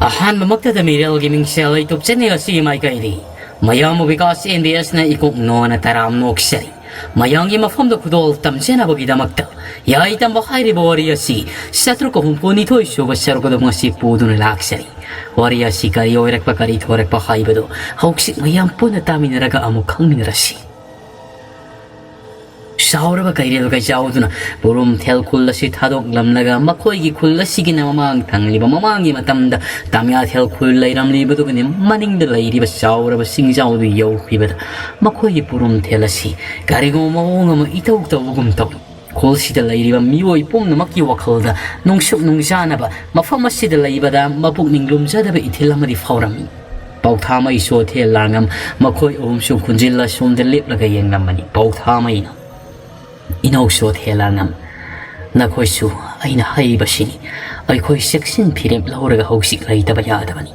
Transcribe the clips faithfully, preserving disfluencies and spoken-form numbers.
ꯑꯍꯥꯟꯕꯃꯛꯇꯗ ꯃꯤꯔꯦꯜꯒꯤ ꯃꯤꯡꯁꯦꯜ YouTube channel ꯑꯁꯤꯒꯤ ꯃꯥꯏꯀꯩꯗꯤ ꯃꯌꯥꯝꯕ Vikas and B ꯑꯦꯁꯅ ꯏꯀꯣꯛ ꯅꯣꯟꯅ ꯇꯔꯥꯝ ꯅꯣꯛꯆꯔꯤ꯫ ꯃꯌꯥꯝꯒꯤ ꯃꯐꯝꯗ ꯈꯨꯗꯣꯜ ꯇꯝꯖꯅꯕꯒꯤꯗꯃꯛꯇ ꯌꯥꯏ ꯇꯝꯕ ꯍꯥꯏꯔꯤꯕ ꯋꯥꯔꯤ ꯑꯁꯤ ꯆꯥꯇ꯭ꯔꯨꯛꯀ ꯍꯨꯝꯐꯨ ꯅꯤꯊꯣꯏ ꯁꯨꯕ ꯁꯔꯨꯛ ꯑꯗꯨ ꯉꯁꯤ ꯄꯨꯗꯨꯅ ꯂꯥꯛꯆꯔꯤ꯫ ꯋꯥꯔꯤ ꯑꯁꯤ ꯀꯔꯤ ꯑꯣꯏꯔꯛꯄ, ꯀꯔꯤ ꯊꯣꯔꯛꯄ ꯍꯥꯏꯕꯗꯨ ꯍꯧꯖꯤꯛ ꯃꯌꯥꯝ ꯄꯨꯟꯅ ꯇꯥꯃꯤꯟꯅꯔꯒ ꯑꯃꯨꯛ ꯈꯪꯃꯤꯟꯅꯔꯁꯤ꯫ ꯁꯥꯎꯔꯕ ꯀꯩꯔꯦꯜ ꯀꯩꯆꯥꯎꯗꯨꯅ ꯄꯨꯔꯨꯝꯊꯦꯜ ꯈꯨꯜ ꯑꯁꯤ ꯊꯥꯗꯣꯛꯂꯝꯂꯒ ꯃꯈꯣꯏꯒꯤ ꯈꯨꯜ ꯑꯁꯤꯒꯤꯅ ꯃꯃꯥꯡ ꯊꯪꯂꯤꯕ ꯃꯃꯥꯡꯒꯤ ꯃꯇꯝꯗ ꯇꯥꯃꯤꯌꯥꯊꯦꯜ ꯈꯨꯜ ꯂꯩꯔꯝꯂꯤꯕꯗꯨꯒꯅꯤ ꯃꯅꯤꯡꯗ ꯂꯩꯔꯤꯕ ꯆꯥꯎꯔꯕ ꯆꯤꯡꯖꯥꯎꯗꯨ ꯌꯧꯈꯤꯕꯗ ꯃꯈꯣꯏꯒꯤ ꯄꯨꯔꯨꯝꯊꯦꯜ ꯑꯁꯤ ꯀꯔꯤꯒꯨꯝꯕ ꯃꯑꯣꯡ ꯑꯃ ꯏꯇꯧ ꯇꯧꯕꯒꯨꯝ ꯇꯧꯏ꯫ ꯈꯨꯜꯁꯤꯗ ꯂꯩꯔꯤꯕ ꯃꯤꯑꯣꯏ ꯄꯨꯝꯅꯃꯛꯀꯤ ꯋꯥꯈꯜꯗ ꯅꯨꯡꯁꯨꯛ ꯅꯨꯡꯖꯥꯅꯕ, ꯃꯐꯝ ꯑꯁꯤꯗ ꯂꯩꯕꯗ ꯃꯄꯨꯛꯅꯤꯡ ꯂꯨꯝꯖꯗꯕ ꯏꯊꯤꯜ ꯑꯃꯗꯤ ꯐꯥꯎꯔꯝꯃꯤ꯫ ꯄꯥꯎꯊꯥꯃꯩ ꯁꯣꯊꯦ ꯂꯥꯡꯉꯝ ꯃꯈꯣꯏ ꯑꯍꯨꯝꯁꯨ ꯈꯨꯟꯖꯤꯜꯂ ꯁꯣꯝꯗ ꯂꯦꯞꯂꯒ ꯌꯦꯡꯂꯝꯕꯅꯤ꯫ ꯄꯥꯎꯊꯥꯃꯩꯅ, "ꯏꯅꯧ ꯁꯣꯊꯦ ꯂꯥꯡꯉꯝ, ꯅꯈꯣꯏꯁꯨ ꯑꯩꯅ ꯍꯥꯏꯔꯤꯕꯁꯤꯅꯤ꯫ ꯑꯩꯈꯣꯏ ꯆꯦꯛꯁꯤꯟ ꯐꯤꯔꯦꯞ ꯂꯧꯔꯒ ꯍꯧꯖꯤꯛ ꯂꯩꯇꯕ ꯌꯥꯗꯕꯅꯤ꯫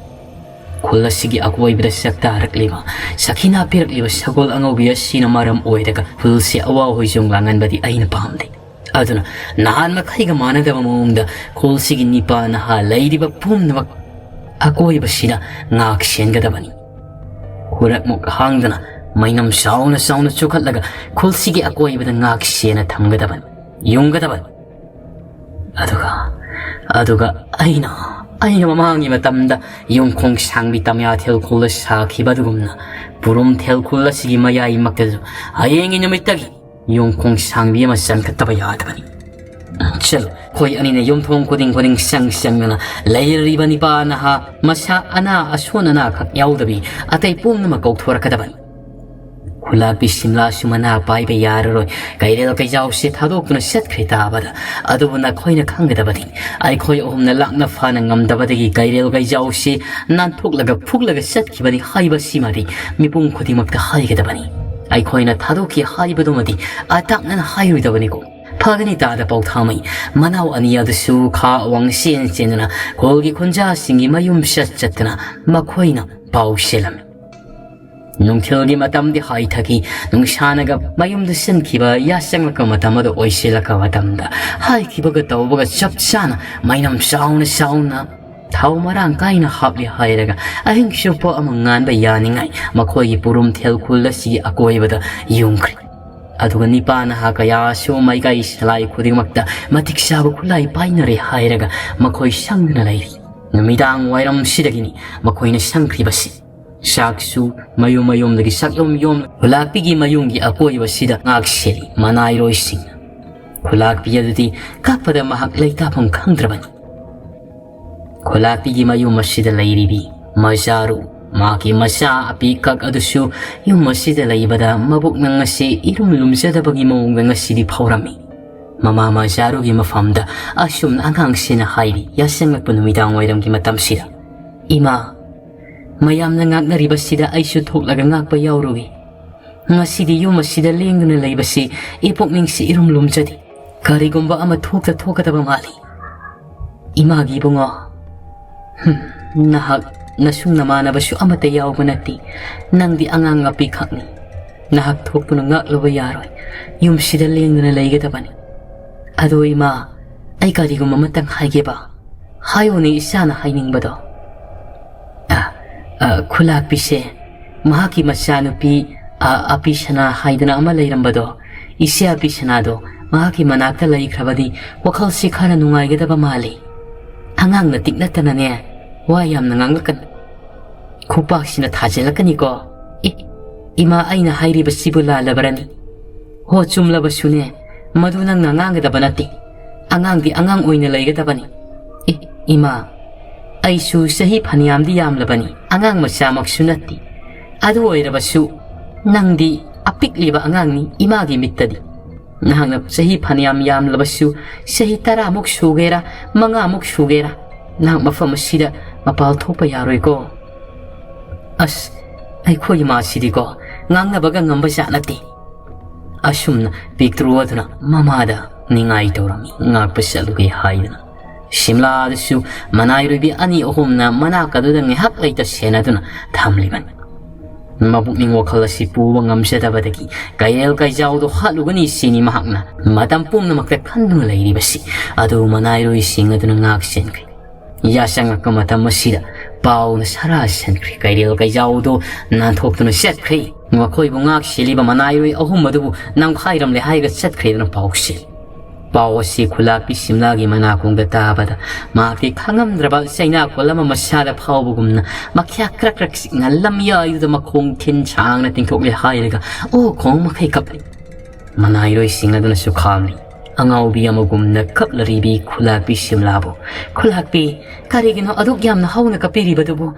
ꯈꯨꯜ ꯑꯁꯤꯒꯤ ꯑꯀꯣꯏꯕꯗ ꯆꯥꯛꯇꯥꯔꯛꯂꯤꯕ, ꯁꯥꯈꯤꯅꯥ ꯄꯤꯔꯛꯂꯤꯕ ꯁꯒꯣꯜ ꯑꯉꯧꯕꯤ ꯑꯁꯤꯅ ꯃꯔꯝ ꯑꯣꯏꯔꯒ ꯈꯨꯜꯁꯤ ꯑꯋꯥ ꯍꯣꯏꯖꯣꯡ ꯂꯥꯡꯍꯟꯕꯗꯤ ꯑꯩꯅ ꯄꯥꯝꯗꯦ꯫ ꯑꯗꯨꯅ ꯅꯍꯥꯟ ꯃꯈꯩꯒ ꯃꯥꯟꯅꯗꯕ ꯃꯑꯣꯡꯗ ꯈꯨꯜꯁꯤꯒꯤ ꯅꯤꯄꯥ ꯅꯍꯥ ꯂꯩꯔꯤꯕ ꯄꯨꯝꯅꯃꯛ ꯑꯀꯣꯏꯕꯁꯤꯗ ꯉꯥꯛ ꯁꯦꯟꯒꯗꯕꯅꯤ꯫ ꯈꯨꯔꯛꯃꯨꯛ ꯍꯥꯡꯗꯅ ꯃꯩꯅꯝ ꯆꯥꯎꯅ ꯆꯥꯎꯅ ꯆꯨꯈꯠꯂꯒ ꯈꯨꯜꯁꯤꯒꯤ ꯑꯀꯣꯏꯕꯗ ꯉꯥꯛ ꯁꯦꯟꯅ ꯊꯝꯒꯗꯕꯅꯤ, ꯌꯨꯡꯒꯗꯕꯅꯤ꯫ ꯑꯗꯨꯒ, ꯑꯗꯨꯒ ꯑꯩꯅ, ꯑꯩꯅ ꯃꯃꯥꯡꯒꯤ ꯃꯇꯝꯗ ꯌꯨꯝꯈꯣꯡ ꯁꯥꯡꯕꯤ ꯇꯥꯃꯤꯌꯥꯊꯦꯜ ꯈꯨꯜꯗ ꯁꯥꯈꯤꯕ ꯑꯗꯨꯒꯨꯝꯅ ꯄꯨꯔꯨꯝꯊꯦꯜ ꯈꯨꯜ ꯑꯁꯤꯒꯤ ꯃꯌꯥꯏꯃꯛꯇꯁꯨ ꯍꯌꯦꯡꯒꯤ ꯅꯨꯃꯤꯠꯇꯒꯤ ꯌꯨꯝꯈꯣꯡ ꯁꯥꯡꯕꯤ ꯑꯃ ꯆꯟꯈꯠꯇꯕ ꯌꯥꯗꯕꯅꯤ꯫ ꯆꯠꯂꯨ, ꯑꯩꯈꯣꯏ ꯑꯅꯤꯅ ꯌꯨꯝꯊꯣꯡ ꯈꯨꯗꯤꯡ ꯈꯨꯗꯤꯡ ꯆꯪ ꯆꯪꯗꯨꯅ ꯂꯩꯔꯤꯕ ꯅꯤꯄꯥ ꯅꯍꯥ, ꯃꯁꯥ ꯑꯅꯥ ꯑꯁꯣꯟ ꯑꯅꯥꯈꯛ ꯌꯥꯎꯗꯕꯤ ꯑꯇꯩ ꯄꯨꯝꯅꯃꯛ ꯀꯧꯊꯣꯔꯛꯀꯗꯕꯅꯤ꯫ ꯈꯨꯂꯥꯛꯄꯤ ꯁꯤꯝꯂꯥꯁꯨ ꯃꯅꯥ ꯄꯥꯏꯕ ꯌꯥꯔꯔꯣꯏ꯫ ꯀꯩꯔꯦꯜ ꯀꯩꯖꯥꯎꯁꯦ ꯊꯥꯗꯣꯛꯇꯨꯅ ꯆꯠꯈ꯭ꯔꯦ ꯇꯥꯕꯗ꯫ ꯑꯗꯨꯕꯨ ꯅꯈꯣꯏꯅ ꯈꯪꯒꯗꯕꯗꯤ, ꯑꯩꯈꯣꯏ ꯑꯍꯨꯝꯅ ꯂꯥꯛꯅ ꯐꯥꯅ ꯉꯝꯗꯕꯗꯒꯤ ꯀꯩꯔꯦꯜ ꯀꯩꯖꯥꯎꯁꯦ ꯅꯥꯟꯊꯣꯛꯂꯒ ꯐꯨꯛꯂꯒ ꯆꯠꯈꯤꯕꯅꯤ ꯍꯥꯏꯕꯁꯤꯃꯗꯤ ꯃꯤꯄꯨꯝ ꯈꯨꯗꯤꯡꯃꯛꯇ ꯍꯥꯏꯒꯗꯕꯅꯤ꯫ ꯑꯩꯈꯣꯏꯅ ꯊꯥꯗꯣꯛꯈꯤ ꯍꯥꯏꯕꯗꯨꯃꯗꯤ ꯑꯇꯥꯛꯅꯅ ꯍꯥꯏꯔꯣꯏꯗꯕꯅꯤꯀꯣ꯫ ꯐꯒꯅꯤ ꯇꯥꯗ ꯄꯥꯎꯊꯥꯃꯩ꯫ ꯃꯅꯥꯎ ꯑꯅꯤ ꯑꯗꯨꯁꯨ ꯈꯥ ꯋꯥꯡ ꯆꯦꯟ ꯆꯦꯟꯗꯨꯅ ꯈꯨꯜꯒꯤ ꯈꯨꯟꯖꯥꯁꯤꯡꯒꯤ ꯃꯌꯨꯝ ꯆꯠ ꯆꯠꯇꯨꯅ ꯃꯈꯣꯏꯅ ꯄꯥꯎ ꯆꯦꯜꯂꯝꯃꯤ꯫ ꯅꯨꯡꯊꯤꯜꯒꯤ ꯃꯇꯝꯗꯤ ꯍꯥꯏꯊꯈꯤ꯫ ꯅꯨꯡꯁꯥꯅꯒ ꯃꯌꯨꯝꯗ ꯆꯦꯟꯈꯤꯕ ꯌꯥꯆꯪꯂꯛꯄ ꯃꯇꯝ ꯑꯗꯨ ꯑꯣꯏꯁꯤꯜꯂꯛꯄ ꯃꯇꯝꯗ ꯍꯥꯏꯈꯤꯕꯒ ꯇꯧꯕꯒ ꯆꯞ ꯆꯥꯅ ꯃꯩꯅꯝ ꯆꯥꯎꯅ ꯆꯥꯎꯅ ꯊꯥꯎ ꯃꯔꯥꯡ ꯀꯥꯏꯅ ꯍꯥꯞꯂꯦ ꯍꯥꯏꯔꯒ ꯑꯍꯤꯡ ꯆꯨꯞꯄ ꯑꯃ ꯉꯥꯟꯕ ꯌꯥꯅꯤꯡꯉꯥꯏ ꯃꯈꯣꯏꯒꯤ ꯄꯨꯔꯨꯝ ꯊꯦꯜ ꯈꯨꯜ ꯑꯁꯤꯒꯤ ꯑꯀꯣꯏꯕꯗ ꯌꯨꯡꯈ꯭ꯔꯦ꯫ ꯑꯗꯨꯒ ꯅꯤꯄꯥ ꯅꯍꯥ ꯀꯌꯥꯁꯨ ꯃꯥꯏꯀꯩ ꯁꯂꯥꯏ ꯈꯨꯗꯤꯡꯃꯛꯇ ꯃꯇꯤꯛ ꯆꯥꯕ ꯈꯨꯠꯂꯥꯏ ꯄꯥꯏꯅꯔꯦ ꯍꯥꯏꯔꯒ ꯃꯈꯣꯏ ꯁꯪꯗꯨꯅ ꯂꯩꯔꯤ꯫ ꯅꯨꯃꯤꯗꯥꯡ ꯋꯥꯏꯔꯝꯁꯤꯗꯒꯤꯅꯤ ꯃꯈꯣꯏꯅ ꯁꯪꯈ꯭ꯔꯤꯕꯁꯤ꯫ ꯆꯥꯛꯁꯨ ꯃꯌꯨꯝ ꯃꯌꯨꯝꯗꯒꯤ ꯁꯛꯌꯣꯝ ꯌꯣꯝ ꯈꯨꯂꯥꯛꯄꯤꯒꯤ ꯃꯌꯨꯝꯒꯤ ꯑꯀꯣꯏꯕꯁꯤꯗ ꯉꯥꯛ ꯁꯦꯜꯂꯤ ꯃꯅꯥꯏꯔꯣꯏꯁꯤꯡꯅ꯫ ꯈꯨꯂꯥꯛꯄꯤ ꯑꯗꯨꯗꯤ ꯀꯞꯄꯗ ꯃꯍꯥꯛ ꯂꯩꯇꯥꯐꯝ ꯈꯪꯗ꯭ꯔꯕꯅꯤ꯫ ꯈꯨꯂꯥꯛꯄꯤꯒꯤ ꯃꯌꯨꯝ ꯑꯁꯤꯗ ꯂꯩꯔꯤꯕꯤ ꯃꯖꯥꯔꯨ, ꯃꯍꯥꯛꯀꯤ ꯃꯆꯥ ꯑꯄꯤꯛꯈꯛ ꯑꯗꯨꯁꯨ ꯌꯨꯝ ꯑꯁꯤꯗ ꯂꯩꯕꯗ ꯃꯕꯨꯛꯅꯪ ꯑꯁꯤ ꯏꯔꯨꯝ ꯂꯨꯝꯖꯗꯕꯒꯤ ꯃꯑꯣꯡꯗ ꯉꯁꯤꯗꯤ ꯐꯥꯎꯔꯝꯃꯤ꯫ ꯃꯃꯥ ꯃꯖꯥꯔꯨꯒꯤ ꯃꯐꯝꯗ ꯑꯁꯨꯝꯅ ꯑꯉꯥꯡꯁꯤꯅ ꯍꯥꯏꯔꯤ ꯌꯥꯆꯪꯉꯛꯄ ꯅꯨꯃꯤꯗꯥꯡ ꯋꯥꯏꯔꯝꯒꯤ ꯃꯇꯝꯁꯤꯗ, "ꯏꯃꯥ, ꯃꯌꯥꯝꯅ ꯉꯥꯛꯅꯔꯤꯕꯁꯤꯗ ꯑꯩꯁꯨ ꯊꯣꯛꯂꯒ ꯉꯥꯛꯄ ꯌꯥꯎꯔꯨꯒꯦ꯫ ꯉꯁꯤꯗꯤ ꯌꯨꯝ ꯑꯁꯤꯗ ꯂꯦꯡꯗꯨꯅ ꯂꯩꯕꯁꯤ ꯏꯄꯨꯛꯅꯤꯡꯁꯤ ꯏꯔꯨꯝ ꯂꯨꯝꯖꯗꯦ꯫ ꯀꯔꯤꯒꯨꯝꯕ ꯑꯃ ꯊꯣꯛꯇ ꯊꯣꯛꯀꯗꯕ ꯃꯥꯜꯂꯤ꯫ ꯏꯃꯥꯒꯤ ꯏꯕꯨꯡꯉꯣ, ꯍꯨꯝ, ꯅꯍꯥꯛ ꯅꯁꯨꯡ ꯅꯃꯥꯟꯅꯕꯁꯨ ꯑꯃꯠꯇ ꯌꯥꯎꯕ ꯅꯠꯇꯦ꯫ ꯅꯪꯗꯤ ꯑꯉꯥꯡ ꯑꯄꯤꯛꯈꯛꯅꯤ꯫ ꯅꯍꯥꯛ ꯊꯣꯛꯇꯨꯅ ꯉꯥꯛꯂꯨꯕ ꯌꯥꯔꯣꯏ꯫ ꯌꯨꯝꯁꯤꯗ ꯂꯦꯡꯗꯨꯅ ꯂꯩꯒꯗꯕꯅꯤ꯫ ꯑꯗꯣ ꯏꯃꯥ, ꯑꯩ ꯀꯔꯤꯒꯨꯝꯕ ꯑꯃꯇꯪ ꯍꯥꯏꯒꯦꯕ?" "ꯍꯥꯏꯌꯨꯅꯦ ꯏꯆꯥꯅ ꯍꯥꯏꯅꯤꯡꯕꯗꯣ꯫" "ꯑ, ꯑ, ꯈꯨꯂꯥꯛꯄꯤꯁꯦ, ꯃꯍꯥꯛꯀꯤ ꯃꯆꯥꯅꯨꯄꯤ, ꯑ, ꯑꯄꯤꯁꯅꯥ ꯍꯥꯏꯗꯅ ꯑꯃ ꯂꯩꯔꯝꯕꯗꯣ, ꯏꯆꯦ ꯑꯄꯤꯁꯅꯥꯗꯣ ꯃꯍꯥꯛꯀꯤ ꯃꯅꯥꯛꯇ ꯂꯩꯈ꯭ꯔꯕꯗꯤ ꯋꯥꯈꯜꯁꯤ ꯈꯔ ꯅꯨꯡꯉꯥꯏꯒꯗꯕ ꯃꯥꯜꯂꯤ꯫ ꯑꯉꯥꯡ ꯅꯇꯤꯛ ꯅꯠꯇꯅꯅꯦ, ꯋꯥ ꯌꯥꯝꯅ ꯉꯥꯡꯂꯛꯀꯅꯨ꯫ ꯈꯨꯄꯥꯛꯁꯤꯅ ꯊꯥꯖꯤꯜꯂꯛꯀꯅꯤꯀꯣ꯫ ꯑꯦ, ꯏꯃꯥ, ꯑꯩꯅ ꯍꯥꯏꯔꯤꯕꯁꯤꯕꯨ ꯂꯥꯜꯂꯕ꯭ꯔꯅꯤ? ꯍꯣ, ꯆꯨꯝꯂꯕꯁꯨꯅꯦ, ꯃꯗꯨ ꯅꯪꯅ ꯉꯥꯡꯒꯗꯕ ꯅꯠꯇꯦ꯫ ꯑꯉꯥꯡꯗꯤ ꯑꯉꯥꯡ ꯑꯣꯏꯅ ꯂꯩꯒꯗꯕꯅꯤ꯫ ꯑꯦ, ꯏꯃꯥ, ꯑꯩꯁꯨ ꯆꯍꯤ ꯐꯅꯌꯥꯝꯗꯤ ꯌꯥꯝꯂꯕꯅꯤ, ꯑꯉꯥꯡ ꯃꯆꯥꯃꯛꯁꯨ ꯅꯠꯇꯦ꯫ ꯑꯗꯨ ꯑꯣꯏꯔꯕꯁꯨ ꯅꯪꯗꯤ ꯑꯄꯤꯛꯂꯤꯕ ꯑꯉꯥꯡꯅꯤ ꯏꯃꯥꯒꯤ ꯃꯤꯠꯇꯗꯤ꯫ ꯅꯍꯥꯛꯅ ꯆꯍꯤ ꯐꯅꯌꯥꯝ ꯌꯥꯝꯂꯕꯁꯨ, ꯆꯍꯤ ꯇꯔꯥꯃꯨꯛ ꯁꯨꯒꯦꯔꯥ, ꯃꯉꯥꯃꯨꯛ ꯁꯨꯒꯦꯔꯥ, ꯅꯍꯥꯛ ꯃꯐꯝ ꯑꯁꯤꯗ ꯃꯄꯥꯜ ꯊꯣꯛꯄ ꯌꯥꯔꯣꯏꯀꯣ꯫" ꯑꯁ, ꯑꯩꯈꯣꯏ ꯏꯃꯥꯁꯤꯗꯤꯀꯣ, ꯉꯥꯡꯅꯕꯒ ꯉꯝꯕ ꯖꯥꯠ ꯅꯠꯇꯦ꯫ ꯑꯁꯨꯝꯅ ꯄꯤꯛꯇ꯭ꯔꯨ ꯑꯗꯨꯅ ꯃꯃꯥꯗ ꯅꯤꯡꯉꯥꯏ ꯇꯧꯔꯝꯃꯤ, ꯉꯥꯛꯄ ꯆꯠꯂꯨꯒꯦ ꯍꯥꯏꯗꯨꯅ꯫ ꯁꯤꯝꯂꯥꯗꯁꯨ ꯃꯅꯥꯏꯔꯣꯏꯕꯤ ꯑꯅꯤ ꯑꯍꯨꯝꯅ ꯃꯅꯥꯛ ꯑꯗꯨꯗ ꯉꯥꯏꯍꯥꯛ ꯂꯩꯇ ꯁꯦꯟꯅꯗꯨꯅ ꯊꯝꯂꯤꯕꯅꯤ꯫ ꯃꯕꯨꯛꯅꯤꯡ ꯋꯥꯈꯜ ꯑꯁꯤ ꯄꯨꯕ ꯉꯝꯖꯗꯕꯗꯒꯤ ꯀꯩꯔꯦꯜ ꯀꯩꯖꯥꯎꯗꯣ ꯍꯥꯠꯂꯨꯒꯅꯤ ꯁꯤꯅꯤ ꯃꯍꯥꯛꯅ ꯃꯇꯝ ꯄꯨꯝꯅꯃꯛꯇ ꯈꯟꯗꯨꯅ ꯂꯩꯔꯤꯕꯁꯤ꯫ ꯑꯗꯨ ꯃꯅꯥꯏꯔꯣꯏꯁꯤꯡ ꯑꯗꯨꯅ ꯉꯥꯛ ꯁꯦꯟꯈ꯭ꯔꯦ꯫ ꯌꯥꯆꯪꯉꯛꯄ ꯃꯇꯝ ꯑꯁꯤꯗ ꯄꯥꯎꯅ ꯁꯔꯥ ꯁꯟꯈ꯭ꯔꯦ꯫ ꯀꯩꯔꯦꯜ ꯀꯩꯖꯥꯎꯗꯣ ꯅꯥꯟꯊꯣꯛꯇꯨꯅ ꯆꯠꯈ꯭ꯔꯦ꯫ ꯃꯈꯣꯏꯕꯨ ꯉꯥꯛ ꯁꯦꯜꯂꯤꯕ ꯃꯅꯥꯏꯔꯣꯏ ꯑꯍꯨꯝ ꯑꯗꯨꯕꯨ ꯅꯝꯈꯥꯏꯔꯝꯂꯦ ꯍꯥꯏꯔꯒ ꯆꯠꯈ꯭ꯔꯦꯗꯅ ꯄꯥꯎꯁꯦ꯫ ꯄꯥꯎ ꯑꯁꯤ ꯈꯨꯂꯥꯛꯄꯤ ꯁꯤꯝꯂꯥꯒꯤ ꯃꯅꯥꯀꯣꯡꯗ ꯇꯥꯕꯗ ꯃꯍꯥꯛꯇꯤ ꯈꯪꯉꯝꯗ꯭ꯔꯕ ꯆꯩꯅꯥꯀꯣꯜ ꯑꯃ ꯃꯁꯥꯗ ꯐꯥꯎꯕꯒꯨꯝꯅ ꯃꯈ꯭ꯌꯥ ꯀ꯭ꯔꯛ ꯀ꯭ꯔꯛ ꯆꯤꯛꯅ ꯂꯝꯌꯥꯏꯗꯨꯗ ꯃꯈꯣꯡ ꯊꯤꯟ ꯁꯥꯡꯅ ꯇꯤꯡꯊꯣꯛꯂꯦ ꯍꯥꯏꯔꯒ ꯑꯣ ꯈꯣꯡ ꯃꯈꯩ ꯀꯞꯂꯤ꯫ ꯃꯅꯥꯏꯔꯣꯏꯁꯤꯡ ꯑꯗꯨꯅꯁꯨ ꯈꯥꯝꯂꯤ꯫ ꯑꯉꯥꯎꯕꯤ ꯑꯃꯒꯨꯝꯅ ꯀꯞꯂꯔꯤꯕꯤ ꯈꯨꯂꯥꯛꯄꯤ ꯁꯤꯝꯂꯥꯕꯨ꯫ "ꯈꯨꯂꯥꯛꯄꯤ, ꯀꯔꯤꯒꯤꯅꯣ ꯑꯗꯨꯛ ꯌꯥꯝꯅ ꯍꯧꯅ ꯀꯞꯄꯤꯔꯤꯕꯗꯨꯕꯨ?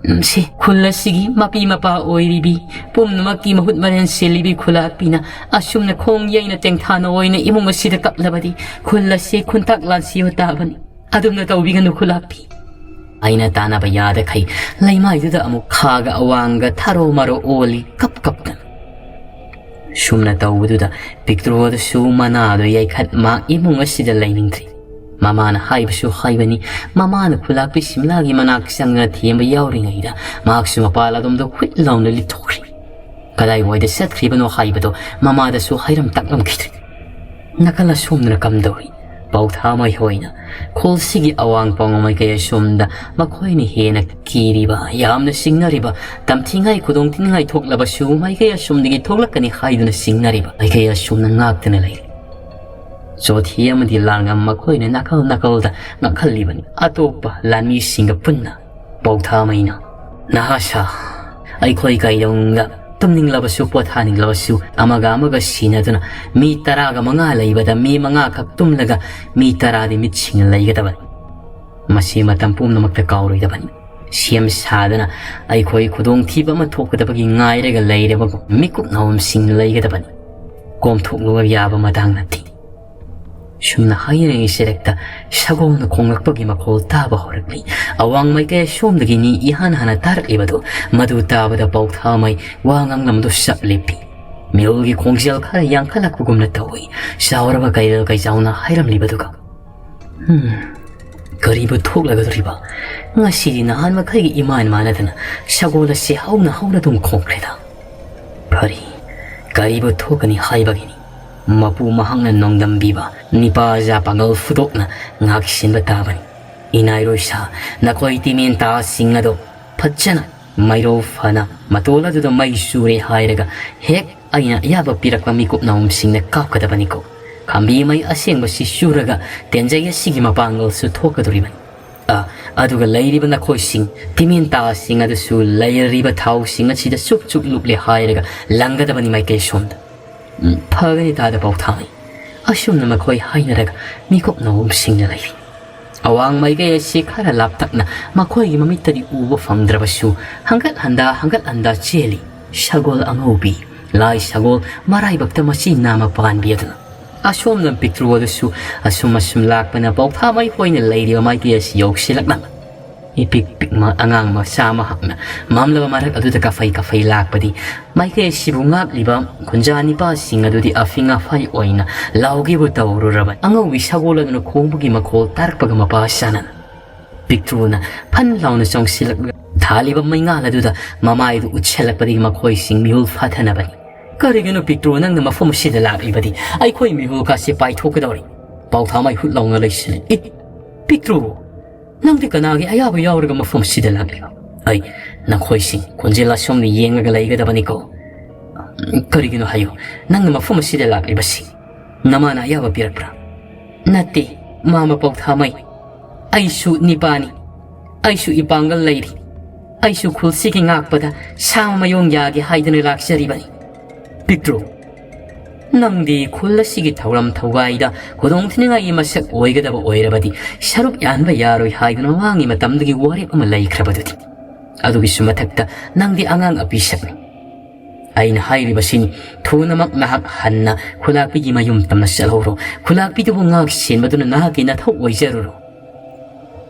ꯎꯝ, ꯁꯤ ꯈꯨꯜ ꯑꯁꯤꯒꯤ ꯃꯄꯤ ꯃꯄꯥ ꯑꯣꯏꯔꯤꯕꯤ, ꯄꯨꯝꯅꯃꯛꯀꯤ ꯃꯍꯨꯠ ꯃꯔꯦꯟ ꯁꯤꯜꯂꯤꯕꯤ ꯈꯨꯂꯥꯛꯄꯤꯅ ꯑꯁꯨꯝꯅ ꯈꯣꯡ ꯌꯩꯅ ꯇꯦꯡꯊꯥꯅ ꯑꯣꯏꯅ ꯏꯃꯨꯡ ꯑꯁꯤꯗ ꯀꯞꯂꯕꯗꯤ ꯈꯨꯜ ꯑꯁꯤ ꯈꯨꯟꯇꯥꯛ ꯂꯥꯟꯁꯤꯕ ꯇꯥꯕꯅꯤ꯫ ꯑꯗꯨꯝꯅ ꯇꯧꯕꯤꯒꯅꯨ ꯈꯨꯂꯥꯛꯄꯤ꯫" ꯑꯩꯅ ꯇꯥꯟꯅꯕ ꯌꯥꯗꯈꯩ ꯂꯩꯃꯥꯏꯗꯨꯗ ꯑꯃꯨꯛ ꯈꯥꯒ ꯑꯋꯥꯡꯒ ꯊꯥꯔꯣ ꯃꯥꯔꯣ ꯑꯣꯜꯂꯤ ꯀꯞ ꯀꯞꯇꯅ꯫ ꯁꯨꯝꯅ ꯇꯧꯕꯗꯨꯗ ꯄꯤꯛꯇ꯭ꯔꯨ ꯑꯗꯨꯁꯨ ꯃꯅꯥꯗꯣ ꯌꯩꯈꯠ ꯃꯍꯥꯛ ꯏꯃꯨꯡ ꯑꯁꯤꯗ ꯂꯩꯅꯤꯡꯗ꯭ꯔꯦ꯫ ꯃꯃꯥꯅ ꯍꯥꯏꯕꯁꯨ ꯍꯥꯏꯕꯅꯤ, ꯃꯃꯥꯅ ꯈꯨꯂꯥꯛꯄꯤ ꯁꯤꯝꯂꯥꯒꯤ ꯃꯅꯥꯛ ꯆꯪꯗꯅ ꯊꯦꯝꯕ ꯌꯥꯎꯔꯤꯉꯩꯗ ꯃꯍꯥꯛꯁꯨ ꯃꯄꯥꯜ ꯑꯗꯣꯝꯗ ꯍꯨꯏꯠ ꯂꯥꯎꯅ ꯂꯤꯠꯊꯣꯛꯈ꯭ꯔꯦ꯫ ꯀꯗꯥꯏꯋꯥꯏꯗ ꯆꯠꯈ꯭ꯔꯤꯕꯅꯣ ꯍꯥꯏꯕꯗꯣ ꯃꯃꯥꯗꯁꯨ ꯍꯥꯏꯔꯝ ꯇꯥꯛꯂꯝꯈꯤꯗ꯭ꯔꯦ꯫ ꯅꯥꯀꯜ ꯑꯁꯣꯝꯗꯅ ꯀꯝꯗꯧꯔꯤ? ꯄꯥꯎꯊꯥꯃꯩ ꯍꯣꯏꯅ ꯈꯨꯜꯁꯤꯒꯤ ꯑꯋꯥꯡ ꯄꯥꯎꯃ ꯃꯥꯏꯀꯩ ꯑꯁꯣꯝꯗ ꯃꯈꯣꯏꯅ ꯍꯦꯟꯅ ꯀꯤꯔꯤꯕ, ꯌꯥꯝꯅ ꯆꯤꯡꯅꯔꯤꯕ, ꯇꯝꯊꯤꯉꯥꯏ ꯈꯨꯗꯣꯡ ꯊꯤꯅꯤꯡꯉꯥꯏ ꯊꯣꯛꯂꯕꯁꯨ ꯃꯥꯏꯀꯩ ꯑꯁꯣꯝꯗꯒꯤ ꯊꯣꯛꯂꯛꯀꯅꯤ ꯍꯥꯏꯗꯨꯅ ꯆꯤꯡꯅꯔꯤꯕ ꯃꯥꯏꯀꯩ ꯑꯁꯣꯝꯅ ꯉꯥꯛꯇꯨꯅ ꯂꯩꯔꯤ꯫ ꯆꯣꯊꯤ ꯑꯃꯗꯤ ꯂꯥꯡꯉꯝ ꯃꯈꯣꯏꯅ ꯅꯥꯀꯜ ꯅꯥꯀꯜꯗ ꯉꯥꯛꯍꯜꯂꯤꯕꯅꯤ꯫ ꯑꯇꯣꯞꯄ ꯂꯥꯟꯃꯤꯁꯤꯡꯒ ꯄꯨꯟꯅ ꯄꯥꯎꯊꯥꯃꯩꯅ, "ꯅꯍꯥ ꯁꯥ, ꯑꯩꯈꯣꯏ ꯀꯩꯗꯧꯅꯨꯡꯗ ꯇꯨꯝꯅꯤꯡꯂꯕꯁꯨ ꯄꯣꯊꯥꯅꯤꯡꯂꯕꯁꯨ ꯑꯃꯒ ꯑꯃꯒ ꯁꯤꯟꯅꯗꯨꯅ ꯃꯤ ꯇꯔꯥꯒ ꯃꯉꯥ ꯂꯩꯕꯗ ꯃꯤ ꯃꯉꯥꯈꯛ ꯇꯨꯝꯂꯒ ꯃꯤ ꯇꯔꯥꯗꯤ ꯃꯤꯠ ꯁꯤꯡꯅ ꯂꯩꯒꯗꯕꯅꯤ꯫ ꯃꯁꯤ ꯃꯇꯝ ꯄꯨꯝꯅꯃꯛꯇ ꯀꯥꯎꯔꯣꯏꯗꯕꯅꯤ꯫ ꯁꯦꯝ ꯁꯥꯗꯨꯅ ꯑꯩꯈꯣꯏ ꯈꯨꯗꯣꯡꯊꯤꯕ ꯑꯃ ꯊꯣꯛꯀꯗꯕꯒꯤ ꯉꯥꯏꯔꯒ ꯂꯩꯔꯕꯒꯨꯝ ꯃꯤꯀꯨꯞ ꯅꯥꯎꯝꯁꯤꯡꯅ ꯂꯩꯒꯗꯕꯅꯤ꯫ ꯀꯣꯝꯊꯣꯛꯂꯨꯕ ꯌꯥꯕ ꯃꯇꯥꯡ ꯅꯠꯇꯦ꯫" ꯁꯨꯝꯅ ꯍꯥꯏꯔꯤꯉꯩ ꯁꯦꯔꯦꯛꯇ ꯁꯒꯣꯜꯅ ꯈꯣꯡꯂꯛꯄꯒꯤ ꯃꯈꯣꯜ ꯇꯥꯕ ꯍꯧꯔꯛꯂꯤ꯫ ꯑꯋꯥꯡ ꯃꯥꯏꯀꯩ ꯑꯁꯣꯝꯗꯒꯤ ꯃꯤ ꯏꯍꯥꯟ ꯍꯥꯟꯅ ꯇꯥꯔꯛꯂꯤꯕꯗꯨ ꯃꯗꯨ ꯇꯥꯕꯗ ꯄꯥꯎꯊꯥꯃꯩ ꯋꯥ ꯉꯥꯡꯂꯝꯗꯨ ꯆꯞ ꯂꯦꯞꯄꯤ꯫ ꯃꯤꯔꯣꯜꯒꯤ ꯈꯣꯡꯖꯦꯜ ꯈꯔ ꯌꯥꯡꯈꯠꯂꯛꯄꯒꯨꯝꯅ ꯇꯧꯏ꯫ ꯆꯥꯎꯔꯕ ꯀꯩꯔꯦꯜ ꯀꯩꯆꯥꯎꯅ ꯍꯥꯏꯔꯝꯂꯤꯕꯗꯨꯒ꯫ "ꯍꯝ, ꯀꯔꯤꯕꯨ ꯊꯣꯛꯂꯒꯗꯧꯔꯤꯕ? ꯉꯁꯤꯗꯤ ꯅꯍꯥꯟ ꯃꯈꯩꯒꯤ ꯏꯃꯥꯟ ꯃꯥꯟꯅꯗꯅ ꯁꯒꯣꯜ ꯑꯁꯤ ꯍꯧꯅ ꯍꯧꯅ ꯑꯗꯨꯝ ꯈꯣꯡꯈ꯭ꯔꯦꯗ꯫ ꯐꯔꯤ, ꯀꯔꯤꯕꯨ ꯊꯣꯛꯀꯅꯤ ꯍꯥꯏꯕꯒꯤꯅꯤ꯫ ꯃꯄꯨ ꯃꯍꯥꯛꯅ ꯅꯣꯡꯗꯝꯕꯤꯕ ꯅꯤꯄꯥꯖꯥ ꯄꯥꯡꯒꯜ ꯐꯨꯗꯣꯛꯅ ꯉꯥꯛꯁꯦꯟꯕ ꯇꯥꯕꯅꯤ꯫ "ꯏꯅꯥꯏꯔꯣꯏꯁꯥ, ꯅꯈꯣꯏ ꯇꯤꯃꯦꯟ ꯇꯥꯁꯤꯡ ꯑꯗꯣ ꯐꯖꯅ ꯃꯩꯔꯧ ꯐꯅ ꯃꯇꯣꯜ ꯑꯗꯨꯗ ꯃꯩ ꯆꯨꯔꯦ ꯍꯥꯏꯔꯒ ꯍꯦꯛ ꯑꯩꯅ ꯑꯌꯥꯕ ꯄꯤꯔꯛꯄ ꯃꯤꯀꯨꯞ ꯅꯥꯎꯝꯁꯤꯡꯅ ꯀꯥꯞꯀꯗꯕꯅꯤꯀꯣ꯫ ꯈꯥꯝꯕꯤ ꯃꯩ ꯑꯁꯦꯡꯕꯁꯤ ꯆꯨꯔꯒ ꯇꯦꯟꯖꯩ ꯑꯁꯤꯒꯤ ꯃꯄꯥꯡꯒꯜꯁꯨ ꯊꯣꯛꯀꯗꯧꯔꯤꯕꯅꯤ꯫ ꯑ, ꯑꯗꯨꯒ ꯂꯩꯔꯤꯕ ꯅꯈꯣꯏꯁꯤꯡ, ꯇꯤꯃꯦꯟ ꯇꯥꯁꯤꯡ ꯑꯗꯨꯁꯨ ꯂꯩꯔꯤꯕ ꯊꯥꯎꯁꯤꯡ ꯑꯁꯤꯗ ꯆꯨꯞ ꯆꯨꯞ ꯂꯨꯞꯂꯦ ꯍꯥꯏꯔꯒ ꯂꯪꯒꯗꯕꯅꯤ ꯃꯥꯏꯀꯩ ꯁꯣꯝꯗ꯫ ꯎꯝ, ꯐꯒꯅꯤ ꯇꯥꯗ ꯄꯥꯎꯊꯥꯡ꯫ ꯑꯁꯨꯝꯅ ꯃꯈꯣꯏ ꯍꯥꯏꯅꯔꯒ ꯃꯤꯀꯨꯞ ꯅꯥꯎꯝꯁꯤꯡꯅ ꯂꯩꯔꯤ꯫ ꯑꯋꯥꯡ ꯃꯥꯏꯀꯩ ꯑꯁꯤ ꯈꯔ ꯂꯥꯞꯇꯛꯅ ꯃꯈꯣꯏꯒꯤ ꯃꯃꯤꯠꯇꯗꯤ ꯎꯕ ꯐꯪꯗ꯭ꯔꯕꯁꯨ ꯍꯪꯒꯠ ꯍꯟꯗꯥ ꯍꯪꯒꯠ ꯍꯟꯗꯥ ꯆꯦꯜꯂꯤ꯫ ꯁꯒꯣꯜ ꯑꯉꯧꯕꯤ, ꯂꯥꯏ ꯁꯒꯣꯜ, ꯃꯔꯥꯏꯕꯛꯇ ꯃꯆꯤ ꯅꯥꯝꯃ ꯄꯥꯟꯕꯤ ꯑꯗꯨꯅ꯫ ꯑꯁꯣꯝꯗ ꯄꯤꯛꯇ꯭ꯔꯨ ꯑꯗꯨꯁꯨ ꯑꯁꯨꯝ ꯑꯁꯨꯝ ꯂꯥꯛꯄꯅ ꯄꯥꯎꯊꯥ ꯃꯩ ꯍꯣꯏꯅ ꯂꯩꯔꯤꯕ ꯃꯥꯏꯀꯩ ꯑꯁꯤ ꯌꯧꯁꯤꯜꯂꯛꯂꯝꯃꯤ꯫ ꯏꯄꯤꯛ ꯄꯤꯛꯃ ꯑꯉꯥꯡ ꯃꯆꯥ ꯑꯃꯍꯥꯛꯅ ꯃꯝꯂꯕ ꯃꯔꯛ ꯑꯗꯨꯗ ꯀꯐꯩ ꯀꯐꯩ ꯂꯥꯛꯄꯗꯤ ꯃꯥꯏꯀꯩ ꯑꯁꯤꯕꯨ ꯉꯥꯛꯂꯤꯕ ꯈꯨꯟꯖꯥ ꯅꯤꯄꯥꯁꯤꯡ ꯑꯗꯨꯗꯤ ꯑꯐꯤꯡ ꯑꯐꯥꯏ ꯑꯣꯏꯅ ꯂꯥꯎꯒꯦꯕꯨ ꯇꯧꯔꯨꯔꯕꯅꯤ꯫ ꯑꯉꯧꯕꯤ ꯁꯒꯣꯜ ꯑꯗꯨꯅ ꯈꯣꯡꯕꯒꯤ ꯃꯈꯣꯜ ꯇꯥꯔꯛꯄꯒ ꯃꯄꯥ ꯆꯥꯅꯅ ꯄꯤꯛꯇ꯭ꯔꯨꯅ ꯐꯟ ꯂꯥꯎꯅ ꯆꯣꯡꯁꯤꯜꯂꯛꯂꯒ ꯊꯥꯜꯂꯤꯕ ꯃꯩꯉꯥꯜ ꯑꯗꯨꯗ ꯃꯃꯥꯏꯗꯨ ꯎꯠꯁꯜꯂꯛꯄꯗꯒꯤ ꯃꯈꯣꯏꯁꯤꯡ ꯃꯤꯍꯨꯜ ꯐꯥꯊꯅꯕꯅꯤ꯫ "ꯀꯔꯤꯒꯤꯅꯣ ꯄꯤꯛꯇ꯭ꯔꯨ, ꯅꯪꯅ ꯃꯐꯝ ꯑꯁꯤꯗ ꯂꯥꯛꯂꯤꯕꯗꯤ? ꯑꯩꯈꯣꯏ ꯃꯤꯍꯨꯜ ꯀꯥꯁꯦ ꯄꯥꯏꯊꯣꯛꯀꯗꯧꯔꯤ!" ꯄꯥꯎꯊꯥꯃꯩ ꯍꯨꯠ ꯂꯥꯎꯅ ꯂꯩꯁꯤꯜꯂꯦ꯫ "ꯏ, ꯄꯤꯛꯇ꯭ꯔꯨ, ꯅꯪꯗꯤ ꯀꯅꯥꯒꯤ ꯑꯌꯥꯕ ꯌꯥꯎꯔꯒ ꯃꯐꯝ ꯑꯁꯤꯗ ꯂꯥꯛꯂꯤꯕ?" "ꯑꯩ, ꯅꯈꯣꯏꯁꯤꯡ ꯈꯣꯟꯖꯦꯜ ꯑꯁꯣꯝꯗ ꯌꯦꯡꯂꯒ ꯂꯩꯒꯗꯕꯅꯤꯀꯣ꯫ ꯀꯔꯤꯒꯤꯅꯣ ꯍꯥꯏꯌꯨ, ꯅꯪꯅ ꯃꯐꯝ ꯑꯁꯤꯗ ꯂꯥꯛꯂꯤꯕꯁꯤ ꯅꯃꯥꯅ ꯑꯌꯥꯕ ꯄꯤꯔꯛꯄ꯭ꯔꯥ?" "ꯅꯠꯇꯦ, ꯃꯥꯃ ꯄꯥꯎꯊꯥꯃꯩ꯫ ꯑꯩꯁꯨ ꯅꯤꯄꯥꯅꯤ꯫ ꯑꯩꯁꯨ ꯏꯄꯥꯡꯒꯜ ꯂꯩꯔꯤ꯫ ꯑꯩꯁꯨ ꯈꯨꯜꯁꯤꯒꯤ ꯉꯥꯛꯄꯗ ꯁꯥ ꯃꯌꯣꯡ ꯌꯥꯒꯦ ꯍꯥꯏꯗꯨꯅ ꯂꯥꯛꯆꯔꯤꯕꯅꯤ꯫" "ꯄꯤꯛꯇ꯭ꯔꯨ, ꯅꯪꯗꯤ ꯈꯨꯜ ꯑꯁꯤꯒꯤ ꯊꯧꯔꯝ ꯊꯧꯒꯥꯏꯗ ꯈꯨꯗꯣꯡꯊꯤꯅꯤꯡꯉꯥꯏꯒꯤ ꯃꯁꯛ ꯑꯣꯏꯒꯗꯕ ꯑꯣꯏꯔꯕꯗꯤ ꯁꯔꯨꯛ ꯌꯥꯍꯟꯕ ꯌꯥꯔꯣꯏ ꯍꯥꯏꯗꯨꯅ ꯃꯃꯥꯡꯒꯤ ꯃꯇꯝꯗꯒꯤ ꯋꯥꯔꯦꯞ ꯑꯃ ꯂꯩꯈ꯭ꯔꯕꯗꯨꯗꯤ꯫ ꯑꯗꯨꯒꯤꯁꯨ ꯃꯊꯛꯇ ꯅꯪꯗꯤ ꯑꯉꯥꯡ ꯑꯄꯤꯁꯛꯅꯤ꯫ ꯑꯩꯅ ꯍꯥꯏꯔꯤꯕꯁꯤꯅꯤ, ꯊꯨꯅꯃꯛ ꯅꯍꯥꯛ ꯍꯟꯅ ꯈꯨꯂꯥꯛꯄꯤꯒꯤ ꯃꯌꯨꯝ ꯇꯝꯅ ꯆꯠꯍꯧꯔꯣ꯫ ꯈꯨꯂꯥꯛꯄꯤꯗꯨꯕꯨ ꯉꯥꯛ ꯁꯦꯟꯕꯗꯨꯅ ꯅꯍꯥꯛꯀꯤ ꯅꯊꯧ ꯑꯣꯏꯖꯔꯨꯔꯣ꯫"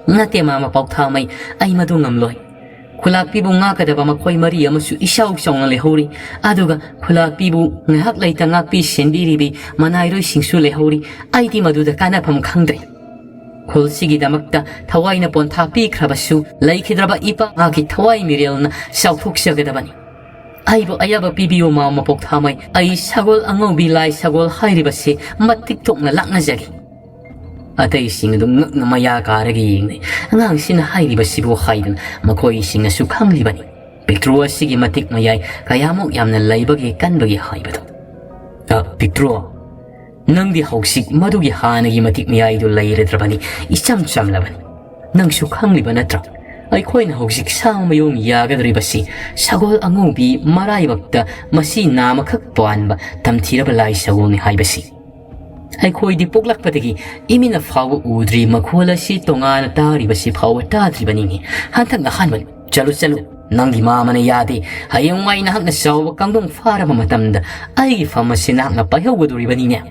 "ꯅꯠꯇꯦ, ꯃꯥꯃ ꯄꯥꯎꯊꯥꯃꯩ, ꯑꯩ ꯃꯗꯨ ꯉꯝꯂꯣꯏ꯫ ꯈꯨꯂꯥꯛꯄꯤꯕꯨ ꯉꯥꯛꯀꯗꯕ ꯃꯈꯣꯏ ꯃꯔꯤ ꯑꯃꯁꯨ ꯏꯆꯥꯎ ꯆꯥꯎꯅ ꯂꯩꯍꯧꯔꯤ꯫ ꯑꯗꯨꯒ ꯈꯨꯂꯥꯛꯄꯤꯕꯨ ꯉꯥꯏꯍꯥꯛ ꯂꯩꯇ ꯉꯥꯛꯄꯤ ꯁꯦꯟꯕꯤꯔꯤꯕꯤ ꯃꯅꯥꯏꯔꯣꯏꯁꯤꯡꯁꯨ ꯂꯩꯍꯧꯔꯤ꯫ ꯑꯩꯗꯤ ꯃꯗꯨꯗ ꯀꯥꯟꯅꯐꯝ ꯈꯪꯗ꯭ꯔꯦ꯫ ꯈꯨꯜꯁꯤꯒꯤꯗꯃꯛꯇ ꯊꯋꯥꯏꯅ ꯄꯣꯟꯊꯥ ꯄꯤꯈ꯭ꯔꯕꯁꯨ ꯂꯩꯈꯤꯗ꯭ꯔꯕ ꯏꯄꯥ ꯃꯥꯒꯤ ꯊꯋꯥꯏ ꯃꯤꯔꯦꯜꯅ ꯆꯥꯎꯊꯣꯛꯆꯒꯗꯕꯅꯤ꯫ ꯑꯩꯕꯨ ꯑꯌꯥꯕ ꯄꯤꯕꯤꯌꯨ, ꯃꯥꯃ ꯄꯥꯎꯊꯥꯃꯩ꯫ ꯑꯩ ꯁꯒꯣꯜ ꯑꯉꯧꯕꯤ ꯂꯥꯏ ꯁꯒꯣꯜ ꯍꯥꯏꯔꯤꯕꯁꯤ ꯃꯇꯤꯛ ꯊꯣꯛꯅ ꯂꯥꯛꯅꯖꯒꯦ꯫" ꯑꯇꯩꯁꯤꯡ ꯑꯗꯨ ꯉꯛꯅ ꯃꯌꯥ ꯀꯥꯔꯒ ꯌꯦꯡꯅꯩ꯫ "ꯑꯉꯥꯡꯁꯤꯅ ꯍꯥꯏꯔꯤꯕꯁꯤꯕꯨ?" ꯍꯥꯏꯗꯨꯅ ꯃꯈꯣꯏꯁꯤꯡꯅꯁꯨ ꯈꯪꯂꯤꯕꯅꯤ ꯄꯤꯛꯇ꯭ꯔꯨ ꯑꯁꯤꯒꯤ ꯃꯇꯤꯛ ꯃꯌꯥꯏ ꯀꯌꯥꯃꯨꯛ ꯌꯥꯝꯅ ꯂꯩꯕꯒꯦ ꯀꯟꯕꯒꯦ ꯍꯥꯏꯕꯗꯨ꯫ "ꯑ, ꯄꯤꯛꯇ꯭ꯔꯨ, ꯅꯪꯗꯤ ꯍꯧꯖꯤꯛ ꯃꯗꯨꯒꯤ ꯍꯥꯟꯅꯒꯤ ꯃꯇꯤꯛ ꯃꯌꯥꯏꯗꯨ ꯂꯩꯔꯗ꯭ꯔꯕꯅꯤ, ꯏꯆꯝ ꯆꯝꯂꯕꯅꯤ꯫ ꯅꯪꯁꯨ ꯈꯪꯂꯤꯕ ꯅꯠꯇ꯭ꯔꯥ? ꯑꯩꯈꯣꯏꯅ ꯍꯧꯖꯤꯛ ꯁꯥ ꯃꯌꯣꯡ ꯌꯥꯒꯗꯧꯔꯤꯕꯁꯤ ꯁꯒꯣꯜ ꯑꯉꯧꯕꯤ ꯃꯔꯥꯏꯕꯛꯇ ꯃꯁꯤ ꯅꯥꯝꯃꯈꯛ ꯄꯥꯟꯕ ꯇꯝꯊꯤꯔꯕ ꯂꯥꯏ ꯁꯒꯣꯜꯅꯤ ꯍꯥꯏꯕꯁꯤ꯫ ꯑꯩꯈꯣꯏꯗꯤ ꯄꯣꯛꯂꯛꯄꯗꯒꯤ ꯏꯃꯤꯠꯅ ꯐꯥꯎꯕ ꯎꯗ꯭ꯔꯤ, ꯃꯈꯣꯜ ꯑꯁꯤ ꯇꯣꯉꯥꯟꯅ ꯇꯥꯔꯤꯕꯁꯤ ꯐꯥꯎꯕ ꯇꯥꯗ꯭ꯔꯤꯕꯅꯤꯅꯦ꯫ ꯍꯟꯗꯛꯅ ꯑꯍꯥꯟꯕꯅꯤ꯫ ꯆꯠꯂꯨ, ꯆꯠꯂꯨ, ꯅꯪꯒꯤ ꯃꯥꯃꯅ ꯌꯥꯗꯦ꯫ ꯍꯌꯦꯡꯋꯥꯏ ꯅꯍꯥꯛꯅ ꯆꯥꯎꯕ ꯀꯥꯡꯗꯣꯡ ꯐꯥꯔꯕ ꯃꯇꯝꯗ ꯑꯩꯒꯤ ꯐꯝ ꯑꯁꯤ ꯅꯍꯥꯛꯅ ꯄꯥꯏꯍꯧꯒꯗꯧꯔꯤꯕꯅꯤꯅꯦ꯫"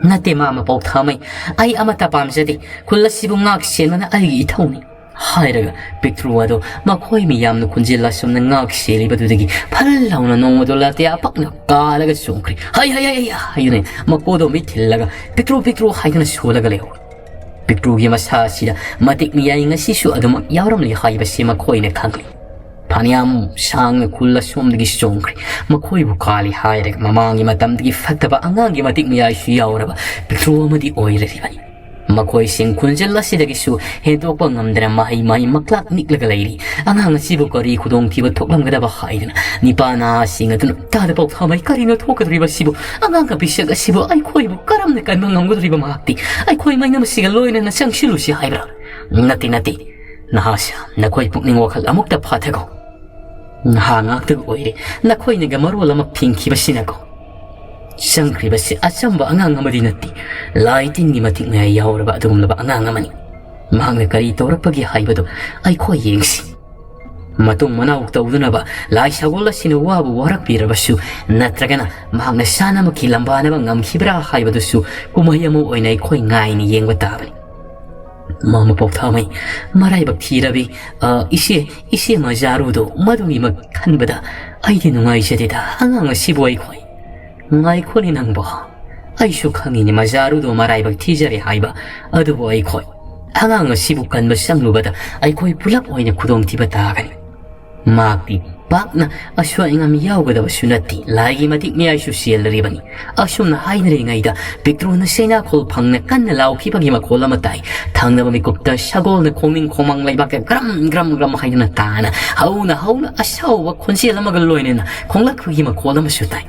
"ꯅꯠꯇꯦ, ꯃꯥꯃ ꯄꯥꯎꯊꯥꯃꯩ, ꯑꯩ ꯑꯃꯠꯇ ꯄꯥꯝꯖꯗꯦ꯫ ꯈꯨꯜ ꯑꯁꯤꯕꯨ ꯉꯥꯛ ꯁꯦꯟꯕꯅ ꯑꯩꯒꯤ ꯏꯊꯧꯅꯤ," ꯍꯥꯏꯔꯒ ꯄꯤꯛꯇ꯭ꯔꯨ ꯑꯗꯣ ꯃꯈꯣꯏ ꯃꯤꯌꯥꯝꯅ ꯈꯨꯟꯖꯤꯜ ꯑꯁꯨꯝꯅ ꯉꯥꯛ ꯁꯦꯜꯂꯤꯕꯗꯨꯗꯒꯤ ꯐꯜ ꯂꯥꯎꯅ ꯅꯣꯡꯃꯗꯣ ꯂꯥꯇꯦ ꯑꯄꯛꯅ ꯀꯥꯜꯂꯒ ꯆꯣꯡꯈ꯭ꯔꯦ꯫ "ꯍꯩ, ꯍꯩ, ꯍꯩ, ꯍꯩ!" ꯍꯥꯏꯗꯨꯅ ꯃꯀꯣꯗꯣ ꯃꯤꯠ ꯊꯤꯜꯂꯒ "ꯄꯤꯛꯇ꯭ꯔꯨ, ꯄꯤꯛꯇ꯭ꯔꯨ" ꯍꯥꯏꯗꯨꯅ ꯁꯣꯜꯂꯒ ꯂꯩꯍꯧꯏ꯫ ꯄꯤꯛꯇ꯭ꯔꯨꯒꯤ ꯃꯁꯥ ꯑꯁꯤꯗ ꯃꯇꯤꯛ ꯃꯌꯥꯏ ꯉꯁꯤꯁꯨ ꯑꯗꯨꯃꯛ ꯌꯥꯎꯔꯝꯂꯤ ꯍꯥꯏꯕꯁꯤ ꯃꯈꯣꯏꯅ ꯈꯪꯂꯤ꯫ ꯐꯅꯌꯥꯝ ꯁꯥꯡꯅ ꯈꯨꯜ ꯑꯁꯣꯝꯗꯒꯤ ꯆꯣꯡꯈ꯭ꯔꯦ꯫ ꯃꯈꯣꯏꯕꯨ ꯀꯥꯜꯂꯤ ꯍꯥꯏꯔꯒ ꯃꯃꯥꯡꯒꯤ ꯃꯇꯝꯗꯒꯤ ꯐꯠꯇꯕ ꯑꯉꯥꯡꯒꯤ ꯃꯇꯤꯛ ꯃꯌꯥꯏꯁꯨ ꯌꯥꯎꯔꯕ ꯄꯤꯛꯇ꯭ꯔꯨ ꯑꯃꯗꯤ ꯑꯣꯏꯔꯔꯤꯕꯅꯤ꯫ ꯃꯈꯣꯏꯁꯤꯡ ꯈꯨꯟꯖꯦꯜ ꯑꯁꯤꯗꯒꯤꯁꯨ ꯍꯦꯟꯗꯣꯛꯄ ꯉꯝꯗꯅ ꯃꯍꯩ ꯃꯍꯩ ꯃꯛꯂꯥꯛ ꯅꯤꯛꯂꯒ ꯂꯩꯔꯤ꯫ ꯑꯉꯥꯡ ꯑꯁꯤꯕꯨ ꯀꯔꯤ ꯈꯨꯗꯣꯡꯊꯤꯕ ꯊꯣꯛꯂꯝꯒꯗꯕ ꯍꯥꯏꯗꯅ ꯅꯤꯄꯥ ꯅꯍꯥꯁꯤꯡ ꯑꯗꯨꯅ "ꯇꯥꯗ ꯄꯥꯎꯊꯥꯃꯩ, ꯀꯔꯤꯅꯣ ꯊꯣꯛꯀꯗꯧꯔꯤꯕꯁꯤꯕꯨ? ꯑꯉꯥꯡ ꯑꯄꯤꯁꯛ ꯑꯁꯤꯕꯨ ꯑꯩꯈꯣꯏꯕꯨ ꯀꯔꯝꯅ ꯀꯟꯕ ꯉꯝꯒꯗꯧꯔꯤꯕ ꯃꯍꯥꯛꯇꯤ? ꯑꯩꯈꯣꯏ ꯃꯩꯅꯝꯁꯤꯒ ꯂꯣꯏꯅꯅ ꯆꯪꯁꯤꯜꯂꯨꯁꯤ ꯍꯥꯏꯕ꯭ꯔꯥ?" "ꯅꯠꯇꯦ, ꯅꯠꯇꯦ꯫ ꯅꯍꯥꯁꯥ, ꯅꯈꯣꯏ ꯄꯨꯛꯅꯤꯡ ꯋꯥꯈꯜ ꯑꯃꯨꯛꯇ ꯐꯥꯊꯈꯣ꯫ ꯅꯍꯥ ꯉꯥꯛꯇ ꯑꯣꯏꯔꯦ꯫ ꯅꯈꯣꯏꯅꯒ ꯃꯔꯣꯜ ꯑꯃ ꯐꯤꯡꯈꯤꯕꯁꯤꯅꯀꯣ꯫ ꯆꯪꯈ꯭ꯔꯤꯕꯁꯤ ꯑꯆꯝꯕ ꯑꯉꯥꯡ ꯑꯃꯗꯤ ꯅꯠꯇꯦ꯫ ꯂꯥꯏ ꯇꯤꯟꯒꯤ ꯃꯇꯤꯛ ꯃꯌꯥꯏ ꯌꯥꯎꯔꯕ ꯑꯗꯨꯒꯨꯝꯂꯕ ꯑꯉꯥꯡ ꯑꯃꯅꯤ꯫ ꯃꯍꯥꯛꯅ ꯀꯔꯤ ꯇꯧꯔꯛꯄꯒꯦ ꯍꯥꯏꯕꯗꯨ ꯑꯩꯈꯣꯏ ꯌꯦꯡꯁꯤ꯫ ꯃꯇꯨꯡ ꯃꯅꯥꯎ ꯇꯧꯗꯅꯕ ꯂꯥꯏ ꯁꯒꯣꯜ ꯑꯁꯤꯅ ꯋꯥꯕꯨ ꯋꯥꯔꯛꯄꯤꯔꯕꯁꯨ, ꯅꯠꯇ꯭ꯔꯒꯅ ꯃꯍꯥꯛꯅ ꯁꯥꯟꯅꯃꯛꯀꯤ ꯂꯝꯕꯥꯅꯕ ꯉꯝꯈꯤꯕ꯭ꯔꯥ ꯍꯥꯏꯕꯗꯨꯁꯨ ꯀꯨꯝꯍꯩ ꯑꯃ ꯑꯣꯏꯅ ꯑꯩꯈꯣꯏ ꯉꯥꯏꯅ ꯌꯦꯡꯕ ꯇꯥꯕꯅꯤ꯫ ꯃꯥꯃ ꯄꯥꯎꯊꯥꯃꯩ, ꯃꯔꯥꯏꯕꯛ ꯊꯤꯔꯕꯤ, ꯑ, ꯏꯆꯦ, ꯏꯆꯦ ꯃꯖꯥꯔꯨꯗꯣ ꯃꯗꯨꯒꯤꯃꯛ ꯈꯟꯕꯗ ꯑꯩꯗꯤ ꯅꯨꯡꯉꯥꯏꯖꯗꯦꯗ꯫ ꯑꯉꯥꯡ ꯑꯁꯤꯕꯨ ꯑꯩꯈꯣꯏ꯫ ꯉꯥꯏꯈꯣꯅꯦ ꯅꯪꯕꯣ꯫ ꯑꯩꯁꯨ ꯈꯪꯉꯤꯅꯦ ꯃꯖꯥꯔꯨꯗꯣ ꯃꯔꯥꯏꯕꯛ ꯊꯤꯖꯔꯦ ꯍꯥꯏꯕ꯫ ꯑꯗꯨꯕꯨ ꯑꯩꯈꯣꯏ ꯑꯉꯥꯡ ꯑꯁꯤꯕꯨ ꯀꯟꯕ ꯆꯪꯂꯨꯕꯗ ꯑꯩꯈꯣꯏ ꯄꯨꯂꯞ ꯑꯣꯏꯅ ꯈꯨꯗꯣꯡꯊꯤꯕ ꯇꯥꯒꯅꯤ꯫ ꯃꯍꯥꯛꯇꯤ ꯄꯥꯛꯅ ꯑꯁꯣꯏ ꯑꯉꯥꯝ ꯌꯥꯎꯒꯗꯕꯁꯨ ꯅꯠꯇꯦ꯫ ꯂꯥꯏꯒꯤ ꯃꯇꯤꯛ ꯃꯌꯥꯏꯁꯨ ꯆꯦꯜꯂꯔꯤꯕꯅꯤ꯫ ꯑꯁꯨꯝꯅ ꯍꯥꯏꯅꯔꯤꯉꯩꯗ ꯄꯤꯛꯇ꯭ꯔꯨꯅ ꯆꯩꯅꯥꯈꯣꯜ ꯐꯪꯅ ꯀꯟꯅ ꯂꯥꯎꯈꯤꯕꯒꯤ ꯃꯈꯣꯜ ꯑꯃ ꯇꯥꯏ꯫ ꯊꯪꯅꯕ ꯃꯤꯀꯨꯞꯇ ꯁꯒꯣꯜꯅ ꯈꯣꯡꯅꯤꯡ ꯈꯣꯡꯃꯥꯡ ꯂꯩꯕꯥꯛꯇ ꯒ꯭ꯔꯝ ꯒ꯭ꯔꯝ ꯒ꯭ꯔꯝ ꯍꯥꯏꯗꯨꯅ ꯇꯥꯅ ꯍꯧꯅ ꯍꯧꯅ ꯑꯁꯥꯎꯕ ꯈꯣꯟꯖꯦꯜ ꯑꯃꯒ ꯂꯣꯏꯅꯅ ꯈꯣꯡꯂꯛꯄꯒꯤ ꯃꯈꯣꯜ ꯑꯃꯁꯨ ꯇꯥꯏ꯫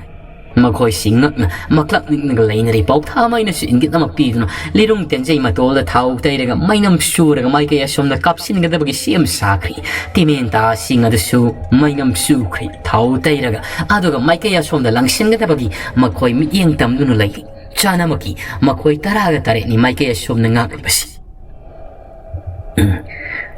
ꯃꯈꯣꯏꯁꯤ ꯉꯛꯅ ꯃꯀ꯭ꯂꯛ ꯅꯤꯛꯅꯒ ꯂꯩꯅꯔꯤ꯫ ꯄꯥꯎꯊꯥ ꯃꯩꯅꯁꯨ ꯏꯪꯒꯤꯠ ꯑꯃ ꯄꯤꯗꯨꯅ ꯂꯤꯔꯨꯡ ꯇꯦꯟꯖꯩ ꯃꯇꯣꯜꯗ ꯊꯥꯎ ꯇꯩꯔꯒ ꯃꯩꯅꯝ ꯁꯨꯔꯒ ꯃꯥꯏꯀꯩ ꯑꯁꯣꯝꯗ ꯀꯥꯞꯁꯤꯟꯒꯗꯕꯒꯤ ꯁꯦꯝ ꯁꯥꯈ꯭ꯔꯤ꯫ ꯇꯤꯃꯦꯟꯇꯥꯁꯤꯡ ꯑꯗꯨꯁꯨ ꯃꯩꯅꯝ ꯁꯨꯈ꯭ꯔꯤ꯫ ꯊꯥꯎ ꯇꯩꯔꯒ ꯑꯗꯨꯒ ꯃꯥꯏꯀꯩ ꯑꯁꯣꯝꯗ ꯂꯪꯁꯤꯟꯒꯗꯕꯒꯤ ꯃꯈꯣꯏ ꯃꯤꯠꯌꯦꯡ ꯇꯝꯗꯨꯅ ꯂꯩꯔꯤ꯫ ꯆꯥꯅꯃꯛꯀꯤ ꯃꯈꯣꯏ ꯇꯔꯥꯒ ꯇꯔꯦꯠꯅꯤ ꯃꯥꯏꯀꯩ ꯑꯁꯣꯝꯅ ꯉꯥꯛꯂꯤꯕꯁꯤ꯫ ꯎꯝ,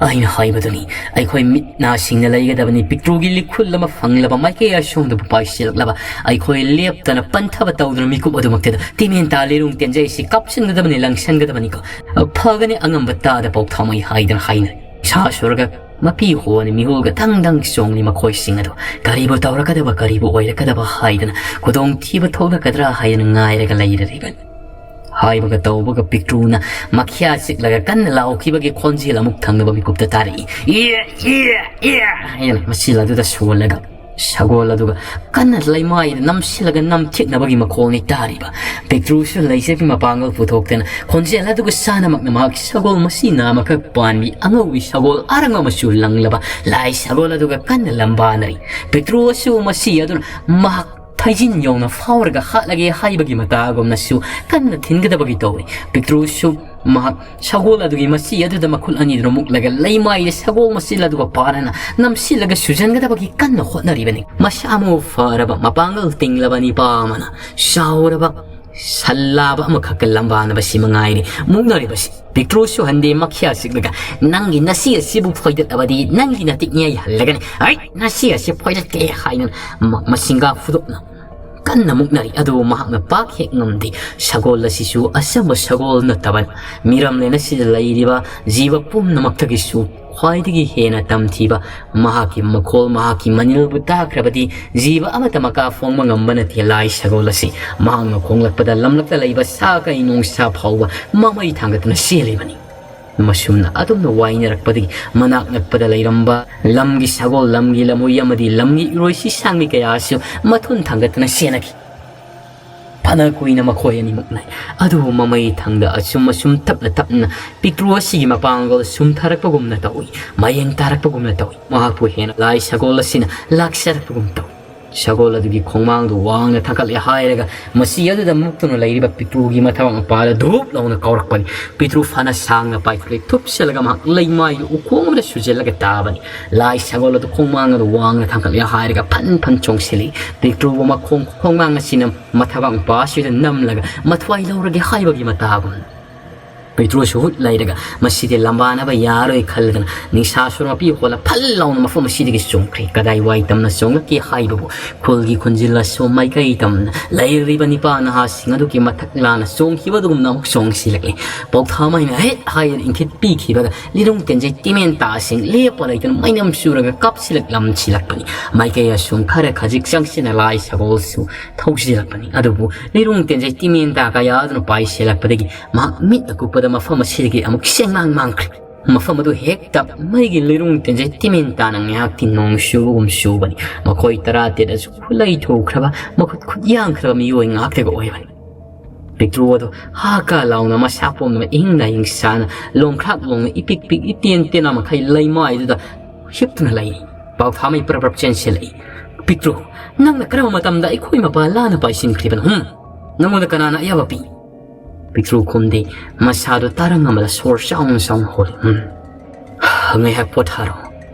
ꯑꯩꯅ ꯍꯥꯏꯕꯗꯨꯅꯤ, ꯑꯩꯈꯣꯏ ꯃꯤꯠ ꯅꯥꯁꯤꯡꯅ ꯂꯩꯒꯗꯕꯅꯤ꯫ ꯄꯤꯛꯇ꯭ꯔꯨꯒꯤ ꯂꯤꯈꯨꯜ ꯑꯃ ꯐꯪꯂꯕ ꯃꯥꯏꯀꯩ ꯑꯁꯣꯝꯗꯕꯨ ꯄꯥꯏꯁꯤꯜꯂꯛꯂꯕ ꯑꯩꯈꯣꯏ ꯂꯦꯞꯇꯅ ꯄꯟꯊꯕ ꯇꯧꯗꯨꯅ ꯃꯤꯀꯨꯞ ꯑꯗꯨꯃꯛꯇꯗ ꯇꯤꯃꯦꯟꯇꯥ ꯂꯤꯔꯨꯡ ꯇꯦꯟꯖꯩ ꯑꯁꯤ ꯀꯥꯞꯁꯤꯟꯒꯗꯕꯅꯤ, ꯂꯪꯁꯟꯒꯗꯕꯅꯤꯀꯣ꯫ ꯐꯒꯅꯤ ꯑꯉꯝꯕ ꯇꯥꯗ ꯄꯥꯎꯊꯥꯃꯩ ꯍꯥꯏꯗꯅ ꯍꯥꯏꯅꯔꯦ꯫ ꯁꯥ ꯁꯨꯔꯒ ꯃꯄꯤ ꯍꯣꯅ ꯃꯤꯍꯨꯜꯒ ꯊꯪ ꯊꯪ ꯆꯣꯡꯂꯤ ꯃꯈꯣꯏꯁꯤꯡ ꯑꯗꯨ꯫ ꯀꯔꯤꯕꯨ ꯇꯧꯔꯛꯀꯗꯕ, ꯀꯔꯤꯕꯨ ꯑꯣꯏꯔꯛꯀꯗꯕ ꯍꯥꯏꯗꯅ ꯈꯨꯗꯣꯡꯊꯤꯕ ꯊꯣꯛꯂꯛꯀꯗ꯭ꯔꯥ ꯍꯥꯏꯗꯅ ꯉꯥꯏꯔꯒ ꯂꯩꯔꯔꯤꯕꯅꯤ꯫ ꯍꯥꯏꯕꯒ ꯇꯧꯕꯒ ꯄꯤꯛꯇ꯭ꯔꯨꯅ ꯃꯈ꯭ꯌꯥ ꯆꯤꯛꯂꯒ ꯀꯟꯅ ꯂꯥꯎꯈꯤꯕꯒꯤ ꯈꯣꯟꯖꯦꯜ ꯑꯃꯨꯛ ꯊꯪꯅꯕ ꯃꯤꯀꯨꯞꯇ ꯇꯥꯔꯛꯏ꯫ "ꯏꯌꯦ, ꯏꯌꯦ, ꯏꯌꯦ" ꯍꯥꯏꯅ ꯃꯆꯤꯜ ꯑꯗꯨꯗ ꯁꯣꯜꯂꯒ ꯁꯒꯣꯜ ꯑꯗꯨꯒ ꯀꯟꯅ ꯂꯩꯃꯥꯏꯗ ꯅꯝꯁꯤꯜꯂꯒ ꯅꯝꯊꯦꯛꯅꯕꯒꯤ ꯃꯈꯣꯜꯅꯤ ꯇꯥꯔꯤꯕ꯫ ꯄꯤꯛꯇ꯭ꯔꯨꯁꯨ ꯂꯩꯖꯕꯤ ꯃꯄꯥꯡꯒꯜ ꯄꯨꯊꯣꯛꯇꯅ ꯈꯣꯟꯖꯦꯜ ꯑꯗꯨꯒ ꯆꯥꯅꯃꯛꯅ ꯃꯍꯥꯛ ꯁꯒꯣꯜ ꯃꯁꯤ ꯅꯥꯃꯈꯛ ꯄꯥꯟꯕꯤ ꯑꯉꯧꯕꯤ ꯁꯒꯣꯜ ꯑꯔꯪꯕ ꯃꯆꯨ ꯂꯪꯂꯕ ꯂꯥꯏ ꯁꯒꯣꯜ ꯑꯗꯨꯒ ꯀꯟꯅ ꯂꯝꯕꯥꯅꯔꯤ꯫ ꯄꯤꯛꯇ꯭ꯔꯨꯁꯨ ꯃꯁꯤ ꯑꯗꯨꯅ ꯃꯍꯥꯛ ꯊꯩꯖꯤꯟ ꯌꯧꯅ ꯐꯥꯎꯔꯒ ꯍꯥꯠꯂꯒꯦ ꯍꯥꯏꯕꯒꯤ ꯃꯇꯥꯒꯨꯝꯅꯁꯨ ꯀꯟꯅ ꯊꯤꯟꯒꯗꯕꯒꯤ ꯇꯧꯏ꯫ ꯄꯤꯛꯇ꯭ꯔꯨꯁꯨ ꯃꯍꯥꯛ ꯁꯒꯣꯜ ꯑꯗꯨꯒꯤ ꯃꯆꯤ ꯑꯗꯨꯗ ꯃꯈꯨꯠ ꯑꯅꯤꯗꯨꯅ ꯃꯨꯛꯂꯒ ꯂꯩꯃꯥꯏꯗ ꯁꯒꯣꯜ ꯃꯆꯤꯜ ꯑꯗꯨꯒ ꯄꯥꯔꯅ ꯅꯝꯁꯤꯜꯂꯒ ꯁꯨꯖꯟꯒꯗꯕꯒꯤ ꯀꯟꯅ ꯍꯣꯠꯅꯔꯤꯕꯅꯤ꯫ ꯃꯁꯥ ꯃꯎ ꯐꯔꯕ, ꯃꯄꯥꯡꯒꯜ ꯇꯤꯡꯂꯕ ꯅꯤꯄꯥ ꯑꯃꯅ ꯆꯥꯎꯔꯕ ꯁꯜꯂꯥꯕ ꯑꯃꯈꯛꯀ ꯂꯝꯕꯥꯅꯕꯁꯤ ꯃꯉꯥꯏꯔꯦ ꯃꯨꯛꯅꯔꯤꯕꯁꯤ꯫ ꯄꯤꯛꯇ꯭ꯔꯨꯁꯨ ꯍꯟꯗꯦ ꯃꯈ꯭ꯌꯥ ꯆꯤꯛꯂꯒ, "ꯅꯪꯒꯤ ꯅꯁꯤ ꯑꯁꯤꯕꯨ ꯐꯣꯏꯗꯠꯂꯕꯗꯤ ꯅꯪꯒꯤ ꯅꯇꯤꯛ ꯅꯤꯌꯥꯏ ꯍꯜꯂꯒꯅꯤ꯫ ꯍꯩꯠ, ꯅꯁꯤ ꯑꯁꯤ ꯐꯣꯏꯗꯠꯀꯦ" ꯍꯥꯏꯅ ꯃ-, ꯃꯁꯤꯡꯒꯥ ꯐꯨꯗꯣꯛꯅ ꯀꯟꯅ ꯃꯨꯛꯅꯔꯤ꯫ ꯑꯗꯨꯕꯨ ꯃꯍꯥꯛꯅ ꯄꯥꯛ ꯍꯦꯛ ꯉꯝꯗꯦ꯫ ꯁꯒꯣꯜ ꯑꯁꯤꯁꯨ ꯑꯆꯝꯕ ꯁꯒꯣꯜ ꯅꯠꯇꯕꯅ, ꯃꯤꯔꯝꯂꯦꯟ ꯑꯁꯤꯗ ꯂꯩꯔꯤꯕ ꯖꯤꯕ ꯄꯨꯝꯅꯃꯛꯇꯒꯤꯁꯨ ꯈ꯭ꯋꯥꯏꯗꯒꯤ ꯍꯦꯟꯅ ꯇꯝꯊꯤꯕ ꯃꯍꯥꯛꯀꯤ ꯃꯈꯣꯜ, ꯃꯍꯥꯛꯀꯤ ꯃꯅꯤꯜꯕꯨ ꯇꯥꯈ꯭ꯔꯕꯗꯤ ꯖꯤꯕ ꯑꯃꯠꯇ ꯃꯀꯥ ꯐꯣꯡꯕ ꯉꯝꯕ ꯅꯠꯇꯦ ꯂꯥꯏ ꯁꯒꯣꯜ ꯑꯁꯤ꯫ ꯃꯍꯥꯛꯅ ꯈꯣꯡꯂꯛꯄꯗ ꯂꯝꯂꯛꯇ ꯂꯩꯕ ꯁꯥ ꯀꯩ ꯅꯣꯡꯁꯥ ꯐꯥꯎꯕ ꯃꯃꯩ ꯊꯥꯡꯒꯠꯇꯨꯅ ꯆꯦꯜꯂꯤꯕꯅꯤ꯫ ꯃꯁꯨꯝꯅ ꯑꯗꯨꯝꯅ ꯋꯥꯏꯅꯔꯛꯄꯗꯒꯤ ꯃꯅꯥꯛ ꯅꯛꯄꯗ ꯂꯩꯔꯝꯕ ꯂꯝꯒꯤ ꯁꯒꯣꯜ, ꯂꯝꯒꯤ ꯂꯝꯍꯨꯏ ꯑꯃꯗꯤ ꯂꯝꯒꯤ ꯏꯔꯣꯏꯁꯤ ꯁꯥꯡꯕꯤ ꯀꯌꯥꯁꯨ ꯃꯊꯨꯟ ꯊꯥꯡꯒꯠꯇꯨꯅ ꯆꯦꯟꯅꯈꯤ꯫ ꯐꯅ ꯀꯨꯏꯅ ꯃꯈꯣꯏ ꯑꯅꯤꯃꯛ ꯂꯩ꯫ ꯑꯗꯨꯕꯨ ꯃꯃꯩ ꯊꯪꯗ ꯑꯁꯨꯝ ꯑꯁꯨꯝ ꯇꯞꯅ ꯇꯞꯅ ꯄꯤꯛꯇ꯭ꯔꯨ ꯑꯁꯤꯒꯤ ꯃꯄꯥꯡꯒꯜ ꯁꯨꯝꯊꯔꯛꯄꯒꯨꯝꯅ ꯇꯧꯏ, ꯃꯌꯦꯡ ꯇꯥꯔꯛꯄꯒꯨꯝꯅ ꯇꯧꯏ꯫ ꯃꯍꯥꯛꯄꯨ ꯍꯦꯟꯅ ꯂꯥꯏ ꯁꯒꯣꯜ ꯑꯁꯤꯅ ꯂꯥꯛꯆꯔꯛꯄꯒꯨꯝ ꯇꯧꯏ꯫ ꯁꯒꯣꯜ ꯑꯗꯨꯒꯤ ꯈꯣꯡꯃꯥꯡꯗꯨ ꯋꯥꯡꯅ ꯊꯥꯡꯒꯠꯂꯦ ꯍꯥꯏꯔꯒ ꯃꯁꯤ ꯑꯗꯨꯗ ꯃꯨꯛꯇꯨꯅ ꯂꯩꯔꯤꯕ ꯄꯤꯛꯇ꯭ꯔꯨꯒꯤ ꯃꯊꯕꯥꯛ ꯃꯄꯥꯗ ꯙꯨꯞ ꯂꯥꯎꯅ ꯀꯥꯎꯔꯛꯄꯅꯤ꯫ ꯄꯤꯛꯇ꯭ꯔꯨ ꯐꯅ ꯁꯥꯡꯅ ꯄꯥꯏꯊꯣꯛꯂꯦ꯫ ꯊꯨꯞꯆꯜꯂꯒ ꯃꯍꯥꯛ ꯂꯩꯃꯥꯏꯗꯨ ꯎꯈꯣꯡ ꯑꯃꯗ ꯁꯨꯖꯜꯂꯒ ꯇꯥꯕꯅꯤ꯫ ꯂꯥꯏ ꯁꯒꯣꯜ ꯑꯗꯨ ꯈꯣꯡꯃꯥꯡ ꯑꯗꯨ ꯋꯥꯡꯅ ꯊꯥꯡꯒꯠꯂꯦ ꯍꯥꯏꯔꯒ ꯐꯟ ꯐꯟ ꯆꯣꯡꯁꯤꯜꯂꯤ꯫ ꯄꯤꯛꯇ꯭ꯔꯨꯕꯨ ꯃꯈꯣꯡ ꯈꯣꯡꯃꯥꯡ ꯑꯁꯤꯅ ꯃꯊꯕꯥꯛ ꯃꯄꯥ ꯑꯁꯤꯗ ꯅꯝꯂꯒ ꯃꯊ꯭ꯋꯥꯏ ꯂꯧꯔꯒꯦ ꯍꯥꯏꯕꯒꯤ ꯃꯇꯥꯒꯨꯝ꯫ ꯄꯤꯛꯇ꯭ꯔꯨꯁꯨ ꯍꯨꯠ ꯂꯩꯔꯒ ꯃꯁꯤꯗꯤ ꯂꯝꯕꯥꯅꯕ ꯌꯥꯔꯣꯏ ꯈꯜꯂꯗꯅ ꯅꯤꯡꯁꯥꯁꯨꯔ ꯃꯄꯤ ꯍꯣꯜꯂ ꯐꯜ ꯂꯥꯎꯅ ꯃꯐꯝ ꯑꯁꯤꯗꯒꯤ ꯆꯣꯡꯈ꯭ꯔꯦ꯫ ꯀꯗꯥꯏ ꯋꯥꯏ ꯇꯝꯅ ꯆꯣꯡꯂꯛꯀꯦ ꯍꯥꯏꯕꯕꯨ ꯈꯨꯜꯒꯤ ꯈꯨꯟꯖꯤꯜ ꯑꯁꯣꯝ ꯃꯥꯏꯀꯩ ꯇꯝꯅ ꯂꯩꯔꯤꯕ ꯅꯤꯄꯥ ꯅꯍꯥꯁꯤꯡ ꯑꯗꯨꯒꯤ ꯃꯊꯛ ꯂꯥꯟꯅ ꯆꯣꯡꯈꯤꯕ ꯑꯗꯨꯒꯨꯝꯅ ꯑꯃꯨꯛ ꯆꯣꯡꯁꯤꯜꯂꯛꯂꯦ꯫ ꯄꯥꯎꯊꯥꯃꯩꯅ ꯍꯦꯛ ꯍꯥꯏꯗꯅ ꯏꯪꯈꯤꯠ ꯄꯤꯈꯤꯕꯗ ꯂꯤꯔꯨꯡ ꯇꯦꯟꯖꯩ ꯇꯤꯃꯦꯟ ꯇꯥꯁꯤꯡ ꯂꯦꯞꯄ ꯂꯩꯇꯅ ꯃꯩꯅꯝ ꯆꯨꯔꯒ ꯀꯥꯞꯁꯤꯜꯂꯛꯂꯝꯁꯤꯜꯂꯛꯄꯅꯤ꯫ ꯃꯥꯏꯀꯩ ꯑꯁꯨꯝ ꯈꯔ ꯈꯖꯤꯛ ꯆꯪꯁꯤꯟꯅ ꯂꯥꯏ ꯁꯒꯣꯜꯁꯨ ꯊꯧꯁꯤꯜꯂꯛꯄꯅꯤ꯫ ꯑꯗꯨꯕꯨ ꯂꯤꯔꯨꯡ ꯇꯦꯟꯖꯩ ꯇꯤꯃꯦꯟ ꯇꯥ ꯀꯌꯥ ꯑꯗꯨꯅ ꯄꯥꯏꯁꯤꯜꯂꯛꯄꯗꯒꯤ ꯃꯍꯥꯛ ꯃꯤꯠ ꯑꯀꯨꯞꯄꯗ ꯃꯐꯝ ꯑꯁꯤꯗꯒꯤ ꯑꯃꯨꯛ ꯁꯦꯡꯃꯥꯡ ꯃꯥꯡꯈ꯭ꯔꯦ꯫ ꯃꯐꯝ ꯑꯗꯨ ꯍꯦꯛꯇ ꯃꯩꯒꯤ ꯂꯤꯔꯨꯡ ꯇꯦꯟꯖꯩ ꯇꯤꯃꯦꯟ ꯇꯥꯅ ꯉꯥꯏꯍꯥꯛꯇꯤ ꯅꯣꯡ ꯆꯨꯕꯒꯨꯝ ꯆꯨꯕꯅꯤ꯫ ꯃꯈꯣꯏ ꯇꯔꯥꯇꯔꯦꯠ ꯑꯁꯨ ꯈꯨꯠꯂꯩ ꯊꯣꯛꯈ꯭ꯔꯕ, ꯃꯈꯨꯠ ꯈꯨꯠ ꯌꯥꯡꯈ꯭ꯔꯕ ꯃꯤꯑꯣꯏ ꯉꯥꯛꯇꯒ ꯑꯣꯏꯕꯅꯤ꯫ ꯄꯤꯛꯇ꯭ꯔꯨ ꯑꯗꯨ ꯍꯥ ꯀꯥ ꯂꯥꯎꯅ ꯃꯁꯥ ꯄꯣꯝꯗꯨꯅ ꯏꯪꯅ ꯏꯪꯁꯥꯅ ꯂꯣꯡꯈ꯭ꯔꯥꯛ ꯂꯣꯡꯅ ꯏꯄꯤꯛ ꯄꯤꯛ ꯏꯇꯦꯟ ꯇꯦꯟꯅ ꯃꯈꯩ ꯂꯩꯃꯥꯏꯗꯨꯗ ꯍꯤꯞꯇꯨꯅ ꯂꯩꯔꯤ꯫ ꯄꯥꯎꯊꯥꯃꯩ ꯄ꯭ꯔꯞ ꯄ꯭ꯔꯞ ꯆꯦꯟꯁꯤꯜꯂꯛꯏ꯫ "ꯄꯤꯛꯇ꯭ꯔꯨ, ꯅꯪꯅ ꯀꯔꯝꯕ ꯃꯇꯝꯗ ꯑꯩꯈꯣꯏ ꯃꯄꯥ ꯂꯥꯟꯅ ꯄꯥꯏꯁꯤꯟꯈ꯭ꯔꯤꯕꯅꯣ? ꯍꯨꯝ? ꯅꯪꯉꯣꯟꯗ ꯀꯅꯥꯅ ꯑꯌꯥꯕ ꯄꯤ?" ꯄꯤꯛꯇ꯭ꯔꯨ ꯈꯨꯝꯗꯦ꯫ ꯃꯁꯥꯗꯨ ꯇꯔꯪ ꯑꯃꯗ ꯁꯣꯔ ꯆꯥꯎꯅ ꯆꯥꯎꯅ ꯍꯣꯜꯂꯤ꯫ "ꯎꯝ, ꯉꯥꯏꯍꯥꯛ ꯄꯣꯊꯥꯔꯣ꯫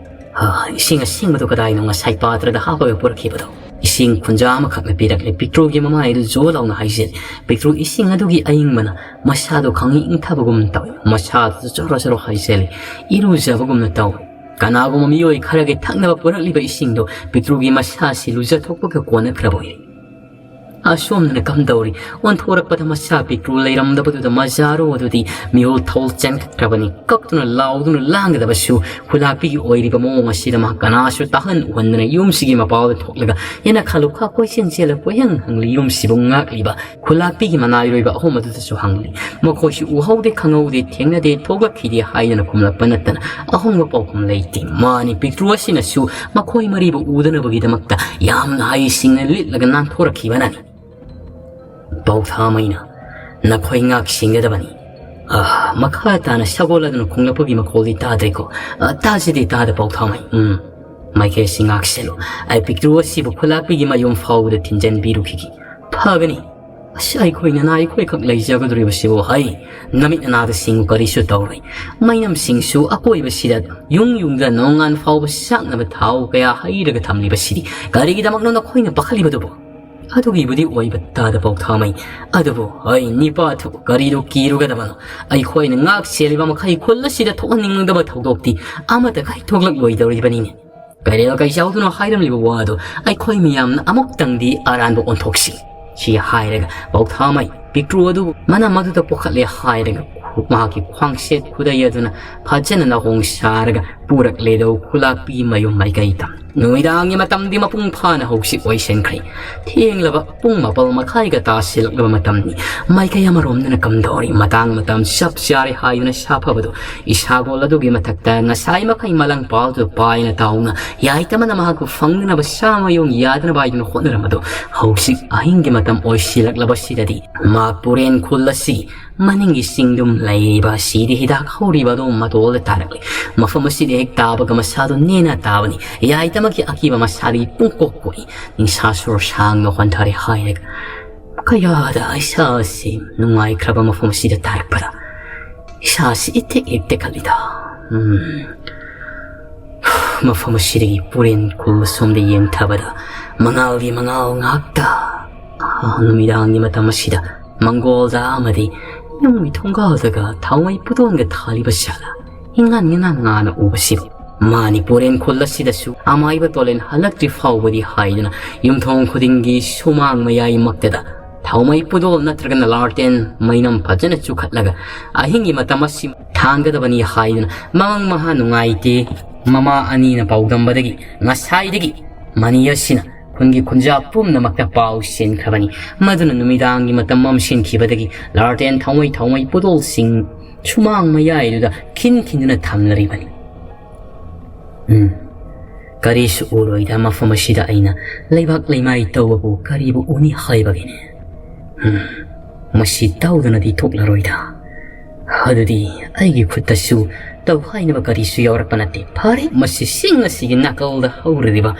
ꯍꯥ, ꯏꯁꯤꯡ ꯑꯁꯦꯡꯕꯗꯨ ꯀꯗꯥꯏꯅꯣ ꯉꯁꯥꯏ ꯄꯥꯇ꯭ꯔꯗ ꯍꯥꯞꯄꯒ ꯄꯨꯔꯛꯈꯤꯕꯗꯣ?" ꯏꯁꯤꯡ ꯈꯨꯟꯖꯥ ꯑꯃꯈꯛꯅ ꯄꯤꯔꯛꯂꯦ꯫ ꯄꯤꯛꯇ꯭ꯔꯨꯒꯤ ꯃꯃꯥꯏꯗꯨ ꯖꯣ ꯂꯥꯎꯅ ꯍꯥꯏꯖꯤꯜꯂꯤ꯫ ꯄꯤꯛꯇ꯭ꯔꯨ ꯏꯁꯤꯡ ꯑꯗꯨꯒꯤ ꯑꯏꯪꯕꯅ ꯃꯁꯥꯗꯨ ꯈꯪꯏꯪ ꯏꯪꯊꯕꯒꯨꯝ ꯇꯧꯏ꯫ ꯃꯁꯥꯗꯨ ꯆꯣꯔꯣ ꯆꯣꯔꯣ ꯍꯥꯏꯖꯤꯜꯂꯤ꯫ ꯏꯔꯨꯖꯕꯒꯨꯝꯅ ꯇꯧꯏ꯫ ꯀꯅꯥꯒꯨꯝꯕ ꯃꯤꯑꯣꯏ ꯈꯔꯒꯤ ꯊꯛꯅꯕ ꯄꯨꯔꯛꯂꯤꯕ ꯏꯁꯤꯡꯗꯨ ꯄꯤꯛꯇ꯭ꯔꯨꯒꯤ ꯃꯁꯥꯁꯤ ꯂꯨꯖꯊꯣꯛꯄꯒ ꯀꯣꯟꯅꯈ꯭ꯔꯕ ꯑꯣꯏꯔꯤ꯫ ꯑꯁꯣꯝꯗꯅ ꯀꯝꯗꯧꯔꯤ? ꯑꯣꯟꯊꯣꯔꯛꯄꯗ ꯃꯆꯥ ꯄꯤꯛꯇ꯭ꯔꯨ ꯂꯩꯔꯝꯗꯕꯗꯨꯗ ꯃꯖꯥꯔꯣ ꯑꯗꯨꯗꯤ ꯃꯤꯍꯨꯜ ꯊꯧ ꯆꯦꯟꯈꯠꯈ꯭ꯔꯕꯅꯤ꯫ ꯀꯞꯇꯨꯅ ꯂꯥꯎꯗꯨꯅ ꯂꯥꯡꯒꯗꯕꯁꯨ ꯈꯨꯂꯥꯛꯄꯤꯒꯤ ꯑꯣꯏꯔꯤꯕ ꯃꯑꯣꯡ ꯑꯁꯤꯗ ꯃꯍꯥꯛ ꯀꯅꯥꯁꯨ ꯇꯥꯍꯟ ꯎꯍꯟꯗꯅ ꯌꯨꯝꯁꯤꯒꯤ ꯃꯄꯥꯜꯗ ꯊꯣꯛꯂꯒ ꯍꯦꯟꯅ ꯈꯜꯂꯨ ꯈꯥ ꯀꯣꯏꯆꯦꯟ ꯆꯦꯜꯂ ꯀꯣꯏꯍꯪ ꯍꯪꯂꯤ꯫ ꯌꯨꯝꯁꯤꯕꯨ ꯉꯥꯛꯂꯤꯕ ꯈꯨꯂꯥꯛꯄꯤꯒꯤ ꯃꯅꯥꯏꯔꯣꯏꯕ ꯑꯍꯨꯝ ꯑꯗꯨꯗꯁꯨ ꯍꯪꯂꯤ꯫ ꯃꯈꯣꯏꯁꯨ ꯎꯍꯧꯗꯦ ꯈꯪꯍꯧꯗꯦ ꯊꯦꯡꯅꯗꯦ ꯊꯣꯛꯂꯛꯈꯤꯗꯦ ꯍꯥꯏꯗꯅ ꯈꯨꯝꯂꯛꯄ ꯅꯠꯇꯅ ꯑꯍꯣꯡꯕ ꯄꯥꯎꯈꯨꯝ ꯂꯩꯇꯦ꯫ ꯃꯥꯅꯤ, ꯄꯤꯛꯇ꯭ꯔꯨ ꯑꯁꯤꯅꯁꯨ ꯃꯈꯣꯏ ꯃꯔꯤꯕꯨ ꯎꯗꯅꯕꯒꯤꯗꯃꯛꯇ ꯌꯥꯝꯅ ꯍꯩꯁꯤꯡꯅ ꯂꯤꯠꯂꯒ ꯅꯥꯟꯊꯣꯔꯛꯈꯤꯕꯅꯅꯤ꯫ ꯄꯥꯎꯊꯥꯃꯩꯅ, "ꯅꯈꯣꯏ ꯉꯥꯛ ꯁꯦꯟꯒꯗꯕꯅꯤ꯫" ꯑ, ꯃꯈꯥ ꯇꯥꯅ ꯁꯒꯣꯜ ꯑꯗꯨꯅ ꯈꯣꯡꯂꯛꯄꯒꯤ ꯃꯈꯣꯜꯗꯤ ꯇꯥꯗ꯭ꯔꯦꯀꯣ꯫ ꯑ, ꯇꯥꯁꯤꯗꯤ ꯇꯥꯗ ꯄꯥꯎꯊꯥꯃꯩ꯫ ꯎꯝ꯫ ꯃꯥꯏꯀꯩ ꯑꯁꯤ ꯉꯥꯛꯁꯦꯜꯂꯨ꯫ ꯑꯩ ꯄꯤꯛꯇ꯭ꯔꯨ ꯑꯁꯤꯕꯨ ꯈꯨꯂꯥꯛꯄꯤꯒꯤ ꯃꯌꯨꯝ ꯐꯥꯎꯕꯗ ꯊꯤꯟꯖꯟꯕꯤꯔꯨꯈꯤꯒꯦ꯫ ꯐꯒꯅꯤ꯫ ꯑꯁ, ꯑꯩꯈꯣꯏ ꯅꯅꯥ ꯑꯩꯈꯣꯏꯈꯛ ꯂꯩꯖꯒꯗꯧꯔꯤꯕꯁꯤꯕꯨ ꯍꯩ꯫ ꯅꯃꯤꯠ ꯅꯅꯥꯗ ꯁꯤꯡꯉꯨ, ꯀꯔꯤꯁꯨ ꯇꯧꯔꯣꯏ꯫ ꯃꯩꯅꯝꯁꯤꯡꯁꯨ ꯑꯀꯣꯏꯕꯁꯤꯗ ꯌꯨꯡ ꯌꯨꯡꯗ ꯅꯣꯡꯉꯥꯟ ꯐꯥꯎꯕ ꯆꯥꯛꯅꯕ ꯊꯥꯎ ꯀꯌꯥ ꯍꯩꯔꯒ ꯊꯝꯂꯤꯕꯁꯤꯗꯤ ꯀꯔꯤꯒꯤꯗꯃꯛꯅꯣ ꯅꯈꯣꯏꯅ ꯄꯥꯈꯠꯂꯤꯕꯗꯨꯕꯨ? ꯑꯗꯨꯒꯤꯕꯨꯗꯤ ꯑꯣꯏꯕ ꯇꯥꯗ ꯄꯥꯎꯊꯥꯃꯩ꯫ ꯑꯗꯨꯕꯨ ꯍꯩ ꯅꯤꯄꯥ ꯊꯨ ꯀꯔꯤꯗꯣ ꯀꯤꯔꯨꯒꯗꯕꯅꯣ? ꯑꯩꯈꯣꯏꯅ ꯉꯥꯛ ꯁꯦꯜꯂꯤꯕ ꯃꯈꯩ ꯈꯨꯜ ꯑꯁꯤꯗ ꯊꯣꯛꯍꯟꯅꯤꯡꯗꯕ ꯊꯧꯗꯣꯛꯇꯤ ꯑꯃꯠꯇ ꯀꯥꯏ ꯊꯣꯛꯂꯛꯂꯣꯏꯗꯧꯔꯤꯕꯅꯤꯅꯦ꯫ ꯀꯩꯔꯦꯜ ꯀꯩꯆꯥꯎꯗꯨꯅ ꯍꯥꯏꯔꯝꯂꯤꯕ ꯋꯥꯗꯨ ꯑꯩꯈꯣꯏ ꯃꯤꯌꯥꯝꯅ ꯑꯃꯨꯛꯇꯪꯗꯤ ꯑꯔꯥꯟꯕ ꯑꯣꯟꯊꯣꯛꯁꯤ꯫ ꯁꯤ ꯍꯥꯏꯔꯒ ꯄꯥꯎꯊꯥꯃꯩ ꯄꯤꯛꯇ꯭ꯔꯨ ꯑꯗꯨꯕꯨ ꯃꯅꯝ ꯑꯗꯨꯗ ꯄꯣꯛꯈꯠꯂꯦ ꯍꯥꯏꯔꯒ ꯃꯍꯥꯛꯀꯤ ꯈ꯭ꯋꯥꯡꯁꯦꯠ ꯈꯨꯗꯩ ꯑꯗꯨꯅ ꯐꯖꯅ ꯅꯥꯍꯣꯡ ꯁꯥꯔꯒ ꯄꯨꯔꯛꯂꯦꯗꯧ ꯈꯨꯂꯥꯛꯄꯤ ꯃꯌꯨꯝ ꯃꯥꯏꯀꯩꯗ꯫ ꯅꯨꯃꯤꯗꯥꯡꯒꯤ ꯃꯇꯝꯗꯤ ꯃꯄꯨꯡ ꯐꯥꯅ ꯍꯧꯖꯤꯛ ꯑꯣꯏꯁꯤꯟꯈ꯭ꯔꯦ꯫ ꯊꯦꯡꯂꯕ ꯄꯨꯡ ꯃꯥꯄꯜ ꯃꯈꯥꯏꯒ ꯇꯥꯁꯤꯜꯂꯛꯂꯕ ꯃꯇꯝꯅꯤ꯫ ꯃꯥꯏꯀꯩ ꯑꯃꯔꯣꯝꯗꯅ ꯀꯝꯗꯧꯔꯤ? ꯃꯇꯥꯡ ꯃꯇꯝ ꯆꯞ ꯆꯥꯔꯦ ꯍꯥꯏꯗꯨꯅ ꯁꯥꯐꯕꯗꯨ ꯏꯁꯥꯒꯣꯜ ꯑꯗꯨꯒꯤ ꯃꯊꯛꯇ ꯉꯁꯥꯏ ꯃꯈꯩ ꯃꯂꯪ ꯄꯥꯜꯗꯨ ꯄꯥꯏꯅ ꯇꯥꯎꯅ ꯌꯥꯏꯇꯃꯅ ꯃꯍꯥꯛꯄꯨ ꯐꯪꯅꯅꯕ ꯁꯥ ꯃꯌꯨꯡ ꯌꯥꯗꯅꯕ ꯍꯥꯏꯗꯨꯅ ꯍꯣꯠꯅꯔꯝꯕꯗꯨ ꯍꯧꯖꯤꯛ ꯑꯍꯤꯡꯒꯤ ꯃꯇꯝ ꯑꯣꯏꯁꯤꯜꯂꯛꯂꯕꯁꯤꯗꯗꯤ ꯃꯍꯥꯛ ꯄꯨꯔꯦꯟ ꯈꯨꯜ ꯑꯁꯤ ꯃꯅꯤꯡꯒꯤ ꯆꯤꯡꯗꯨꯝ ꯂꯩꯔꯤꯕ ꯑꯁꯤꯗꯤ ꯍꯤꯗꯥꯛ ꯍꯧꯔꯤꯕ ꯑꯗꯨꯝ ꯃꯇꯣꯜꯗ ꯇꯥꯔꯛꯂꯤ꯫ ꯃꯐꯝ ꯑꯁꯤꯗ ꯍꯦꯛ ꯇꯥꯕꯒ ꯃꯁꯥꯗꯨ ꯅꯦꯅ ꯇꯥꯕꯅꯤ꯫ ꯌꯥꯏꯇꯃꯛꯀꯤ ꯑꯀꯤꯕ ꯃꯁꯥꯗꯒꯤ ꯄꯨꯡꯀꯣꯛ ꯀꯣꯛꯏ꯫ ꯅꯤꯡꯁꯥ ꯁꯣꯔ ꯁꯥꯡꯅ ꯍꯣꯟꯊꯔꯦ ꯍꯥꯏꯔꯒ ꯀꯌꯥꯗ ꯏꯁꯥꯁꯤ ꯅꯨꯡꯉꯥꯏꯈ꯭ꯔꯕ ꯃꯐꯝ ꯑꯁꯤꯗ ꯇꯥꯔꯛꯄꯗ ꯏꯁꯥꯁꯤ ꯏꯇꯦꯛ ꯍꯦꯛ ꯇꯦꯛꯈꯠꯂꯤꯗ꯫ ꯎꯝ꯫ ꯃꯐꯝ ꯑꯁꯤꯗꯒꯤ ꯄꯨꯔꯦꯟ ꯈꯨꯜ ꯑꯁꯣꯝꯗ ꯌꯦꯡꯊꯕꯗ ꯃꯉꯥꯜꯒꯤ ꯃꯉꯥꯜ ꯉꯥꯛꯇ꯫ ꯑꯥ, ꯅꯨꯃꯤꯗꯥꯡꯒꯤ ꯃꯇꯝ ꯑꯁꯤꯗ ꯃꯪꯒꯣꯜꯗ ꯑꯃꯗꯤ ꯌꯨꯝꯒꯤ ꯊꯣꯡꯒꯥꯜꯗꯒ ꯊꯥꯎꯃꯩ ꯄꯨꯇꯣꯟꯒ ꯊꯥꯜꯂꯤꯕ ꯁꯥꯂꯥ ꯏꯉꯥꯟ ꯉꯥꯟ ꯉꯥꯅ ꯎꯕꯁꯤꯕꯨ ꯃꯥꯅꯤꯄꯨꯔꯦꯟ ꯈꯨꯜ ꯑꯁꯤꯗꯁꯨ ꯑꯃꯥꯏꯕ ꯇꯣꯂꯦꯟ ꯍꯜꯂꯛꯇ꯭ꯔꯤ ꯐꯥꯎꯕꯗꯤ ꯍꯥꯏꯗꯨꯅ ꯌꯨꯝꯊꯣꯡ ꯈꯨꯗꯤꯡꯒꯤ ꯁꯨꯃꯥꯡ ꯃꯌꯥꯏꯃꯛꯇꯗ ꯊꯥꯎꯃꯩ ꯄꯨꯗꯣꯜ ꯅꯠꯇ꯭ꯔꯒꯅ ꯂꯥꯔꯇꯦꯟ ꯃꯩꯅꯝ ꯐꯖꯅ ꯆꯨꯈꯠꯂꯒ ꯑꯍꯤꯡꯒꯤ ꯃꯇꯝ ꯑꯁꯤ ꯊꯥꯡꯒꯗꯕꯅꯤ ꯍꯥꯏꯗꯨꯅ ꯃꯃꯪ ꯃꯍꯥ ꯅꯨꯡꯉꯥꯏꯇꯦ ꯃꯃꯥ ꯑꯅꯤꯅ ꯄꯥꯎꯗꯝꯕꯗꯒꯤ ꯉꯁꯥꯏꯗꯒꯤ ꯃꯅꯤ ꯑꯁꯤꯅ ꯈꯨꯟꯒꯤ ꯈꯨꯟꯖꯥ ꯄꯨꯝꯅꯃꯛꯇ ꯄꯥꯎ ꯁꯤꯟꯈ꯭ꯔꯕꯅꯤ꯫ ꯃꯗꯨꯅ ꯅꯨꯃꯤꯗꯥꯡꯒꯤ ꯃꯇꯝ ꯑꯃ ꯁꯤꯟꯈꯤꯕꯗꯒꯤ ꯂꯥꯔꯇꯦꯟ ꯊꯥꯎꯃꯩ ꯊꯥꯎꯃꯩ ꯄꯨꯗꯣꯜꯁꯤꯡ ꯁꯨꯃꯥꯡ ꯃꯌꯥꯏꯗꯨꯗ ꯈꯤꯟ ꯈꯤꯟꯗꯨꯅ ꯊꯝꯂꯔꯤꯕꯅꯤ꯫ ꯎꯝ, ꯀꯔꯤꯁꯨ ꯎꯔꯣꯏꯗ ꯃꯐꯝ ꯑꯁꯤꯗ ꯑꯩꯅ ꯂꯩꯕꯥꯛ ꯂꯩꯃꯥꯏ ꯇꯧꯕꯕꯨ ꯀꯔꯤꯕꯨ ꯎꯅꯤ ꯍꯥꯏꯕꯒꯤꯅꯦ? ꯎꯝ, ꯃꯁꯤ ꯇꯧꯗꯅꯗꯤ ꯊꯣꯛꯂꯔꯣꯏꯗ꯫ ꯑꯗꯨꯗꯤ ꯑꯩꯒꯤ ꯈꯨꯠꯇꯁꯨ ꯇꯧꯈꯥꯏꯅꯕ ꯀꯔꯤꯁꯨ ꯌꯥꯎꯔꯛꯄ ꯅꯠꯇꯦ꯫ ꯐꯔꯦ, ꯃꯁꯤ ꯁꯤꯡ ꯑꯁꯤꯒꯤ ꯅꯥꯀꯜꯗ ꯍꯧꯔꯤꯕ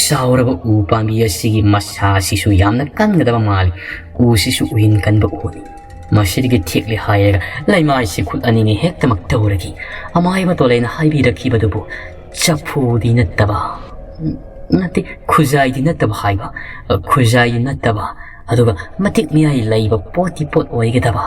ꯆꯥꯎꯔꯕ ꯎ ꯄꯥꯝꯕꯤ ꯑꯁꯤꯒꯤ ꯃꯁꯥ ꯑꯁꯤꯁꯨ ꯌꯥꯝꯅ ꯀꯟꯒꯗꯕ ꯃꯥꯜꯂꯤ꯫ ꯎꯁꯤꯁꯨ ꯎꯍꯤꯟ ꯀꯟꯕ ꯎꯅꯤ꯫ ꯃꯁꯤꯗꯒꯤ ꯊꯦꯛꯂꯦ ꯍꯥꯏꯔꯒ ꯂꯩꯃꯥꯏꯁꯤ ꯈꯨꯠ ꯑꯅꯤꯅ ꯍꯦꯛꯇꯃꯛ ꯇꯧꯔꯒꯦ꯫ ꯑꯃꯥꯏꯕ ꯇꯣꯂꯩꯅ ꯍꯥꯏꯕꯤꯔꯛꯈꯤꯕꯗꯨꯕꯨ ꯆꯐꯨꯗꯤ ꯅꯠꯇꯕ, ꯅꯠꯇꯦ, ꯈꯨꯖꯥꯏꯗꯤ ꯅꯠꯇꯕ ꯍꯥꯏꯕ, ꯈꯨꯖꯥꯏꯗꯤ ꯅꯠꯇꯕ, ꯑꯗꯨꯒ ꯃꯇꯤꯛ ꯃꯌꯥꯏ ꯂꯩꯕ ꯄꯣꯠꯇꯤ ꯄꯣꯠ ꯑꯣꯏꯒꯗꯕ꯫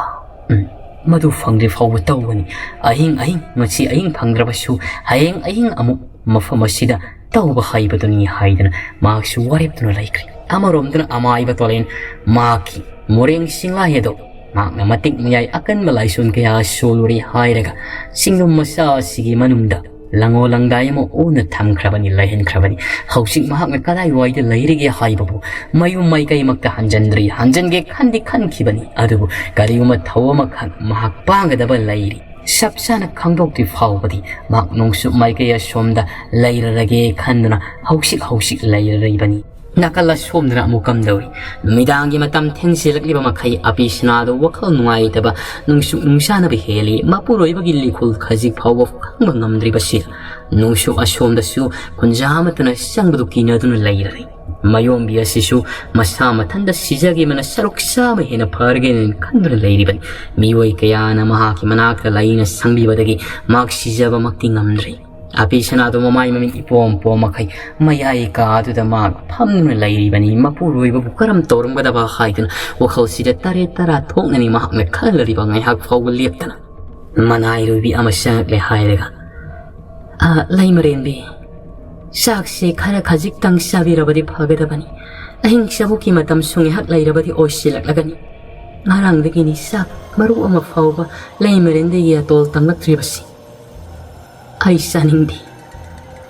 ꯎꯝ, ꯃꯗꯨ ꯐꯪꯗ꯭ꯔꯤ ꯐꯥꯎꯕ ꯇꯧꯒꯅꯤ꯫ ꯑꯍꯤꯡ ꯑꯍꯤꯡ, ꯉꯁꯤ ꯑꯍꯤꯡ ꯐꯪꯗ꯭ꯔꯕꯁꯨ ꯍꯌꯦꯡ ꯑꯍꯤꯡ ꯑꯃꯨꯛ ꯃꯐꯝ ꯑꯁꯤꯗ ꯇꯧꯕ ꯍꯩꯕꯗꯨꯅꯤ ꯍꯥꯏꯗꯨꯅ ꯃꯍꯥꯛꯁꯨ ꯋꯥꯔꯦꯞꯇꯨꯅ ꯂꯩꯈ꯭ꯔꯦ꯫ ꯑꯃꯔꯣꯝꯗꯅ ꯑꯃꯥꯏꯕ ꯇꯣꯂꯦꯟ ꯃꯍꯥꯛꯀꯤ ꯃꯣꯔꯦꯡ ꯁꯤꯡꯂꯥꯏ ꯑꯗꯣ ꯃꯍꯥꯛꯅ ꯃꯇꯤꯛ ꯃꯌꯥꯏ ꯑꯀꯟꯕ ꯂꯥꯏꯁꯣꯟ ꯀꯌꯥ ꯁꯣꯜꯂꯨꯔꯦ ꯍꯥꯏꯔꯒ ꯆꯤꯡꯗꯨꯝ ꯃꯆꯥ ꯑꯁꯤꯒꯤ ꯃꯅꯨꯡꯗ ꯂꯪꯉꯣ ꯂꯪꯗꯥꯏ ꯑꯃ ꯑꯣꯟꯅ ꯊꯝꯈ꯭ꯔꯕꯅꯤ, ꯂꯩꯍꯟꯈ꯭ꯔꯕꯅꯤ꯫ ꯍꯧꯖꯤꯛ ꯃꯍꯥꯛꯅ ꯀꯗꯥꯏꯋꯥꯏꯗ ꯂꯩꯔꯤꯒꯦ ꯍꯥꯏꯕꯕꯨ ꯃꯌꯨꯝ ꯃꯥꯏꯀꯩꯃꯛꯇ ꯍꯟꯖꯤꯟꯗ꯭ꯔꯤ꯫ ꯍꯟꯖꯤꯟꯒꯦ ꯈꯟꯗꯤ ꯈꯟꯈꯤꯕꯅꯤ, ꯑꯗꯨꯕꯨ ꯀꯔꯤꯒꯨꯝꯕ ꯊꯧ ꯑꯃꯈꯛ ꯃꯍꯥꯛ ꯄꯥꯡꯒꯗꯕ ꯂꯩꯔꯤ꯫ ꯆꯞ ꯆꯥꯅ ꯈꯪꯗꯣꯛꯇ꯭ꯔꯤ ꯐꯥꯎꯕꯗꯤ ꯃꯍꯥꯛ ꯅꯣꯡꯆꯨꯞ ꯃꯥꯏꯀꯩ ꯑꯁꯣꯝꯗ ꯂꯩꯔꯔꯒꯦ ꯈꯟꯗꯨꯅ ꯍꯧꯖꯤꯛ ꯍꯧꯖꯤꯛ ꯂꯩꯔꯔꯤꯕꯅꯤ꯫ ꯅꯥꯀꯜ ꯑꯁꯣꯝꯗꯅ ꯑꯃꯨꯛ ꯀꯝꯗꯧꯏ? ꯅꯨꯃꯤꯗꯥꯡꯒꯤ ꯃꯇꯝ ꯊꯦꯡꯖꯤꯜꯂꯛꯂꯤꯕ ꯃꯈꯩ ꯑꯄꯤ ꯁꯅꯥꯗꯣ ꯋꯥꯈꯜ ꯅꯨꯡꯉꯥꯏꯇꯕ, ꯅꯨꯡꯁꯨꯛ ꯅꯨꯡꯁꯥꯅꯕ ꯍꯦꯜꯂꯤ꯫ ꯃꯄꯨꯔꯣꯏꯕꯒꯤ ꯂꯤꯈꯨꯜ ꯈꯖꯤꯛ ꯐꯥꯎꯕ ꯈꯪꯕ ꯉꯝꯗ꯭ꯔꯤꯕꯁꯤ ꯅꯣꯡꯆꯨꯞ ꯑꯁꯣꯝꯗꯁꯨ ꯈꯨꯟꯖꯥ ꯑꯃꯠꯇꯅ ꯆꯪꯕꯗꯨ ꯀꯤꯅꯗꯨꯅ ꯂꯩꯔꯔꯤ꯫ ꯃꯌꯣꯝꯕꯤ ꯑꯁꯤꯁꯨ ꯃꯁꯥ ꯃꯊꯟꯇ ꯁꯤꯖꯈꯤꯕꯅ ꯁꯔꯨꯛ ꯆꯥꯝꯃ ꯍꯦꯟꯅ ꯐꯔꯒꯦꯅ ꯈꯟꯗꯨꯅ ꯂꯩꯔꯤꯕꯅꯤ꯫ ꯃꯤꯑꯣꯏ ꯀꯌꯥꯅ ꯃꯍꯥꯛꯀꯤ ꯃꯅꯥꯛꯇ ꯂꯩꯅ ꯁꯪꯕꯤꯕꯗꯒꯤ ꯃꯍꯥꯛ ꯁꯤꯖꯕꯃꯛꯇꯤ ꯉꯝꯗ꯭ꯔꯤ꯫ ꯑꯄꯤ ꯁꯅꯥꯗꯣ ꯃꯃꯥꯏ ꯃꯃꯤꯠ ꯏꯄꯣꯝ ꯄꯣꯝ ꯃꯈꯩ ꯃꯌꯥꯏ ꯀꯥꯗꯨꯗ ꯃꯍꯥꯛ ꯐꯝꯗꯨꯅ ꯂꯩꯔꯤꯕꯅꯤ꯫ ꯃꯄꯨꯔꯣꯏꯕꯕꯨ ꯀꯔꯝ ꯇꯧꯔꯝꯒꯗꯕ ꯍꯥꯏꯗꯨꯅ ꯋꯥꯈꯜꯁꯤꯗ ꯇꯔꯦꯠ ꯇꯔꯥ ꯊꯣꯛꯅꯅꯤ ꯃꯍꯥꯛꯅ ꯈꯜꯂꯔꯤꯕ ꯉꯥꯏꯍꯥꯛ ꯐꯥꯎꯕ ꯂꯦꯞꯇꯅ꯫ ꯃꯅꯥꯏꯔꯣꯏꯕꯤ ꯑꯃ ꯆꯪꯉꯛꯂꯦ ꯍꯥꯏꯔꯒ, ꯑ, ꯂꯩꯃꯔꯦꯟꯕꯤ, ꯆꯥꯛꯁꯦ ꯈꯔ ꯈꯖꯤꯛꯇꯪ ꯆꯥꯕꯤꯔꯕꯗꯤ ꯐꯒꯗꯕꯅꯤ꯫ ꯑꯍꯤꯡ ꯆꯕꯨꯛꯀꯤ ꯃꯇꯝꯁꯨ ꯉꯥꯏꯍꯥꯛ ꯂꯩꯔꯕꯗꯤ ꯑꯣꯏꯁꯤꯜꯂꯛꯂꯒꯅꯤ꯫ ꯉꯔꯥꯡꯗꯒꯤꯅꯤ ꯆꯥꯛ ꯃꯔꯨ ꯑꯃ ꯐꯥꯎꯕ ꯂꯩꯃꯔꯦꯟꯗꯒꯤ ꯑꯇꯣꯜ ꯇꯪꯂꯛꯇ꯭ꯔꯤꯕꯁꯤ꯫ ꯑꯩ ꯆꯥꯅꯤꯡꯗꯦ꯫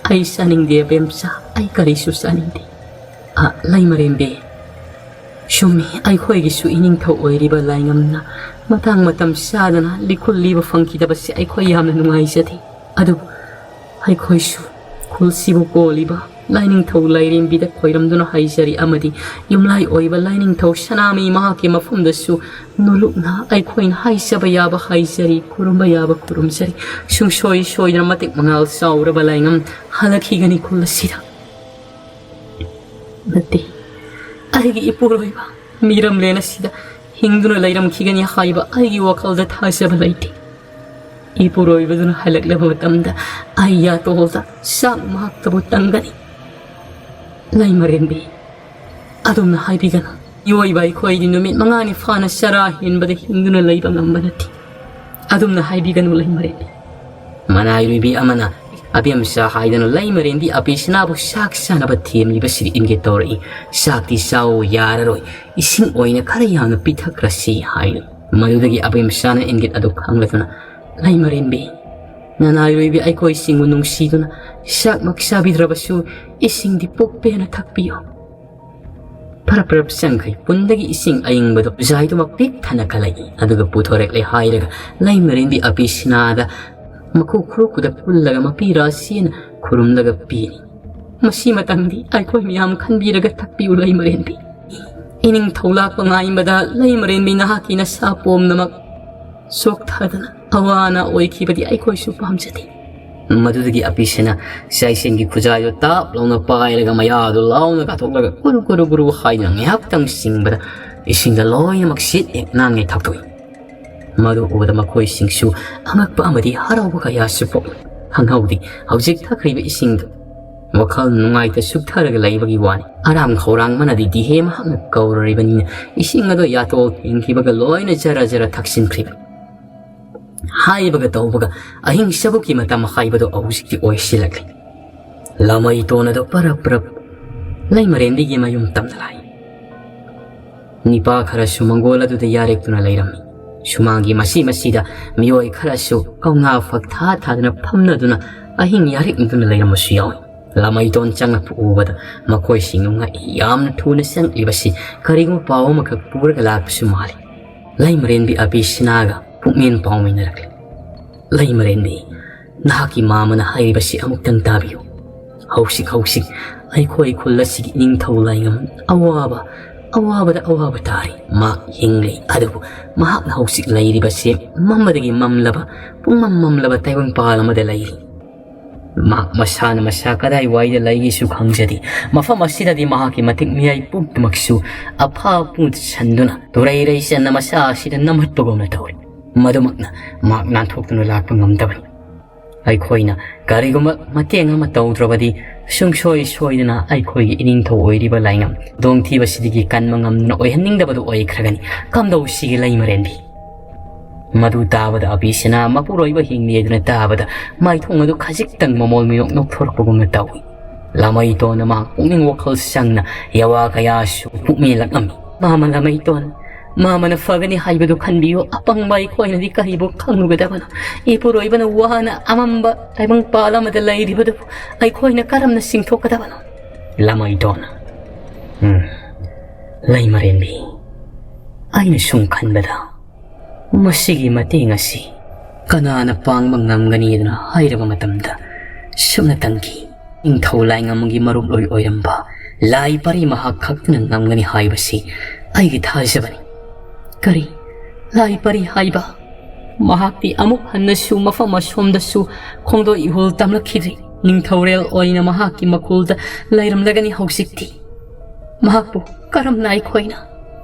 ꯑꯩ ꯆꯥꯅꯤꯡꯗꯦ, ꯑꯕꯦꯝꯆꯥ꯫ ꯑꯩ ꯀꯔꯤꯁꯨ ꯆꯥꯅꯤꯡꯗꯦ꯫ ꯑ, ꯂꯩꯃꯔꯦꯟꯕꯤ, ꯆꯨꯝꯃꯤ, ꯑꯩꯈꯣꯏꯒꯤꯁꯨ ꯏꯅꯤꯡꯊꯧ ꯑꯣꯏꯔꯤꯕ ꯂꯥꯏꯉꯝꯅ ꯃꯇꯥꯡ ꯃꯇꯝ ꯆꯥꯗꯅ ꯂꯤꯈꯨꯜ ꯂꯤꯕ ꯐꯪꯈꯤꯗꯕꯁꯦ ꯑꯩꯈꯣꯏ ꯌꯥꯝꯅ ꯅꯨꯡꯉꯥꯏꯖꯗꯦ꯫ ꯑꯗꯨꯕꯨ ꯑꯩꯈꯣꯏꯁꯨ ꯈꯨꯜꯁꯤꯕꯨ ꯀꯣꯜꯂꯤꯕ ꯂꯥꯏꯅꯤꯡꯊꯧ ꯂꯥꯏꯔꯦꯝꯕꯤꯗ ꯈꯣꯏꯔꯝꯗꯨꯅ ꯍꯥꯏꯖꯔꯤ ꯑꯃꯗꯤ ꯌꯨꯝꯂꯥꯏ ꯑꯣꯏꯕ ꯂꯥꯏꯅꯤꯡꯊꯧ ꯁꯅꯥꯃꯍꯤ ꯃꯍꯥꯛꯀꯤ ꯃꯐꯝꯗꯁꯨ ꯅꯣꯂꯨꯛꯅ ꯑꯩꯈꯣꯏꯅ ꯍꯥꯏꯖꯕ ꯌꯥꯕ ꯍꯥꯏꯖꯔꯤ, ꯈꯨꯔꯨꯝꯕ ꯌꯥꯕ ꯈꯨꯔꯨꯝꯖꯔꯤ꯫ ꯁꯨꯡꯁꯣꯏ ꯁꯣꯏꯗꯅ ꯃꯇꯤꯛ ꯃꯉꯥꯜ ꯆꯥꯎꯔꯕ ꯂꯥꯏꯉꯝ ꯍꯜꯂꯛꯈꯤꯒꯅꯤ ꯈꯨꯜ ꯑꯁꯤꯗ꯫ ꯅꯠꯇꯦ, ꯑꯩꯒꯤ ꯏꯄꯨꯔꯣꯏꯕ ꯃꯤꯔꯝꯂꯦꯟ ꯑꯁꯤꯗ ꯍꯤꯡꯗꯨꯅ ꯂꯩꯔꯝꯈꯤꯒꯅꯤ ꯍꯥꯏꯕ ꯑꯩꯒꯤ ꯋꯥꯈꯜꯗ ꯊꯥꯖꯕ ꯂꯩꯇꯦ꯫ ꯏꯄꯨꯔꯣꯏꯕꯗꯨꯅ ꯍꯜꯂꯛꯂꯕ ꯃꯇꯝꯗ ꯑꯩ ꯌꯥꯇꯣꯜꯗ ꯆꯥꯛ ꯃꯍꯥꯛꯇꯕꯨ ꯇꯪꯒꯅꯤ꯫ ꯂꯩꯃꯔꯦꯟꯕꯤ, ꯑꯗꯨꯝꯅ ꯍꯥꯏꯕꯤꯒꯅꯨ꯫ ꯃꯤꯑꯣꯏꯕ ꯑꯩꯈꯣꯏꯗꯤ ꯅꯨꯃꯤꯠ ꯃꯉꯥꯅꯤ ꯐꯥꯅ ꯆꯔꯥ ꯍꯦꯟꯕꯗ ꯍꯤꯡꯗꯨꯅ ꯂꯩꯕ ꯉꯝꯕ ꯅꯠꯇꯦ꯫ ꯑꯗꯨꯝꯅ ꯍꯥꯏꯕꯤꯒꯅꯨ, ꯂꯩꯃꯔꯦꯟꯕꯤ꯫ ꯃꯅꯥꯏꯔꯣꯏꯕꯤ ꯑꯃꯅ ꯑꯕꯦꯝꯆꯥ ꯍꯥꯏꯗꯨꯅ ꯂꯩꯃꯔꯦꯟꯕꯤ ꯑꯕꯤꯁꯅꯥꯕꯨ ꯆꯥꯛ ꯆꯥꯅꯕ ꯊꯦꯝꯂꯤꯕꯁꯤꯗ ꯏꯟꯒꯦ ꯇꯧꯔꯛꯏ꯫ "ꯆꯥꯛꯇꯤ ꯆꯥꯎ ꯌꯥꯔꯔꯣꯏ, ꯏꯁꯤꯡ ꯑꯣꯏꯅ ꯈꯔ ꯌꯥꯝꯅ ꯄꯤꯊꯛꯈ꯭ꯔꯁꯤ" ꯍꯥꯏꯅ꯫ ꯃꯗꯨꯗꯒꯤ ꯑꯕꯦꯝꯆꯥꯅ ꯏꯪꯒꯤꯠ ꯑꯗꯨ ꯈꯪꯂꯗꯨꯅ, "ꯂꯩꯃꯔꯦꯟꯕꯤ, ꯅꯅꯥꯏꯔꯣꯏꯕꯤ ꯑꯩꯈꯣꯏꯁꯤꯡꯕꯨ ꯅꯨꯡꯁꯤꯗꯨꯅ ꯆꯥꯛꯃꯛ ꯆꯥꯕꯤꯗ꯭ꯔꯕꯁꯨ ꯏꯁꯤꯡꯗꯤ ꯄꯨꯛ ꯄꯦꯟꯅ ꯊꯛꯄꯤꯌꯨ"꯫ ꯐꯔꯞ ꯐꯔꯞ ꯆꯪꯈꯩ ꯄꯨꯟꯗꯒꯤ ꯏꯁꯤꯡ ꯑꯏꯪꯕꯗꯨ ꯈꯨꯖꯥꯏꯗꯨꯃꯛ ꯄꯤꯛ ꯊꯟꯅ ꯀꯜꯂꯛꯏ꯫ ꯑꯗꯨꯒ ꯄꯨꯊꯣꯔꯛꯂꯦ ꯍꯥꯏꯔꯒ ꯂꯩꯃꯔꯦꯟꯕꯤ ꯑꯕꯤꯁꯅꯥꯗ ꯃꯈꯨ ꯈꯨꯔꯨ ꯈꯨꯗ ꯄꯨꯜꯂꯒ ꯃꯄꯤ ꯔꯥꯁꯤꯅ ꯈꯨꯔꯨꯝꯂꯒ ꯄꯤꯔꯤ꯫ "ꯃꯁꯤ ꯃꯇꯝꯗꯤ ꯑꯩꯈꯣꯏ ꯃꯌꯥꯝ ꯈꯟꯕꯤꯔꯒ ꯊꯛꯄꯤꯌꯨ, ꯂꯩꯃꯔꯦꯟꯕꯤ꯫ ꯏꯅꯤꯡꯊꯧ ꯂꯥꯛꯄ ꯉꯥꯏꯕꯗ ꯂꯩꯃꯔꯦꯟꯕꯤ ꯅꯍꯥꯛꯀꯤ ꯅꯁꯥ ꯄꯣꯝꯅꯃꯛ ꯆꯣꯛꯊꯗꯅ ꯑꯋꯥ ꯑꯅꯥ ꯑꯣꯏꯈꯤꯕꯗꯤ ꯑꯩꯈꯣꯏꯁꯨ ꯄꯥꯝꯖꯗꯦ"꯫ ꯃꯗꯨꯗꯒꯤ ꯑꯄꯤꯁꯅ ꯆꯥꯏꯁꯦꯟꯒꯤ ꯈꯨꯖꯥꯏꯗꯨ ꯇꯥꯞ ꯂꯥꯎꯅ ꯄꯥꯏꯔꯒ ꯃꯌꯥꯗꯨ ꯂꯥꯎꯅ ꯀꯥꯊꯣꯛꯂꯒ ꯀꯨꯔꯨ ꯀꯨꯔꯨ ꯀꯨꯔꯨ ꯍꯥꯏꯗꯨꯅ ꯉꯥꯏꯍꯥꯛꯇꯪ ꯆꯤꯡꯕꯗ ꯏꯁꯤꯡꯗ ꯂꯣꯏꯅꯃꯛ ꯁꯤꯠ ꯍꯦꯛ ꯅꯥꯟꯉꯩ ꯊꯛꯇꯣꯛꯏ꯫ ꯃꯗꯨ ꯎꯕꯗ ꯃꯈꯣꯏꯁꯤꯡꯁꯨ ꯑꯉꯛꯄ ꯑꯃꯗꯤ ꯍꯔꯥꯎꯕ ꯀꯌꯥꯁꯨ ꯄꯣꯛꯏ꯫ ꯈꯪꯍꯧꯗꯦ, ꯍꯧꯖꯤꯛ ꯊꯛꯈ꯭ꯔꯤꯕ ꯏꯁꯤꯡꯗꯨ ꯋꯥꯈꯜ ꯅꯨꯡꯉꯥꯏꯇ ꯆꯨꯞꯊꯔꯒ ꯂꯩꯕꯒꯤ ꯋꯥꯅꯤ꯫ ꯑꯔꯥꯝ ꯈꯧꯔꯥꯡꯕꯅꯗꯤ ꯗꯤꯍꯦ ꯃꯍꯥꯛꯅ ꯀꯧꯔꯔꯤꯕꯅꯤꯅ ꯏꯁꯤꯡ ꯑꯗꯨ ꯌꯥꯇꯣꯜ ꯊꯦꯡꯈꯤꯕꯒ ꯂꯣꯏꯅ ꯖꯔ ꯖꯔ ꯊꯛꯆꯤꯟꯈ꯭ꯔꯤꯕ꯫ ꯍꯥꯏꯕꯒ ꯇꯧꯕꯒ ꯑꯍꯤꯡ ꯆꯕꯨꯛꯀꯤ ꯃꯇꯝ ꯍꯥꯏꯕꯗꯣ ꯍꯧꯖꯤꯛꯇꯤ ꯑꯣꯏꯁꯤꯜꯂꯛꯂꯦ꯫ ꯂꯃꯩꯇꯣꯟ ꯑꯗꯨ ꯄꯔꯞ ꯄꯔꯞ ꯂꯩꯃꯔꯦꯟꯕꯤꯒꯤ ꯃꯌꯨꯝ ꯇꯝꯅ ꯂꯥꯛꯏ꯫ ꯅꯤꯄꯥ ꯈꯔꯁꯨ ꯃꯪꯒꯣꯜ ꯑꯗꯨꯗ ꯌꯥꯔꯦꯛꯇꯨꯅ ꯂꯩꯔꯝꯃꯤ꯫ ꯁꯨꯃꯥꯡꯒꯤ ꯃꯁꯤ ꯃꯁꯤꯗ ꯃꯤꯑꯣꯏ ꯈꯔꯁꯨ ꯀꯧꯅꯥ ꯐꯛ ꯊꯥ ꯊꯥꯗꯨꯅ ꯐꯝꯅꯗꯨꯅ ꯑꯍꯤꯡ ꯌꯥꯔꯦꯛꯅꯗꯨꯅ ꯂꯩꯔꯝꯕꯁꯨ ꯌꯥꯎꯏ꯫ ꯂꯃꯩꯇꯣꯟ ꯆꯪꯂꯛꯄ ꯎꯕꯗ ꯃꯈꯣꯏꯁꯤꯡꯗꯨ ꯉꯛꯏ꯫ ꯌꯥꯝꯅ ꯊꯨꯅ ꯆꯪꯂꯛꯂꯤꯕꯁꯤ ꯀꯔꯤꯒꯨꯝꯕ ꯄꯥꯎ ꯑꯃꯈꯛ ꯄꯨꯔꯒ ꯂꯥꯛꯄꯁꯨ ꯃꯥꯜꯂꯤ꯫ ꯂꯩꯃꯔꯦꯟꯕꯤ ꯑꯕꯤꯁꯤꯅꯥꯒ ꯄꯨꯛꯃꯦꯟ ꯄꯥꯎꯃꯤꯟꯅꯔꯛꯂꯤ꯫ ꯂꯩꯃꯔꯦꯟꯕꯤ, ꯅꯍꯥꯛꯀꯤ ꯃꯥꯃꯅ ꯍꯥꯏꯔꯤꯕꯁꯤ ꯑꯃꯨꯛꯇꯪ ꯇꯥꯕꯤꯌꯨ꯫ ꯍꯧꯖꯤꯛ ꯍꯧꯖꯤꯛ ꯑꯩꯈꯣꯏ ꯈꯨꯜ ꯑꯁꯤꯒꯤ ꯏꯅꯤꯡꯊꯧ ꯂꯥꯏꯉꯝ ꯑꯋꯥꯕ, ꯑꯋꯥꯕꯗ ꯑꯋꯥꯕ ꯇꯥꯔꯤ꯫ ꯃꯍꯥꯛ ꯍꯤꯡꯂꯤ, ꯑꯗꯨꯕꯨ ꯃꯍꯥꯛꯅ ꯍꯧꯖꯤꯛ ꯂꯩꯔꯤꯕꯁꯤ ꯃꯝꯕꯗꯒꯤ ꯃꯝꯂꯕ, ꯄꯨꯡꯃꯝ ꯃꯝꯂꯕ ꯇꯥꯏꯕꯪꯄꯥꯜ ꯑꯃꯗ ꯂꯩꯔꯤ꯫ ꯃꯍꯥꯛ ꯃꯁꯥꯅ ꯃꯁꯥ ꯀꯗꯥꯏꯋꯥꯏꯗ ꯂꯩꯒꯦꯁꯨ ꯈꯪꯖꯗꯦ꯫ ꯃꯐꯝ ꯑꯁꯤꯗꯗꯤ ꯃꯍꯥꯛꯀꯤ ꯃꯇꯤꯛ ꯃꯌꯥꯏ ꯄꯨꯝꯅꯃꯛꯁꯨ ꯑꯐꯥ ꯄꯨꯝ ꯁꯟꯗꯨꯅ ꯇꯨꯔꯩ ꯔꯩꯆꯟꯅ ꯃꯁꯥ ꯑꯁꯤꯗ ꯅꯝꯍꯠꯄꯒꯨꯝꯅ ꯇꯧꯔꯤ꯫ ꯃꯗꯨꯃꯛꯅ ꯃꯍꯥꯛ ꯅꯥꯟꯊꯣꯛꯇꯨꯅ ꯂꯥꯛꯄ ꯉꯝꯗꯕꯅꯤ꯫ ꯑꯩꯈꯣꯏꯅ ꯀꯔꯤꯒꯨꯝꯕ ꯃꯇꯦꯡ ꯑꯃ ꯇꯧꯗ꯭ꯔꯕꯗꯤ ꯁꯨꯡꯁꯣꯏ ꯁꯣꯏꯗꯅ ꯑꯩꯈꯣꯏꯒꯤ ꯏꯅꯤꯡꯊꯧ ꯑꯣꯏꯔꯤꯕ ꯂꯥꯏꯉꯝ ꯈꯨꯗꯣꯡꯊꯤꯕꯁꯤꯗꯒꯤ ꯀꯟꯕ ꯉꯝꯗꯨꯅ ꯑꯣꯏꯍꯟꯅꯤꯡꯗꯕꯗꯨ ꯑꯣꯏꯈ꯭ꯔꯒꯅꯤ꯫ ꯀꯝꯗꯧꯁꯤꯒꯦ ꯂꯩꯃꯔꯦꯟꯕꯤ? ꯃꯗꯨ ꯇꯥꯕꯗ ꯑꯕꯤꯁꯤꯅ ꯃꯄꯨꯔꯣꯏꯕ ꯍꯤꯡꯂꯦꯗꯅ ꯇꯥꯕꯗ ꯃꯥꯏꯊꯣꯡ ꯑꯗꯨ ꯈꯖꯤꯛꯇꯪ ꯃꯃꯣꯜ ꯃꯤꯅꯣꯛ ꯅꯣꯛꯊꯣꯔꯛꯄꯒꯨꯝꯅ ꯇꯧꯏ꯫ ꯂꯃꯩꯇꯣꯟꯅ ꯃꯍꯥꯛ ꯄꯨꯛꯅꯤꯡ ꯋꯥꯈꯜ ꯆꯪꯅ ꯌꯥꯋꯥ ꯀꯌꯥꯁꯨ ꯄꯨꯛꯃꯦꯜꯂꯛꯂꯝꯃꯤ꯫ ꯃꯥꯃ ꯂꯃꯩꯇꯣꯟ, ꯃꯥꯃꯅ ꯐꯒꯅꯤ ꯍꯥꯏꯕꯗꯨ ꯈꯟꯕꯤꯌꯨ꯫ ꯑꯄꯪꯕ ꯑꯩꯈꯣꯏꯅꯗꯤ ꯀꯔꯤꯕꯨ ꯈꯪꯂꯨꯒꯗꯕꯅꯣ? ꯏꯄꯨꯔꯣꯏꯕꯅ ꯋꯥꯅ ꯑꯃꯝꯕ ꯇꯥꯏꯕꯪꯄꯥꯜ ꯑꯃꯗ ꯂꯩꯔꯤꯕꯗꯨꯕꯨ ꯑꯩꯈꯣꯏꯅ ꯀꯔꯝꯅ ꯆꯤꯡꯊꯣꯛꯀꯗꯕꯅꯣ? ꯂꯃꯩꯇꯣꯟ, ꯎꯝ, ꯂꯩꯃꯔꯦꯟꯕꯤ, ꯑꯩꯅ ꯁꯨꯝ ꯈꯟꯕꯗ ꯃꯁꯤꯒꯤ ꯃꯇꯦꯡ ꯑꯁꯤ ꯀꯅꯥꯅ ꯄꯥꯡꯕ ꯉꯝꯒꯅꯤꯗꯅ ꯍꯥꯏꯔꯕ ꯃꯇꯝꯗ ꯁꯨꯞꯅꯇꯪꯒꯤ ꯅꯤꯡꯊꯧ ꯂꯥꯏꯉꯝꯒꯤ ꯃꯔꯨꯞꯂꯣꯏ ꯑꯣꯏꯔꯝꯕ ꯂꯥꯏ ꯄꯔꯤ ꯃꯍꯥꯛ ꯈꯛꯇꯅ ꯉꯝꯒꯅꯤ ꯍꯥꯏꯕꯁꯤ ꯑꯩꯒꯤ ꯊꯥꯖꯕꯅꯤ꯫ ꯀꯔꯤ ꯂꯥꯏ ꯄꯔꯤ ꯍꯥꯏꯕ? ꯃꯍꯥꯛꯇꯤ ꯑꯃꯨꯛ ꯍꯟꯅꯁꯨ ꯃꯐꯝ ꯑꯁꯣꯝꯗꯁꯨ ꯈꯣꯡꯗꯣꯏ ꯏꯍꯨꯜ ꯇꯝꯂꯛꯈꯤꯗ꯭ꯔꯤ꯫ ꯅꯤꯡꯊꯧꯔꯦꯜ ꯑꯣꯏꯅ ꯃꯍꯥꯛꯀꯤ ꯃꯀꯣꯜꯗ ꯂꯩꯔꯝꯂꯒꯅꯤ ꯍꯧꯖꯤꯛꯇꯤ꯫ ꯃꯍꯥꯛꯄꯨ ꯀꯔꯝꯅ ꯑꯩꯈꯣꯏꯅ?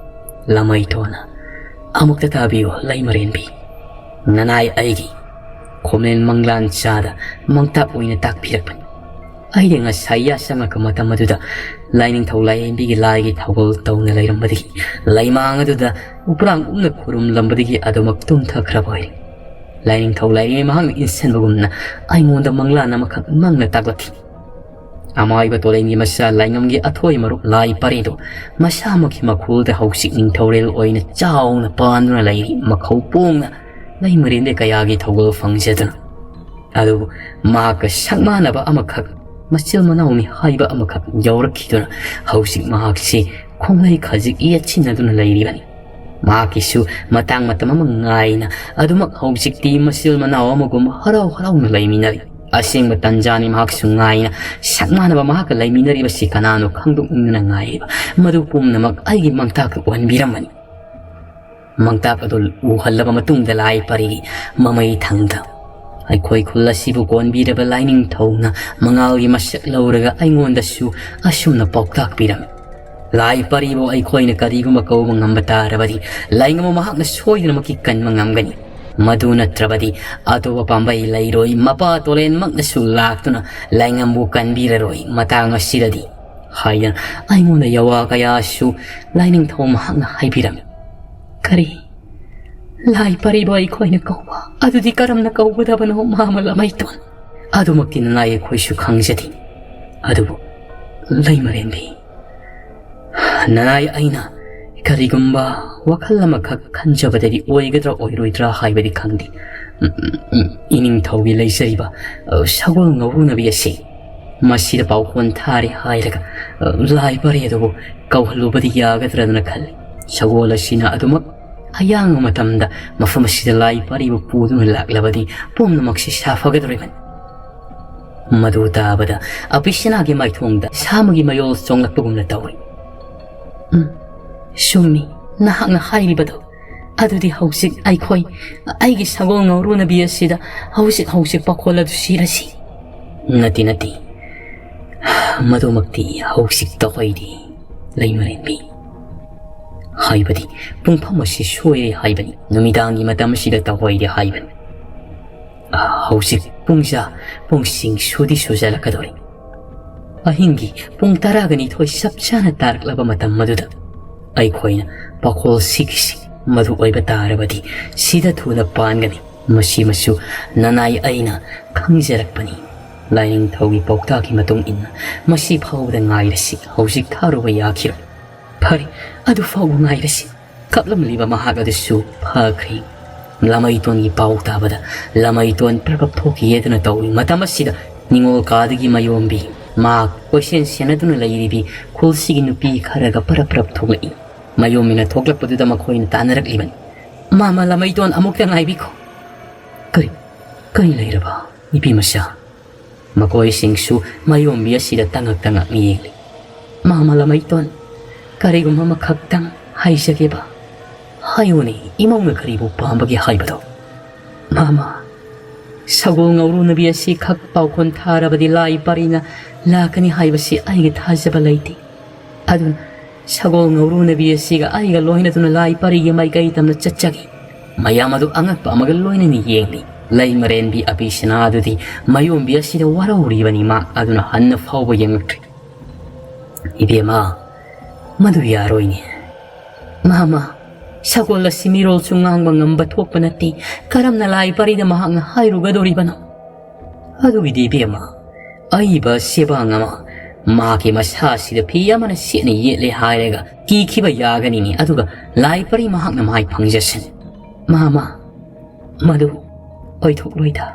ꯂꯃꯩꯇꯣꯟ, ꯑꯃꯨꯛꯇ ꯇꯥꯕꯤꯌꯨ ꯂꯩꯃꯔꯦꯟꯕꯤ꯫ ꯅꯅꯥꯏ ꯑꯩꯒꯤ ꯈꯣꯃꯦꯟ ꯃꯪꯂꯥꯟ ꯆꯥꯗ ꯃꯪꯇꯥꯛ ꯑꯣꯏꯅ ꯇꯥꯛꯄꯤꯔꯛꯄꯅꯤ꯫ ꯑꯩꯗꯤ ꯉꯁꯥꯏ ꯌꯥꯆꯪꯉꯛꯄ ꯃꯇꯝ ꯑꯗꯨꯗ ꯂꯥꯏꯅꯤꯡꯊꯧ ꯂꯥꯏꯔꯦꯝꯕꯤꯒꯤ ꯂꯥꯏꯒꯤ ꯊꯧꯒꯜ ꯇꯧꯅ ꯂꯩꯔꯝꯕꯗꯒꯤ ꯂꯩꯃꯥꯡ ꯑꯗꯨꯗ ꯎꯄ꯭ꯔꯥꯡ ꯎꯞꯅ ꯈꯨꯔꯨꯝꯂꯝꯕꯗꯒꯤ ꯑꯗꯨꯃꯛ ꯇꯨꯝꯊꯈ꯭ꯔꯕ ꯑꯣꯏꯔꯦ꯫ ꯂꯥꯏꯅꯤꯡꯊꯧ ꯂꯥꯏꯔꯦꯝꯕꯤ ꯃꯍꯥꯛꯅ ꯏꯟꯁꯤꯟꯕꯒꯨꯝꯅ ꯑꯩꯉꯣꯟꯗ ꯃꯪꯂꯥꯟ ꯑꯃꯈꯛ ꯃꯪꯅ ꯇꯥꯛꯂꯛꯈꯤ꯫ ꯑꯃꯥꯏꯕ ꯇꯣꯂꯦꯟꯒꯤ ꯃꯆꯥ ꯂꯥꯏꯉꯝꯒꯤ ꯑꯊꯣꯏ ꯃꯔꯨꯞ ꯂꯥꯏ ꯄꯔꯤꯗꯨ ꯃꯁꯥꯃꯛꯀꯤ ꯃꯈꯣꯜꯗ ꯍꯧꯖꯤꯛ ꯅꯤꯡꯊꯧꯔꯦꯜ ꯑꯣꯏꯅ ꯆꯥꯎꯅ ꯄꯥꯟꯗꯨꯅ ꯂꯩꯔꯤ, ꯃꯈꯧ ꯄꯣꯡꯅ ꯂꯩꯃꯔꯦꯟꯕꯤ ꯀꯌꯥꯒꯤ ꯊꯧꯒꯜ ꯐꯪꯖꯗꯨꯅ꯫ ꯑꯗꯨꯕꯨ ꯃꯍꯥꯛꯀ ꯁꯛ ꯃꯥꯟꯅꯕ ꯑꯃꯈꯛ ꯃꯆꯤꯜ ꯃꯅꯥꯎꯅꯤ ꯍꯥꯏꯕ ꯑꯃꯈꯛ ꯌꯥꯎꯔꯛꯈꯤꯗꯨꯅ ꯍꯧꯖꯤꯛ ꯃꯍꯥꯛꯁꯤ ꯈꯣꯡꯂꯩ ꯈꯖꯤꯛ ꯌꯦꯠꯁꯤꯟꯅꯗꯨꯅ ꯂꯩꯔꯤꯕꯅꯤ꯫ ꯃꯍꯥꯛꯀꯤꯁꯨ ꯃꯇꯥꯡ ꯃꯇꯝ ꯑꯃ ꯉꯥꯏꯅ ꯑꯗꯨꯃꯛ ꯍꯧꯖꯤꯛꯇꯤ ꯃꯆꯤꯜ ꯃꯅꯥꯎ ꯑꯃꯒꯨꯝ ꯍꯔꯥꯎ ꯍꯔꯥꯎꯅ ꯂꯩꯃꯤꯟꯅꯔꯤ꯫ ꯑꯁꯦꯡꯕ ꯇꯟꯖꯥꯅꯤ ꯃꯍꯥꯛꯁꯨ ꯉꯥꯏꯅ ꯁꯛ ꯃꯥꯟꯅꯕ ꯃꯍꯥꯛꯀ ꯂꯩꯃꯤꯟꯅꯔꯤꯕꯁꯤ ꯀꯅꯥꯅꯣ ꯈꯪꯗꯣꯛꯅꯤꯡꯗꯨꯅ ꯉꯥꯏꯔꯤꯕ꯫ ꯃꯗꯨ ꯄꯨꯝꯅꯃꯛ ꯑꯩꯒꯤ ꯃꯪꯇꯥꯛꯇ ꯑꯣꯟꯕꯤꯔꯝꯕꯅꯤ꯫ ꯃꯪꯇꯥꯛ ꯑꯗꯨ ꯎꯍꯜꯂꯕ ꯃꯇꯨꯡꯗ ꯂꯥꯏ ꯄꯔꯤꯒꯤ ꯃꯃꯩ ꯊꯪꯗ ꯑꯩꯈꯣꯏ ꯈꯨꯜ ꯑꯁꯤꯕꯨ ꯀꯣꯟꯕꯤꯔꯕ ꯂꯥꯏꯅꯤꯡꯊꯧꯅ ꯃꯉꯥꯜꯒꯤ ꯃꯁꯛ ꯂꯧꯔꯒ ꯑꯩꯉꯣꯟꯗꯁꯨ ꯑꯁꯨꯝꯅ ꯄꯥꯎꯇꯥꯛ ꯄꯤꯔꯝꯃꯤ꯫ ꯂꯥꯏ ꯄꯔꯤꯕꯨ ꯑꯩꯈꯣꯏꯅ ꯀꯔꯤꯒꯨꯝꯕ ꯀꯧꯕ ꯉꯝꯕ ꯇꯥꯔꯕꯗꯤ ꯂꯥꯏꯉꯝꯕ ꯃꯍꯥꯛꯅ ꯁꯣꯏꯗꯅꯃꯛꯀꯤ ꯀꯟꯕ ꯉꯝꯒꯅꯤ꯫ ꯃꯗꯨ ꯅꯠꯇ꯭ꯔꯕꯗꯤ ꯑꯇꯣꯞꯄ ꯄꯥꯝꯕꯩ ꯂꯩꯔꯣꯏ, ꯃꯄꯥ ꯇꯣꯂꯦꯟꯃꯛꯅꯁꯨ ꯂꯥꯛꯇꯨꯅ ꯂꯥꯏꯉꯝꯕꯨ ꯀꯟꯕꯤꯔꯔꯣꯏ ꯃꯇꯥꯡ ꯑꯁꯤꯗꯗꯤ ꯍꯥꯏꯗꯅ ꯑꯩꯉꯣꯟꯗ ꯌꯋꯥ ꯀꯌꯥꯁꯨ ꯂꯥꯏꯅꯤꯡꯊꯧ ꯃꯍꯥꯛꯅ ꯍꯥꯏꯕꯤꯔꯝꯃꯤ꯫ ꯀꯔꯤ? ꯂꯥꯏ ꯄꯔꯤꯕ ꯑꯩꯈꯣꯏꯅ ꯀꯧꯕ ꯑꯗꯨꯗꯤ ꯀꯔꯝꯅ ꯀꯧꯒꯗꯕꯅꯣ, ꯃꯥꯃ ꯂꯃꯩꯇꯣꯟ? ꯑꯗꯨꯃꯛꯇꯤ ꯅꯅꯥꯏ ꯑꯩꯈꯣꯏꯁꯨ ꯈꯪꯖꯗꯦ꯫ ꯑꯗꯨꯕꯨ ꯂꯩꯃꯔꯦꯟꯕꯤ, ꯅꯅꯥꯏ ꯑꯩꯅ ꯀꯔꯤꯒꯨꯝꯕ ꯋꯥꯈꯜ ꯑꯃꯈꯛ ꯈꯟꯖꯕꯗꯗꯤ ꯑꯣꯏꯒꯗ꯭ꯔꯥ ꯑꯣꯏꯔꯣꯏꯗ꯭ꯔꯥ ꯍꯥꯏꯕꯗꯤ ꯈꯪꯗꯦ꯫ ꯎꯝ, ꯎꯝ, ꯎꯝ, ꯏꯅꯤꯡꯊꯧꯒꯤ ꯂꯩꯖꯔꯤꯕ, ꯑ, ꯁꯒꯣꯜ ꯉꯧꯔꯨꯅꯕꯤ ꯑꯁꯤ ꯃꯁꯤꯗ ꯄꯥꯎꯈꯣꯟ ꯊꯥꯔꯦ ꯍꯥꯏꯔꯒ, ꯑ, ꯂꯥꯏ ꯄꯔꯤ ꯑꯗꯨꯕꯨ ꯀꯧꯍꯜꯂꯨꯕꯗꯤ ꯌꯥꯒꯗ꯭ꯔꯗꯅ ꯈꯜꯂꯤ꯫ ꯁꯒꯣꯜ ꯑꯁꯤꯅ ꯑꯗꯨꯃꯛ ꯑꯌꯥꯡꯕ ꯃꯇꯝꯗ ꯃꯐꯝ ꯑꯁꯤꯗ ꯂꯥꯏ ꯄꯔꯤꯕꯨ ꯄꯨꯗꯨꯅ ꯂꯥꯛꯂꯕꯗꯤ ꯄꯨꯝꯅꯃꯛꯁꯤ ꯁꯥꯐꯒꯗꯧꯔꯤꯕꯅꯤ꯫ ꯃꯗꯨ ꯇꯥꯕꯗ ꯑꯄꯤꯁꯅꯥꯒꯤ ꯃꯥꯏꯊꯣꯡꯗ ꯁꯥꯃꯒꯤ ꯃꯌꯣꯜ ꯆꯣꯡꯂꯛꯄꯒꯨꯝꯅ ꯇꯧꯏ꯫ ꯎꯝ, ꯆꯨꯝꯃꯤ, ꯅꯍꯥꯛꯅ ꯍꯥꯏꯔꯤꯕꯗꯣ꯫ ꯑꯗꯨꯗꯤ ꯍꯧꯖꯤꯛ ꯑꯩꯈꯣꯏ ꯑꯩꯒꯤ ꯁꯒꯣꯜ ꯉꯧꯔꯨꯅꯕꯤ ꯑꯁꯤꯗ ꯍꯧꯖꯤꯛ ꯍꯧꯖꯤꯛ ꯄꯥꯈꯣꯜ ꯑꯗꯨ ꯁꯤꯔꯁꯤ꯫ ꯅꯠꯇꯦ, ꯅꯠꯇꯦ, ꯃꯗꯨꯃꯛꯇꯤ ꯍꯧꯖꯤꯛ ꯇꯧꯍꯩꯗꯦ, ꯂꯩꯃꯔꯦꯟꯕꯤ꯫ ꯍꯥꯏꯕꯗꯤ ꯄꯨꯡꯐꯝ ꯑꯁꯤ ꯁꯣꯏꯔꯦ ꯍꯥꯏꯕꯅꯤ, ꯅꯨꯃꯤꯗꯥꯡꯒꯤ ꯃꯇꯝ ꯑꯁꯤꯗ ꯇꯧꯍꯩꯗꯦ ꯍꯥꯏꯕꯅꯤ꯫ ꯍꯧꯖꯤꯛ ꯄꯨꯡꯖꯥ ꯄꯨꯡꯁꯤꯡ ꯁꯨꯗꯤ ꯁꯨꯖꯜꯂꯛꯀꯗꯧꯔꯤ꯫ ꯑꯍꯤꯡꯒꯤ ꯄꯨꯡ ꯇꯔꯥꯒ ꯅꯤꯊꯣꯏ ꯆꯞ ꯆꯥꯅ ꯇꯥꯔꯛꯂꯕ ꯃꯇꯝ ꯑꯗꯨꯗ ꯑꯩꯈꯣꯏꯅ ꯄꯥꯈꯣꯜ ꯁꯤꯒꯤꯁꯤ ꯃꯔꯨ ꯑꯣꯏꯕ ꯇꯥꯔꯕꯗꯤ ꯁꯤꯗ ꯊꯨꯅ ꯄꯥꯟꯒꯅꯤ꯫ ꯃꯁꯤꯃꯁꯨ ꯅꯅꯥꯏ ꯑꯩꯅ ꯈꯪꯖꯔꯛꯄꯅꯤ꯫ ꯂꯥꯏꯅꯤꯡꯊꯧꯒꯤ ꯄꯥꯎꯇꯥꯛꯀꯤ ꯃꯇꯨꯡ ꯏꯟꯅ ꯃꯁꯤ ꯐꯥꯎꯕꯗ ꯉꯥꯏꯔꯁꯤ, ꯍꯧꯖꯤꯛ ꯊꯥꯔꯨꯕ ꯌꯥꯈꯤꯔꯣꯏ꯫ ꯐꯔꯦ, ꯑꯗꯨ ꯐꯥꯎꯕ ꯉꯥꯏꯔꯁꯤ꯫ ꯀꯞꯂꯝꯂꯤꯕ ꯃꯍꯥꯛ ꯑꯗꯨꯁꯨ ꯐꯈ꯭ꯔꯦ꯫ ꯂꯃꯩꯇꯣꯟꯒꯤ ꯄꯥꯎ ꯇꯥꯕꯗ ꯂꯃꯩꯇꯣꯟ ꯄ꯭ꯔꯞ ꯄ꯭ꯔꯞ ꯊꯣꯛꯈꯤꯑꯦꯗꯅ ꯇꯧꯏ꯫ ꯃꯇꯝ ꯑꯁꯤꯗ ꯅꯤꯉꯣꯜ ꯀꯥꯗꯒꯤ ꯃꯌꯣꯝꯕꯤ, ꯃꯍꯥꯛ ꯀꯣꯏꯁꯦꯟ ꯁꯦꯟꯅꯗꯨꯅ ꯂꯩꯔꯤꯕꯤ ꯈꯨꯜꯁꯤꯒꯤ ꯅꯨꯄꯤ ꯈꯔꯒ ꯄ꯭ꯔꯞ ꯄ꯭ꯔꯞ ꯊꯣꯛꯂꯛꯏ꯫ ꯃꯌꯣꯝꯕꯤꯅ ꯊꯣꯛꯂꯛꯄꯗꯨꯗ ꯃꯈꯣꯏꯅ ꯇꯥꯟꯅꯔꯛꯂꯤꯕꯅꯤ꯫ "ꯃꯥꯃ, ꯂꯃꯩꯇꯣꯟ ꯑꯃꯨꯛꯇ ꯉꯥꯏꯕꯤꯈꯣ"꯫ "ꯀꯔꯤ, ꯀꯔꯤ ꯂꯩꯔꯕ, ꯅꯨꯄꯤ ꯃꯆꯥ?" ꯃꯈꯣꯏꯁꯤꯡꯁꯨ ꯃꯌꯣꯝꯕꯤ ꯑꯁꯤꯗ ꯇꯉꯛ ꯇꯉꯛꯅ ꯌꯦꯡꯂꯤ꯫ "ꯃꯥꯃ ꯂꯃꯩꯇꯣꯟ, ꯀꯔꯤꯒꯨꯝꯕ ꯑꯃꯈꯛꯇꯪ ꯍꯥꯏꯖꯒꯦꯕ"꯫ "ꯍꯥꯏꯌꯨꯅꯦ, ꯏꯃꯧꯅ ꯀꯔꯤꯕꯨ ꯄꯥꯝꯕꯒꯦ ꯍꯥꯏꯕꯗꯣ?" "ꯃꯥꯃ, ꯁꯒꯣꯜ ꯉꯧꯔꯨꯅꯕꯤ ꯑꯁꯤ ꯈꯛ ꯄꯥꯎꯈꯣꯟ ꯊꯥꯔꯕꯗꯤ ꯂꯥꯏ ꯄꯔꯤꯅ ꯂꯥꯛꯀꯅꯤ ꯍꯥꯏꯕꯁꯤ ꯑꯩꯒꯤ ꯊꯥꯖꯕ ꯂꯩꯇꯦ꯫ ꯑꯗꯨꯅ ꯁꯒꯣꯜ ꯉꯧꯔꯨꯅꯕꯤ ꯑꯁꯤꯒ ꯑꯩꯒ ꯂꯣꯏꯅꯗꯨꯅ ꯂꯥꯏ ꯄꯔꯤꯒꯤ ꯃꯥꯏꯀꯩ ꯇꯝꯅ ꯆꯠꯆꯒꯦ"꯫ ꯃꯌꯥꯝ ꯑꯗꯨ ꯑꯉꯛꯄ ꯑꯃꯒ ꯂꯣꯏꯅꯅ ꯌꯦꯡꯂꯤ꯫ ꯂꯩꯃꯔꯦꯟꯕꯤ ꯑꯕꯤꯁꯅꯥ ꯑꯗꯨꯗꯤ ꯃꯌꯣꯝꯕꯤ ꯑꯁꯤꯗ ꯋꯥꯔꯧꯔꯤꯕꯅꯤ꯫ ꯃꯥ ꯑꯗꯨꯅ ꯍꯟꯅ ꯐꯥꯎꯕ ꯌꯦꯡꯂꯛꯇ꯭ꯔꯤ꯫ "ꯏꯕꯦꯝꯃ, ꯃꯗꯨ ꯌꯥꯔꯣꯏꯅꯦ"꯫ "ꯃꯥꯃ, ꯁꯒꯣꯜ ꯑꯁꯤ ꯃꯤꯔꯣꯜꯁꯨ ꯉꯥꯡꯕ ꯉꯝꯕ ꯊꯣꯛꯄ ꯅꯠꯇꯦ꯫ ꯀꯔꯝꯅ ꯂꯥꯏ ꯄꯔꯤꯗ ꯃꯍꯥꯛꯅ ꯍꯥꯏꯔꯨꯒꯗꯧꯔꯤꯕꯅꯣ?" "ꯑꯗꯨꯒꯤꯗꯤ ꯏꯕꯦꯝꯃ, ꯑꯏꯕ ꯁꯦꯕꯥꯡ ꯑꯃ ꯃꯍꯥꯛꯀꯤ ꯃꯁꯥꯁꯤꯗ ꯐꯤ ꯑꯃꯅ ꯁꯦꯠꯅ ꯌꯦꯠꯂꯦ ꯍꯥꯏꯔꯒ ꯀꯤꯈꯤꯕ ꯌꯥꯒꯅꯤꯅꯦ, ꯑꯗꯨꯒ ꯂꯥꯏ ꯄꯔꯤ ꯃꯍꯥꯛꯅ ꯃꯥꯏ ꯐꯪꯖꯁꯅꯤ"꯫ "ꯃꯥꯃ, ꯃꯗꯨ ꯑꯣꯏꯊꯣꯛꯂꯣꯏꯗ꯫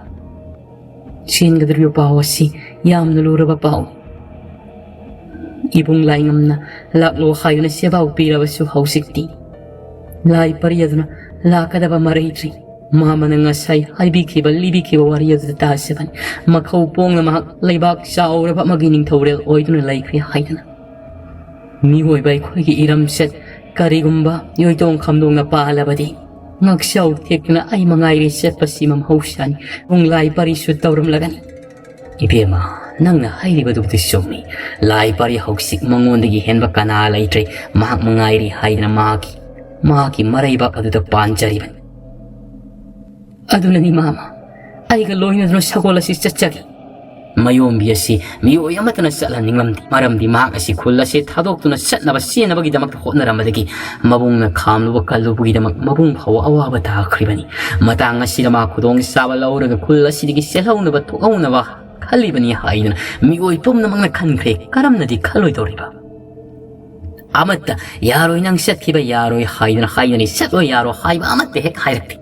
ꯆꯦꯟꯒꯗꯧꯔꯤꯕ ꯄꯥꯎ ꯑꯁꯤ ꯌꯥꯝꯅ ꯂꯨꯔꯕ ꯄꯥꯎ꯫ ꯏꯕꯨꯡ ꯂꯥꯏꯉꯝꯅ ꯂꯥꯛꯂꯣ ꯍꯥꯏꯗꯨꯅ ꯁꯦꯕꯥꯎ ꯄꯤꯔꯕꯁꯨ ꯍꯧꯖꯤꯛꯇꯤ ꯂꯥꯏ ꯄꯔꯤ ꯑꯗꯨꯅ ꯂꯥꯛꯀꯗꯕ ꯃꯔꯩꯗ꯭ꯔꯤ꯫ ꯃꯥꯃꯅ ꯉꯁꯥꯏ ꯍꯥꯏꯕꯤꯈꯤꯕ, ꯂꯤꯕꯤꯈꯤꯕ ꯋꯥꯔꯤ ꯑꯗꯨꯗ ꯇꯥꯖꯕꯅꯤ꯫ ꯃꯈꯧ ꯄꯣꯡꯅ ꯃꯍꯥꯛ ꯂꯩꯕꯥꯛ ꯆꯥꯎꯔꯕ ꯑꯃꯒꯤ ꯅꯤꯡꯊꯧꯔꯦꯜ ꯑꯣꯏꯗꯨꯅ ꯂꯩꯈ꯭ꯔꯦ ꯍꯥꯏꯗꯅ꯫ ꯃꯤꯑꯣꯏꯕ ꯑꯩꯈꯣꯏꯒꯤ ꯏꯔꯝꯆꯠ ꯀꯔꯤꯒꯨꯝꯕ ꯌꯣꯏꯇꯣꯡ ꯈꯝꯗꯣꯡꯅ ꯄꯥꯜꯂꯕꯗꯤ, ꯉꯛꯆꯥꯎ ꯊꯦꯛꯇꯨꯅ ꯑꯩ ꯃꯉꯥꯏꯔꯦ ꯆꯠꯄꯁꯤ ꯃꯍꯧꯁꯥꯅꯤ꯫ ꯏꯕꯨꯡ ꯂꯥꯏ ꯄꯔꯤꯁꯨ ꯇꯧꯔꯝꯂꯒꯅꯤ꯫ "ꯏꯕꯦꯝꯃ, ꯅꯪꯅ ꯍꯥꯏꯔꯤꯕꯗꯨꯕꯨꯗꯤ ꯆꯨꯝꯃꯤ꯫ ꯂꯥꯏ ꯄꯔꯤ ꯍꯧꯖꯤꯛ ꯃꯉꯣꯟꯗꯒꯤ ꯍꯦꯟꯕ ꯀꯅꯥ ꯂꯩꯇ꯭ꯔꯦ꯫ ꯃꯍꯥꯛ ꯃꯉꯥꯏꯔꯦ ꯍꯥꯏꯗꯅ ꯃꯍꯥꯛꯀꯤ, ꯃꯍꯥꯛꯀꯤ ꯃꯔꯩꯕꯥꯛ ꯑꯗꯨꯗ ꯄꯥꯟꯖꯔꯤꯕꯅꯤ"꯫ "ꯑꯗꯨꯅꯅꯤ ꯃꯥꯃ, ꯑꯩꯒ ꯂꯣꯏꯅꯗꯨꯅ ꯁꯒꯣꯜ ꯑꯁꯤ ꯆꯠꯆꯒꯦ"꯫ ꯃꯌꯣꯝꯕꯤ ꯑꯁꯤ ꯃꯤꯑꯣꯏ ꯑꯃꯠꯇꯅ ꯆꯠꯍꯟꯅꯤꯡꯂꯝꯗꯦ꯫ ꯃꯔꯝꯗꯤ ꯃꯍꯥꯛ ꯑꯁꯤ ꯈꯨꯜ ꯑꯁꯤ ꯊꯥꯗꯣꯛꯇꯨꯅ ꯆꯠꯅꯕ ꯆꯦꯟꯅꯕꯒꯤꯗꯃꯛꯇ ꯍꯣꯠꯅꯔꯝꯕꯗꯒꯤ ꯃꯕꯨꯡꯅ ꯈꯥꯝꯂꯨꯕ ꯀꯜꯂꯨꯕꯒꯤꯗꯃꯛ ꯃꯕꯨꯡ ꯐꯥꯎꯕ ꯑꯋꯥꯕ ꯇꯥꯈ꯭ꯔꯤꯕꯅꯤ꯫ ꯃꯇꯥꯡ ꯑꯁꯤꯗ ꯃꯥ ꯈꯨꯗꯣꯡꯆꯥꯕ ꯂꯧꯔꯒ ꯈꯨꯜ ꯑꯁꯤꯗꯒꯤ ꯆꯦꯜꯍꯧꯅꯕ ꯊꯣꯛꯍꯧꯅꯕ ꯈꯜꯂꯤꯕꯅꯤ ꯍꯥꯏꯗꯨꯅ ꯃꯤꯑꯣꯏ ꯄꯨꯝꯅꯃꯛꯅ ꯈꯟꯈ꯭ꯔꯦ꯫ ꯀꯔꯝꯅꯗꯤ ꯈꯜꯂꯣꯏꯗꯧꯔꯤꯕ? ꯑꯃꯠꯇ "ꯌꯥꯔꯣꯏ, ꯅꯪ ꯆꯠꯈꯤꯕ ꯌꯥꯔꯣꯏ" ꯍꯥꯏꯗꯨꯅ ꯍꯥꯏꯅꯔꯤ꯫ "ꯆꯠꯂꯣꯏ, ꯌꯥꯔꯣꯏ" ꯍꯥꯏꯕ ꯑꯃꯠꯇ ꯍꯦꯛ ꯍꯥꯏꯔꯛꯇꯦ꯫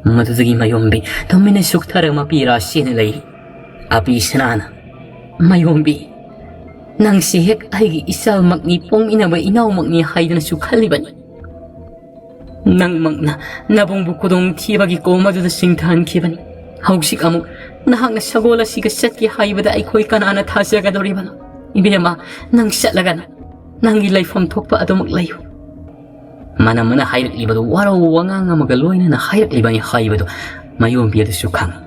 ꯃꯗꯨꯗꯒꯤ ꯃꯌꯣꯝꯕꯤ ꯇꯨꯃꯤꯟꯅ ꯁꯨꯛꯊꯔꯒ ꯃꯄꯤ ꯔꯥꯁꯤꯅ ꯂꯩꯔꯤ꯫ ꯑꯄꯤ ꯁꯅꯥꯅ, "ꯃꯌꯣꯝꯕꯤ, ꯅꯪꯁꯤ ꯍꯦꯛ ꯑꯩꯒꯤ ꯏꯆꯥꯃꯛꯅꯤ, ꯄꯣꯛꯃꯤꯟꯅꯕ ꯏꯅꯥꯎꯃꯛꯅꯤ ꯍꯥꯏꯗꯨꯅꯁꯨ ꯈꯜꯂꯤꯕꯅꯤ꯫ ꯅꯪꯃꯛꯅ ꯅꯕꯨꯡꯕꯨ ꯈꯨꯗꯣꯡ ꯊꯤꯕꯒꯤ ꯀꯣꯝ ꯑꯗꯨꯗ ꯆꯤꯡꯊꯍꯟꯈꯤꯕꯅꯤ꯫ ꯍꯧꯖꯤꯛ ꯑꯃꯨꯛ ꯅꯍꯥꯛꯅ ꯁꯒꯣꯜ ꯑꯁꯤꯒ ꯆꯠꯀꯦ ꯍꯥꯏꯕꯗ ꯑꯩꯈꯣꯏ ꯀꯅꯥꯅ ꯊꯥꯖꯒꯗꯧꯔꯤꯕꯅꯣ? ꯏꯕꯦꯝꯃ, ꯅꯪ ꯆꯠꯂꯒꯅꯨ꯫ ꯅꯪꯒꯤ ꯂꯩꯐꯝ ꯊꯣꯛꯄ ꯑꯗꯨꯃꯛ ꯂꯩꯌꯨ"꯫ ꯃꯅꯝꯃꯅ ꯍꯥꯏꯔꯛꯂꯤꯕꯗꯨ ꯋꯥꯔꯧ ꯋꯥꯉꯥꯡ ꯑꯃꯒ ꯂꯣꯏꯅꯅ ꯍꯥꯏꯔꯛꯂꯤꯕꯅꯤ ꯍꯥꯏꯕꯗꯨ ꯃꯌꯣꯝꯕꯤ ꯑꯗꯨꯁꯨ ꯈꯪꯏ꯫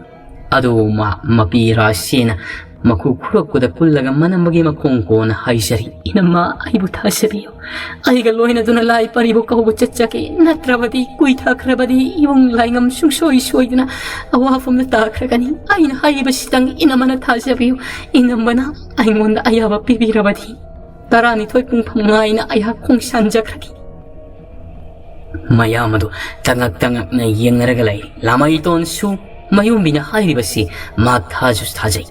ꯑꯗꯨꯕꯨ ꯃꯥ ꯃꯄꯤ ꯔꯥꯁꯤꯅ ꯃꯈꯨ ꯈꯨꯔꯛꯄꯗ ꯀꯨꯜꯂꯒ ꯃꯅꯝꯃꯒꯤ ꯃꯈꯣꯡ ꯀꯣꯟꯅ ꯍꯥꯏꯖꯔꯤ, "ꯏꯅꯝꯃ, ꯑꯩꯕꯨ ꯊꯥꯖꯕꯤꯌꯨ꯫ ꯑꯩꯒ ꯂꯣꯏꯅꯗꯨꯅ ꯂꯥꯏ ꯄꯔꯤꯕꯨ ꯀꯧꯕ ꯆꯠꯆꯒꯦ꯫ ꯅꯠꯇ꯭ꯔꯕꯗꯤ ꯀꯨꯏꯊꯈ꯭ꯔꯕꯗꯤ ꯏꯕꯨꯡ ꯂꯥꯏꯉꯝ ꯁꯨꯡꯁꯣꯏ ꯁꯣꯏꯗꯅ ꯑꯋꯥꯐꯝꯗ ꯇꯥꯈ꯭ꯔꯒꯅꯤ꯫ ꯑꯩꯅ ꯍꯥꯏꯔꯤꯕꯁꯤꯇꯪ ꯏꯅꯝꯃꯅ ꯊꯥꯖꯕꯤꯌꯨ꯫ ꯏꯅꯝꯃꯅ ꯑꯩꯉꯣꯟꯗ ꯑꯌꯥꯕ ꯄꯤꯕꯤꯔꯕꯗꯤ ꯇꯔꯥꯅꯤꯊꯣꯏ ꯄꯨꯡꯐꯝ ꯉꯥꯏꯅ ꯑꯩꯍꯥꯛ ꯈꯣꯡꯁꯥꯟꯖꯈ꯭ꯔꯒꯦ"꯫ ꯃꯌꯥꯝ ꯑꯗꯨ ꯇꯉꯛ ꯇꯉꯛꯅ ꯌꯦꯡꯅꯔꯒ ꯂꯩ꯫ ꯂꯥꯃꯩꯇꯣꯟꯁꯨ ꯃꯌꯣꯝꯕꯤꯅ ꯍꯥꯏꯔꯤꯕꯁꯤ ꯃꯍꯥꯛ ꯊꯥꯖꯁꯨ ꯊꯥꯖꯩ꯫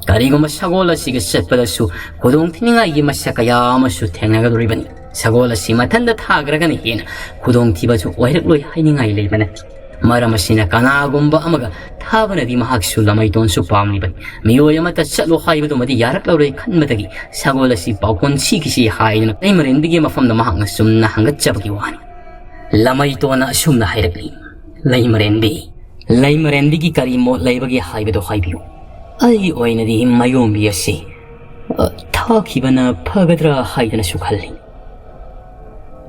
ꯀꯔꯤꯒꯨꯝꯕ ꯁꯒꯣꯜ ꯑꯁꯤꯒ ꯆꯠꯄꯗꯁꯨ ꯈꯨꯗꯣꯡ ꯊꯤꯅꯤꯡꯉꯥꯏꯒꯤ ꯃꯁꯛ ꯀꯌꯥ ꯑꯃꯁꯨ ꯊꯦꯡꯅꯒꯗꯧꯔꯤꯕꯅꯤ꯫ ꯁꯒꯣꯜ ꯑꯁꯤ ꯃꯊꯟꯇ ꯊꯥꯈ꯭ꯔꯒꯅ ꯍꯦꯟꯅ ꯈꯨꯗꯣꯡꯊꯤꯕꯁꯨ ꯑꯣꯏꯔꯛꯂꯣꯏ ꯍꯥꯏꯅꯤꯡꯉꯥꯏ ꯂꯩꯕ ꯅꯠꯇꯦ꯫ ꯃꯔꯝ ꯑꯁꯤꯅ ꯀꯅꯥꯒꯨꯝꯕ ꯑꯃꯒ ꯊꯥꯕꯅꯗꯤ ꯃꯍꯥꯛꯁꯨ ꯂꯥꯃꯩꯇꯣꯟꯁꯨ ꯄꯥꯝꯂꯤꯕꯅꯤ꯫ ꯃꯤꯑꯣꯏ ꯑꯃꯠꯇ ꯆꯠꯂꯣ ꯍꯥꯏꯕꯗꯨꯃꯗꯤ ꯌꯥꯔꯛꯂꯔꯣꯏ ꯈꯟꯕꯗꯒꯤ ꯁꯒꯣꯜ ꯑꯁꯤ ꯄꯥꯎꯈꯣꯟ ꯁꯤꯈꯤꯁꯤ ꯍꯥꯏꯗꯨꯅ ꯂꯩꯃꯔꯦꯟꯕꯤꯒꯤ ꯃꯐꯝꯗ ꯃꯍꯥꯛꯅ ꯆꯨꯝꯅ ꯍꯪꯒꯠꯆꯕꯒꯤ ꯋꯥꯅꯤ꯫ ꯂꯥꯃꯩꯇꯣꯟꯅ ꯑꯁꯨꯝꯅ ꯍꯥꯏꯔꯛꯂꯤ, "ꯂꯩꯃꯔꯦꯟꯕꯤ, ꯂꯩꯃꯔꯦꯟꯕꯤꯒꯤ ꯀꯔꯤ ꯃꯣꯠ ꯂꯩꯕꯒꯦ ꯍꯥꯏꯕꯗꯨ ꯍꯥꯏꯕꯤꯌꯨ꯫ ꯑꯩꯒꯤ ꯑꯣꯏꯅꯗꯤ ꯃꯌꯣꯝꯕꯤ ꯑꯁꯤ, ꯑ, ꯊꯥꯈꯤꯕꯅ ꯐꯒꯗ꯭ꯔꯥ ꯍꯥꯏꯗꯅꯁꯨ ꯈꯜꯂꯤ"꯫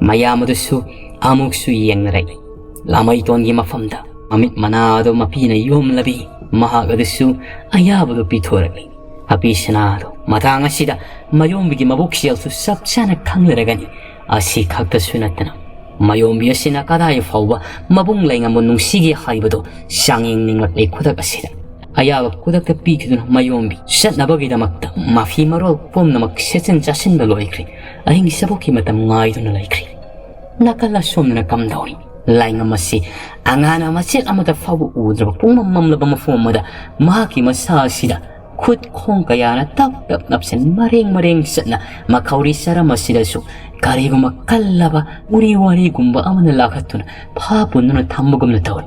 ꯃꯌꯥꯝ ꯑꯗꯨꯁꯨ ꯑꯃꯨꯛꯁꯨ ꯌꯦꯡꯅꯔꯛꯏ꯫ ꯂꯥꯃꯩꯇꯣꯟꯒꯤ ꯃꯐꯝꯗ ꯃꯃꯤꯠ ꯃꯅꯥ ꯑꯗꯨ ꯃꯄꯤꯅ ꯌꯣꯝꯂꯕꯤ ꯃꯍꯥꯛ ꯑꯗꯨꯁꯨ ꯑꯌꯥꯕꯗꯨ ꯄꯤꯊꯣꯔꯛꯂꯤ꯫ ꯑꯄꯤ ꯁꯅꯥ ꯑꯗꯨ ꯃꯇꯥꯡ ꯑꯁꯤꯗ ꯃꯌꯣꯝꯕꯤꯒꯤ ꯃꯕꯨꯛ ꯆꯦꯜꯁꯨ ꯆꯞ ꯆꯥꯅ ꯈꯪꯂꯔꯒꯅꯤ꯫ ꯑꯁꯤ ꯈꯛꯇꯁꯨ ꯅꯠꯇꯅ ꯃꯌꯣꯝꯕꯤ ꯑꯁꯤꯅ ꯀꯗꯥꯏ ꯐꯥꯎꯕ ꯃꯕꯨꯡ ꯂꯩꯉꯝꯕꯨ ꯅꯨꯡꯁꯤꯒꯦ ꯍꯥꯏꯕꯗꯨ ꯆꯥꯡꯌꯦꯡ ꯅꯤꯡꯂꯛꯂꯤ ꯈꯨꯗꯛ ꯑꯁꯤꯗ꯫ ꯑꯌꯥꯕ ꯈꯨꯗꯛꯇ ꯄꯤꯈꯤꯗꯨꯅ ꯃꯌꯣꯝꯕꯤ ꯆꯠꯅꯕꯒꯤꯗꯃꯛꯇ ꯃꯐꯤ ꯃꯔꯣꯜ ꯄꯨꯝꯅꯃꯛ ꯁꯦꯠꯆꯤꯟ ꯆꯥꯁꯤꯟꯕ ꯂꯣꯏꯈ꯭ꯔꯦ꯫ ꯑꯍꯤꯡ ꯁꯕꯨꯛꯀꯤ ꯃꯇꯝ ꯉꯥꯏꯗꯨꯅ ꯂꯩꯈ꯭ꯔꯦ꯫ ꯅꯥꯀꯜ ꯑꯁꯣꯝꯗꯅ ꯀꯝꯗꯧꯔꯤ? ꯂꯥꯏꯉꯝ ꯑꯁꯤ ꯑꯉꯥꯟꯕ ꯃꯆꯦꯠ ꯑꯃꯠꯇ ꯐꯥꯎꯕ ꯎꯗ꯭ꯔꯕ ꯄꯨꯡꯃꯝ ꯃꯝꯂꯕ ꯃꯐꯝ ꯑꯃꯗ ꯃꯍꯥꯛꯀꯤ ꯃꯁꯥ ꯑꯁꯤꯗ ꯈꯨꯠ ꯈꯣꯡ ꯀꯌꯥꯅ ꯇꯞ ꯇꯞ ꯅꯞꯁꯤꯟ ꯃꯔꯦꯡ ꯃꯔꯦꯡ ꯆꯠꯅ ꯃꯈꯧꯔꯤ ꯆꯔꯝ ꯑꯁꯤꯗꯁꯨ ꯀꯔꯤꯒꯨꯝꯕ ꯀꯜꯂꯕ ꯎꯔꯤ ꯋꯥꯔꯤꯒꯨꯝꯕ ꯑꯃꯅ ꯂꯥꯈꯠꯇꯨꯅ ꯐꯥ ꯄꯨꯟꯗꯨꯅ ꯊꯝꯕꯒꯨꯝꯅ ꯇꯧꯔꯤ꯫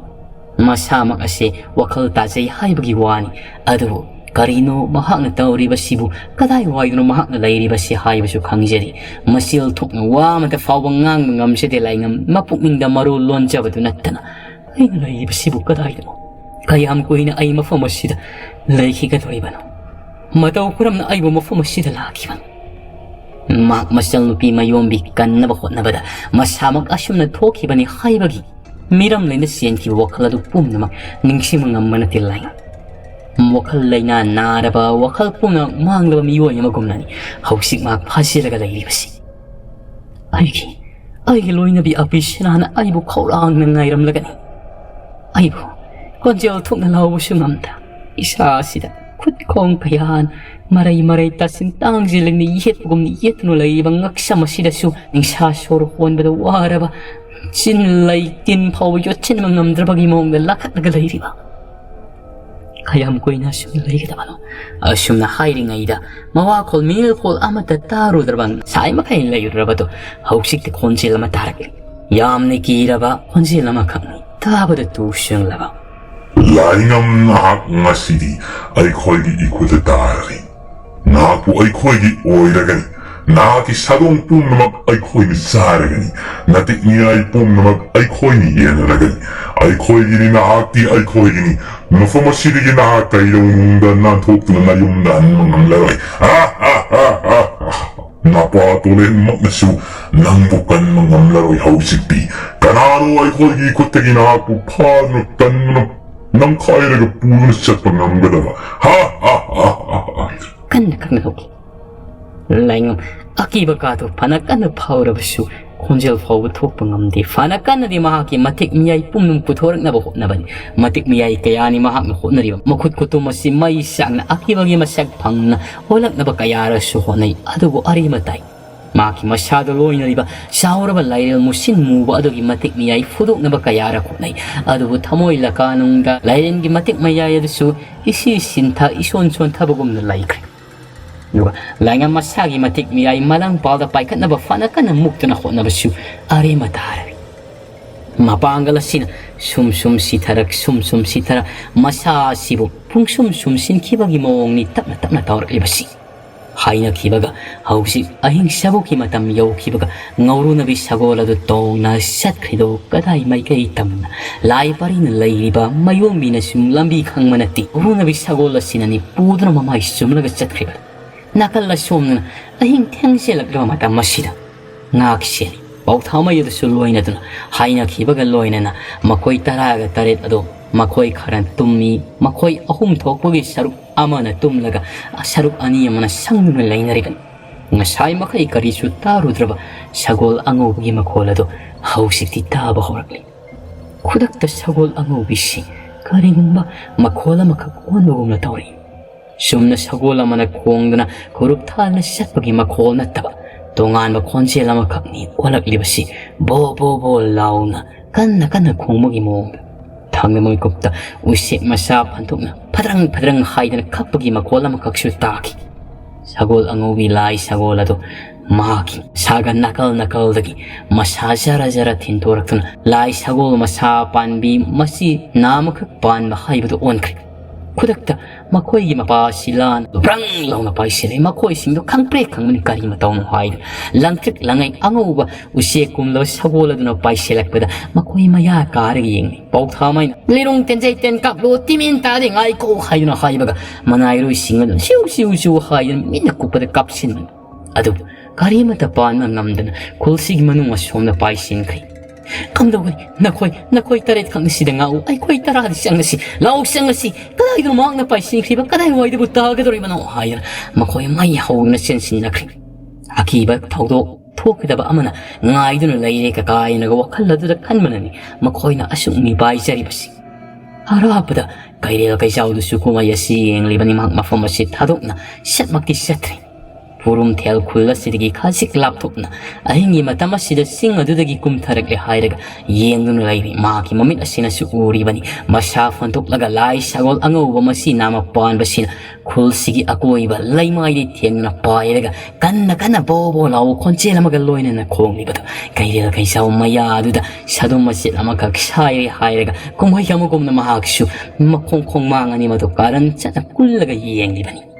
ꯃꯁꯥꯃꯛ ꯑꯁꯦ ꯋꯥꯈꯜ ꯇꯥꯖꯩ ꯍꯥꯏꯕꯒꯤ ꯋꯥꯅꯤ꯫ ꯑꯗꯨꯕꯨ ꯀꯔꯤꯅꯣ ꯃꯍꯥꯛꯅ ꯇꯧꯔꯤꯕꯁꯤꯕꯨ? ꯀꯗꯥꯏꯋꯥꯏꯗꯅꯣ ꯃꯍꯥꯛꯅ ꯂꯩꯔꯤꯕꯁꯤ ꯍꯥꯏꯕꯁꯨ ꯈꯪꯖꯗꯦ꯫ ꯃꯆꯤꯜ ꯊꯣꯛꯅ ꯋꯥ ꯑꯃꯇ ꯐꯥꯎꯕ ꯉꯥꯡꯕ ꯉꯝꯖꯗꯦ ꯂꯥꯏꯉꯝ꯫ ꯃꯄꯨꯛꯅꯤꯡꯗ ꯃꯔꯨ ꯂꯣꯟꯖꯕꯗꯨ ꯅꯠꯇꯅ, "ꯑꯩꯅ ꯂꯩꯔꯤꯕꯁꯤꯕꯨ ꯀꯗꯥꯏꯗꯅꯣ? ꯀꯌꯥꯝ ꯀꯨꯏꯅ ꯑꯩ ꯃꯐꯝ ꯑꯁꯤꯗ ꯂꯩꯈꯤꯒꯗꯧꯔꯤꯕꯅꯣ? ꯃꯇꯧ ꯀꯔꯝꯅ ꯑꯩꯕꯨ ꯃꯐꯝ ꯑꯁꯤꯗ ꯂꯥꯛꯈꯤꯕꯅꯣ?" ꯃꯍꯥꯛ ꯃꯆꯜꯅꯨꯄꯤ ꯃꯌꯣꯝꯕꯤ ꯀꯟꯅꯕ ꯍꯣꯠꯅꯕꯗ ꯃꯁꯥꯃꯛ ꯑꯁꯨꯝꯅ ꯊꯣꯛꯈꯤꯕꯅꯤ ꯍꯥꯏꯕꯒꯤ ꯃꯤꯔꯝ ꯂꯩꯅ ꯆꯦꯟꯈꯤꯕ ꯋꯥꯈꯜ ꯑꯗꯨ ꯄꯨꯝꯅꯃꯛ ꯅꯤꯡꯁꯤꯡꯕ ꯉꯝꯕ ꯅꯠꯇꯦ ꯂꯥꯏꯉꯝ꯫ ꯋꯥꯈꯜ ꯂꯩꯅꯥ ꯅꯥꯔꯕ, ꯋꯥꯈꯜ ꯄꯨꯝꯅꯃꯛ ꯃꯥꯡꯂꯕ ꯃꯤꯑꯣꯏ ꯑꯃꯒꯨꯝꯅꯅꯤ ꯍꯧꯖꯤꯛ ꯃꯍꯥꯛ ꯐꯥꯖꯤꯜꯂꯒ ꯂꯩꯔꯤꯕꯁꯤ꯫ ꯑꯩꯒꯤ, ꯑꯩꯒꯤ ꯂꯣꯏꯅꯕꯤ ꯑꯕꯤꯁꯅꯥꯅ ꯑꯩꯕꯨ ꯈꯧꯔꯥꯡꯅ ꯉꯥꯏꯔꯝꯂꯒꯅꯤ꯫ ꯑꯩꯕꯨ ꯈꯣꯟꯖꯦꯜ ꯊꯣꯛꯅ ꯂꯥꯎꯕꯁꯨ ꯉꯝꯗ, ꯏꯁꯥ ꯑꯁꯤꯗ ꯈꯨꯠ ꯈꯣꯡ ꯀꯌꯥꯅ ꯃꯔꯩ ꯃꯔꯩ ꯇꯥꯁꯤꯟ ꯇꯥꯡꯁꯤꯜꯂꯒꯅꯤ ꯌꯦꯠꯄꯒꯨꯝꯅ ꯌꯦꯠꯇꯨꯅ ꯂꯩꯔꯤꯕ ꯉꯛꯁꯝ ꯑꯁꯤꯗꯁꯨ ꯅꯤꯡꯁꯥ ꯁꯣꯔ ꯍꯣꯟꯕꯗ ꯋꯥꯔꯕ, ꯆꯤꯟ ꯂꯩ ꯇꯤꯟ ꯐꯥꯎꯕ ꯌꯣꯠꯁꯤꯟꯕ ꯉꯝꯗ꯭ꯔꯕꯒꯤ ꯃꯑꯣꯡꯗ ꯂꯥꯈꯠꯂꯒ ꯂꯩꯔꯤꯕ꯫ ꯀꯌꯥꯝ ꯀꯨꯏꯅ ꯑꯁꯨꯝꯅ ꯂꯩꯒꯗꯕꯅꯣ? ꯑꯁꯨꯝꯅ ꯍꯥꯏꯔꯤꯉꯩꯗ ꯃꯋꯥꯈꯣꯜ ꯃꯤꯅꯈꯣꯜ ꯑꯃꯠꯇ ꯇꯥꯔꯨꯗ꯭ꯔꯕ ꯉꯁꯥꯏ ꯃꯈꯩ ꯂꯩꯔꯨꯗ꯭ꯔꯕꯗꯨ ꯍꯧꯖꯤꯛꯇꯤ ꯈꯣꯟꯖꯦꯜ ꯑꯃ ꯇꯥꯔꯛꯂꯤ꯫ ꯌꯥꯝꯅ ꯀꯤꯔꯕ ꯈꯣꯟꯖꯦꯜ ꯑꯃꯈꯛꯅꯤ꯫ ꯇꯥꯕꯗ ꯇꯨ ꯁꯦꯡꯂꯕ꯫ "ꯂꯥꯏꯉꯝ, ꯅꯍꯥꯛ ꯉꯁꯤꯗꯤ ꯑꯩꯈꯣꯏꯒꯤ ꯏꯈꯨꯠꯇ ꯇꯥꯔꯅꯤ꯫ ꯅꯍꯥꯛꯄꯨ ꯑꯩꯈꯣꯏꯒꯤ ꯑꯣꯏꯔꯒꯅꯤ꯫ ꯅꯍꯥꯛꯀꯤ ꯁꯥꯗꯣꯡ ꯄꯨꯝꯅꯃꯛ ꯑꯩꯈꯣꯏꯅ ꯆꯥꯔꯒꯅꯤ꯫ ꯅꯇꯤꯛ ꯅꯤꯉꯥꯏ ꯄꯨꯝꯅꯃꯛ ꯑꯩꯈꯣꯏꯅ ꯌꯦꯟꯅꯔꯒꯅꯤ꯫ ꯑꯩꯈꯣꯏꯒꯤꯅꯤ, ꯅꯍꯥꯛꯇꯤ ꯑꯩꯈꯣꯏꯒꯤꯅꯤ꯫ ꯃꯐꯝ ꯑꯁꯤꯗꯒꯤ ꯅꯍꯥꯛ ꯀꯩꯗꯧꯅꯨꯡꯗ ꯅꯥꯟꯊꯣꯛꯇꯨꯅ ꯅꯌꯨꯝꯗ ꯍꯟꯕ ꯉꯝꯂꯔꯣꯏ꯫ ꯍꯥ, ꯍꯥ, ꯍꯥ, ꯍꯥ, ꯍꯥ꯫ ꯅꯄꯥ ꯇꯣꯂꯦꯟꯃꯛꯅꯁꯨ ꯅꯪꯕꯨ ꯀꯟꯕ ꯉꯝꯂꯔꯣꯏ ꯍꯧꯖꯤꯛꯇꯤ꯫ ꯀꯅꯥꯅꯣ ꯑꯩꯈꯣꯏꯒꯤ ꯈꯨꯠꯇꯒꯤ ꯅꯍꯥꯛꯄꯨ ꯐꯥꯗꯨꯅ ꯀꯟꯗꯨꯅ ꯅꯝꯈꯥꯏꯔꯒ ꯄꯨꯗꯨꯅ ꯆꯠꯄ ꯉꯝꯒꯗꯕ? ꯍꯥ, ꯍꯥ, ꯍꯥ, ꯍꯥ, ꯍꯥ꯫" ꯀꯟꯅ ꯀꯟꯅ ꯅꯣꯛꯈꯤ꯫ ꯂꯥꯏꯉꯝ ꯑꯀꯤꯕ ꯀꯥꯗꯨ ꯐꯅ ꯀꯟꯅ ꯐꯥꯎꯔꯕꯁꯨ ꯈꯣꯟꯖꯦꯜ ꯐꯥꯎꯕ ꯊꯣꯛꯄ ꯉꯝꯗꯦ꯫ ꯐꯅ ꯀꯟꯅꯗꯤ ꯃꯍꯥꯛꯀꯤ ꯃꯇꯤꯛ ꯃꯌꯥꯏ ꯄꯨꯝꯅꯃꯛ ꯄꯨꯊꯣꯔꯛꯅꯕ ꯍꯣꯠꯅꯕꯅꯤ꯫ ꯃꯇꯤꯛ ꯃꯌꯥꯏ ꯀꯌꯥꯅꯤ ꯃꯍꯥꯛꯅ ꯍꯣꯠꯅꯔꯤꯕ꯫ ꯃꯈꯨꯠ ꯈꯨꯇꯨꯝ ꯑꯁꯤ ꯃꯩ ꯆꯥꯛꯅ ꯑꯀꯤꯕꯒꯤ ꯃꯁꯛ ꯐꯪꯅ ꯑꯣꯜꯂꯛꯅꯕ ꯀꯌꯥꯔꯁꯨ ꯍꯣꯠꯅꯩ, ꯑꯗꯨꯕꯨ ꯑꯔꯦꯝꯕ ꯇꯥꯏ꯫ ꯃꯍꯥꯛꯀꯤ ꯃꯁꯥꯗ ꯂꯣꯏꯅꯔꯤꯕ ꯆꯥꯎꯔꯕ ꯂꯥꯏꯔꯦꯜ ꯃꯨꯁꯤꯟ ꯃꯨꯕ ꯑꯗꯨꯒꯤ ꯃꯇꯤꯛ ꯃꯌꯥꯏ ꯐꯨꯗꯣꯛꯅꯕ ꯀꯌꯥꯔꯛ ꯍꯣꯠꯅꯩ, ꯑꯗꯨꯕꯨ ꯊꯃꯣꯏ ꯂꯀꯥꯅꯨꯡꯗ ꯂꯥꯏꯔꯦꯟꯒꯤ ꯃꯇꯤꯛ ꯃꯌꯥꯏ ꯑꯗꯨꯁꯨ ꯏꯁꯤ ꯁꯤꯟꯊ ꯏꯁꯣꯟ ꯁꯣꯟꯊꯕꯒꯨꯝꯅ ꯂꯩꯈ꯭ꯔꯦ꯫ ꯑꯗꯨꯒ ꯂꯥꯏꯉꯝ ꯃꯁꯥꯒꯤ ꯃꯇꯤꯛ ꯃꯌꯥꯏ ꯃꯂꯪ ꯄꯥꯜꯗ ꯄꯥꯏꯈꯠꯅꯕ ꯐꯅ ꯀꯟꯅ ꯃꯨꯛꯇꯅ ꯍꯣꯠꯅꯕꯁꯨ ꯑꯔꯦꯝꯕ ꯇꯥꯔꯦ꯫ ꯃꯄꯥꯡꯒꯜ ꯑꯁꯤꯅ ꯁꯨꯝ ꯁꯨꯝ ꯁꯤꯊꯔꯛ, ꯁꯨꯝ ꯁꯨꯝ ꯁꯤꯊꯔꯛ, ꯃꯁꯥ ꯑꯁꯤꯕꯨ ꯄꯨꯡꯁꯨꯝ ꯁꯨꯝ ꯁꯤꯟꯈꯤꯕꯒꯤ ꯃꯑꯣꯡꯅꯤ ꯇꯞꯅ ꯇꯞꯅ ꯇꯧꯔꯛꯂꯤꯕꯁꯤ꯫ ꯍꯥꯏꯅꯈꯤꯕꯒ ꯍꯧꯖꯤꯛ ꯑꯍꯤꯡ ꯁꯕꯨꯛꯀꯤ ꯃꯇꯝ ꯌꯧꯈꯤꯕꯒ ꯉꯧꯔꯨꯅꯕꯤ ꯁꯒꯣꯜ ꯑꯗꯨ ꯇꯣꯡꯅ ꯆꯠꯈ꯭ꯔꯤꯗꯨ ꯀꯗꯥꯏ ꯃꯥꯏꯀꯩ ꯇꯝꯅ ꯂꯥꯏ ꯄꯔꯤꯅ ꯂꯩꯔꯤꯕ ꯃꯌꯣꯝꯕꯤꯅꯁꯨ ꯂꯝꯕꯤ ꯈꯪꯕ ꯅꯠꯇꯦ꯫ ꯉꯧꯔꯨꯅꯕꯤ ꯁꯒꯣꯜ ꯑꯁꯤꯅꯅꯤ ꯄꯨꯗꯨꯅ ꯃꯃꯥꯏ ꯆꯨꯝꯂꯒ ꯆꯠꯈ꯭ꯔꯤꯕ꯫ ꯅꯥꯀꯜ ꯑꯁꯣꯝꯗꯅ ꯑꯍꯤꯡ ꯊꯦꯡꯖꯤꯜꯂꯛꯂꯕ ꯃꯇꯝ ꯑꯁꯤꯗ ꯉꯥꯛ ꯁꯦꯜꯂꯤ꯫ ꯄꯥꯎꯊꯥꯃꯩ ꯑꯗꯨꯁꯨ ꯂꯣꯏꯅꯗꯨꯅ ꯍꯥꯏꯅꯈꯤꯕꯒ ꯂꯣꯏꯅꯅ ꯃꯈꯣꯏ ꯇꯔꯥꯒ ꯇꯔꯦꯠ ꯑꯗꯨ ꯃꯈꯣꯏ ꯈꯔ ꯇꯨꯝꯃꯤ, ꯃꯈꯣꯏ ꯑꯍꯨꯝ ꯊꯣꯛꯄꯒꯤ ꯁꯔꯨꯛ ꯑꯃꯅ ꯇꯨꯝꯂꯒ ꯁꯔꯨꯛ ꯑꯅꯤ ꯑꯃꯅ ꯁꯪꯗꯨꯅ ꯂꯩꯅꯔꯤꯕꯅꯤ꯫ ꯉꯁꯥꯏ ꯃꯈꯩ ꯀꯔꯤꯁꯨ ꯇꯥꯔꯨꯗ꯭ꯔꯕ ꯁꯒꯣꯜ ꯑꯉꯧꯕꯒꯤ ꯃꯈꯣꯜ ꯑꯗꯨ ꯍꯧꯖꯤꯛꯇꯤ ꯇꯥꯕ ꯍꯧꯔꯛꯂꯤ꯫ ꯈꯨꯗꯛꯇ ꯁꯒꯣꯜ ꯑꯉꯧꯕꯤꯁꯤ ꯀꯔꯤꯒꯨꯝꯕ ꯃꯈꯣꯜ ꯑꯃꯈꯛ ꯑꯣꯟꯕꯒꯨꯝꯅ ꯇꯧꯔꯤ꯫ ꯆꯨꯝꯅ ꯁꯒꯣꯜ ꯑꯃꯅ ꯈꯣꯡꯗꯨꯅ ꯈꯨꯔꯨꯞ ꯊꯥꯗꯨꯅ ꯆꯠꯄꯒꯤ ꯃꯈꯣꯜ ꯅꯠꯇꯕ ꯇꯣꯉꯥꯟꯕ ꯈꯣꯟꯖꯦꯜ ꯑꯃꯈꯛꯅꯤ ꯑꯣꯜꯂꯛꯂꯤꯕꯁꯤ꯫ ꯕꯣ ꯕꯣ ꯕꯣ ꯂꯥꯎꯅ ꯀꯟꯅ ꯀꯟꯅ ꯈꯣꯡꯕꯒꯤ ꯃꯑꯣꯡꯗ꯫ ꯊꯥꯡꯗ ꯃꯤꯀꯨꯞꯇ ꯎꯆꯦꯛ ꯃꯆꯥ ꯐꯟꯗꯣꯛꯅ ꯐꯗ꯭ꯔꯪ ꯐꯗ꯭ꯔꯪ ꯍꯥꯏꯗꯅ ꯀꯞꯄꯒꯤ ꯃꯈꯣꯜ ꯑꯃꯈꯛꯁꯨ ꯇꯥꯈꯤ꯫ ꯁꯒꯣꯜ ꯑꯉꯧꯕꯤ ꯂꯥꯏ ꯁꯒꯣꯜ ꯑꯗꯨ ꯃꯍꯥꯛꯀꯤ ꯁꯥꯒ ꯅꯥꯀꯜ ꯅꯥꯀꯜꯗꯒꯤ ꯃꯁꯥ ꯖꯔ ꯖꯔ ꯊꯤꯟꯗꯣꯔꯛꯇꯨꯅ ꯂꯥꯏ ꯁꯒꯣꯜ ꯃꯁꯥ ꯄꯥꯟꯕꯤ ꯃꯁꯤ ꯅꯥ ꯑꯃꯈꯛ ꯄꯥꯟꯕ ꯍꯥꯏꯕꯗꯨ ꯑꯣꯟꯈ꯭ꯔꯦ꯫ ꯈꯨꯗꯛꯇ ꯃꯈꯣꯏꯒꯤ ꯃꯄꯥ ꯁꯤꯂꯥꯟ ꯕ꯭ꯔꯪ ꯂꯥꯎꯅ ꯄꯥꯏꯁꯤꯜꯂꯦ꯫ ꯃꯈꯣꯏꯁꯤꯡꯗꯨ ꯈꯪꯄ꯭ꯔꯦꯛ ꯈꯪꯕꯅꯤ ꯀꯔꯤ ꯃꯇꯧꯅꯣ ꯍꯥꯏꯗꯨꯅ꯫ ꯂꯪꯇ꯭ꯔꯤꯛ ꯂꯪꯉꯩ ꯑꯉꯧꯕ ꯎꯆꯦꯛ ꯀꯨꯝꯂꯕ ꯁꯒꯣꯜ ꯑꯗꯨꯅ ꯄꯥꯏꯁꯤꯜꯂꯛꯄꯗ ꯃꯈꯣꯏ ꯃꯌꯥ ꯀꯥꯔꯒ ꯌꯦꯡꯂꯤ꯫ ꯄꯥꯎꯊꯥꯃꯩꯅ, "ꯂꯤꯔꯨꯡ ꯇꯦꯟꯖꯩ ꯇꯦꯟ ꯀꯥꯞꯂꯣ, ꯇꯤꯃꯤꯟ ꯇꯥꯗꯦ ꯉꯥꯏꯈꯣ" ꯍꯥꯏꯗꯨꯅ ꯍꯥꯏꯕꯒ ꯃꯅꯥꯏꯔꯣꯏꯁꯤꯡ ꯑꯗꯨꯅ ꯁꯤꯎ ꯁꯤꯎ ꯁꯤꯎ ꯍꯥꯏꯗꯨꯅ ꯃꯤꯠꯅ ꯀꯨꯞꯄꯗ ꯀꯥꯞꯁꯤꯟꯕꯅꯤ꯫ ꯑꯗꯨꯕꯨ ꯀꯔꯤꯃꯠꯇ ꯄꯥꯟꯕ ꯉꯝꯗꯅ ꯈꯨꯜꯁꯤꯒꯤ ꯃꯅꯨꯡ ꯑꯁꯣꯝꯗ ꯄꯥꯏꯁꯤꯟꯈ꯭ꯔꯤ꯫ "ꯀꯝꯗꯧꯒꯅꯤ? ꯅꯈꯣꯏ, ꯅꯈꯣꯏ ꯇꯔꯦꯠ ꯈꯛꯅ ꯁꯤꯗ ꯉꯥꯛꯎ, ꯑꯩꯈꯣꯏ ꯇꯔꯥꯗꯤ ꯆꯪꯉꯁꯤ꯫ ꯂꯥꯛꯎ, ꯆꯪꯉꯁꯤ꯫ ꯀꯗꯥꯏꯗꯅꯣ ꯃꯍꯥꯛꯅ ꯄꯥꯏꯁꯤꯟꯈ꯭ꯔꯤꯕ? ꯀꯗꯥꯏꯋꯥꯏꯗꯕꯨ ꯇꯥꯒꯗꯧꯔꯤꯕꯅꯣ?" ꯍꯥꯏꯗꯅ ꯃꯈꯣꯏ ꯃꯩ ꯍꯧꯗꯨꯅ ꯆꯦꯟꯁꯤꯟꯅꯈ꯭ꯔꯤ꯫ ꯑꯀꯤꯕ ꯊꯧꯗꯣꯛ ꯊꯣꯛꯀꯗꯕ ꯑꯃꯅ ꯉꯥꯏꯗꯨꯅ ꯂꯩꯔꯦ ꯀꯀꯥ ꯍꯥꯏꯅꯒ ꯋꯥꯈꯜ ꯑꯗꯨꯗ ꯈꯟꯕꯅꯅꯤ ꯃꯈꯣꯏꯅ ꯑꯁꯨꯛ ꯃꯤꯄꯥꯏꯖꯔꯤꯕꯁꯤ꯫ ꯑꯔꯥꯞꯄꯗ ꯀꯩꯔꯦꯜ ꯀꯩꯆꯥꯎꯗꯨꯁꯨ ꯀꯨꯝꯍꯩ ꯑꯁꯤ ꯌꯦꯡꯂꯤꯕꯅꯤ꯫ ꯃꯍꯥꯛ ꯃꯐꯝ ꯑꯁꯤ ꯊꯥꯗꯣꯛꯅ ꯁꯠꯃꯛꯇꯤ ꯆꯠꯇ꯭ꯔꯤ꯫ ꯄꯨꯔꯨꯝꯊꯦꯜ ꯈꯨꯜ ꯑꯁꯤꯗꯒꯤ ꯈꯖꯤꯛ ꯂꯥꯞꯊꯣꯛꯅ ꯑꯍꯤꯡꯒꯤ ꯃꯇꯝ ꯑꯁꯤꯗ ꯆꯤꯡ ꯑꯗꯨꯗꯒꯤ ꯀꯨꯝꯊꯔꯛꯂꯦ ꯍꯥꯏꯔꯒ ꯌꯦꯡꯗꯨꯅ ꯂꯩꯔꯤ꯫ ꯃꯍꯥꯛꯀꯤ ꯃꯃꯤꯠ ꯑꯁꯤꯅꯁꯨ ꯎꯔꯤꯕꯅꯤ꯫ ꯃꯁꯥ ꯐꯟꯗꯣꯛꯂꯒ ꯂꯥꯏ ꯁꯒꯣꯜ ꯑꯉꯧꯕ ꯃꯁꯤ ꯅꯥꯝꯃ ꯄꯥꯟꯕꯁꯤꯅ ꯈꯨꯜꯁꯤꯒꯤ ꯑꯀꯣꯏꯕ ꯂꯩꯃꯥꯏꯗꯩ ꯊꯦꯡꯗꯨꯅ ꯄꯥꯏꯔꯒ ꯀꯟꯅ ꯀꯟꯅ ꯕꯣ ꯕꯣ ꯂꯥꯎꯕ ꯈꯣꯟꯖꯦꯜ ꯑꯃꯒ ꯂꯣꯏꯅꯅ ꯈꯣꯡꯂꯤꯕꯗꯨ ꯀꯩꯔꯦꯜ ꯀꯩꯆꯥꯎ ꯃꯌꯥ ꯑꯗꯨꯗ ꯁꯥꯗꯨꯝ ꯃꯆꯦꯠ ꯑꯃꯈꯛ ꯁꯥꯏꯔꯦ ꯍꯥꯏꯔꯒ ꯀꯨꯝꯍꯩ ꯑꯃꯒꯨꯝꯅ ꯃꯍꯥꯛꯁꯨ ꯃꯈꯣꯡ ꯈꯣꯡꯃꯥꯡ ꯑꯅꯤꯃꯛꯇꯨ ꯀꯥꯔꯟ ꯆꯠꯅ ꯀꯨꯜꯂꯒ ꯌꯦꯡꯂꯤꯕꯅꯤ꯫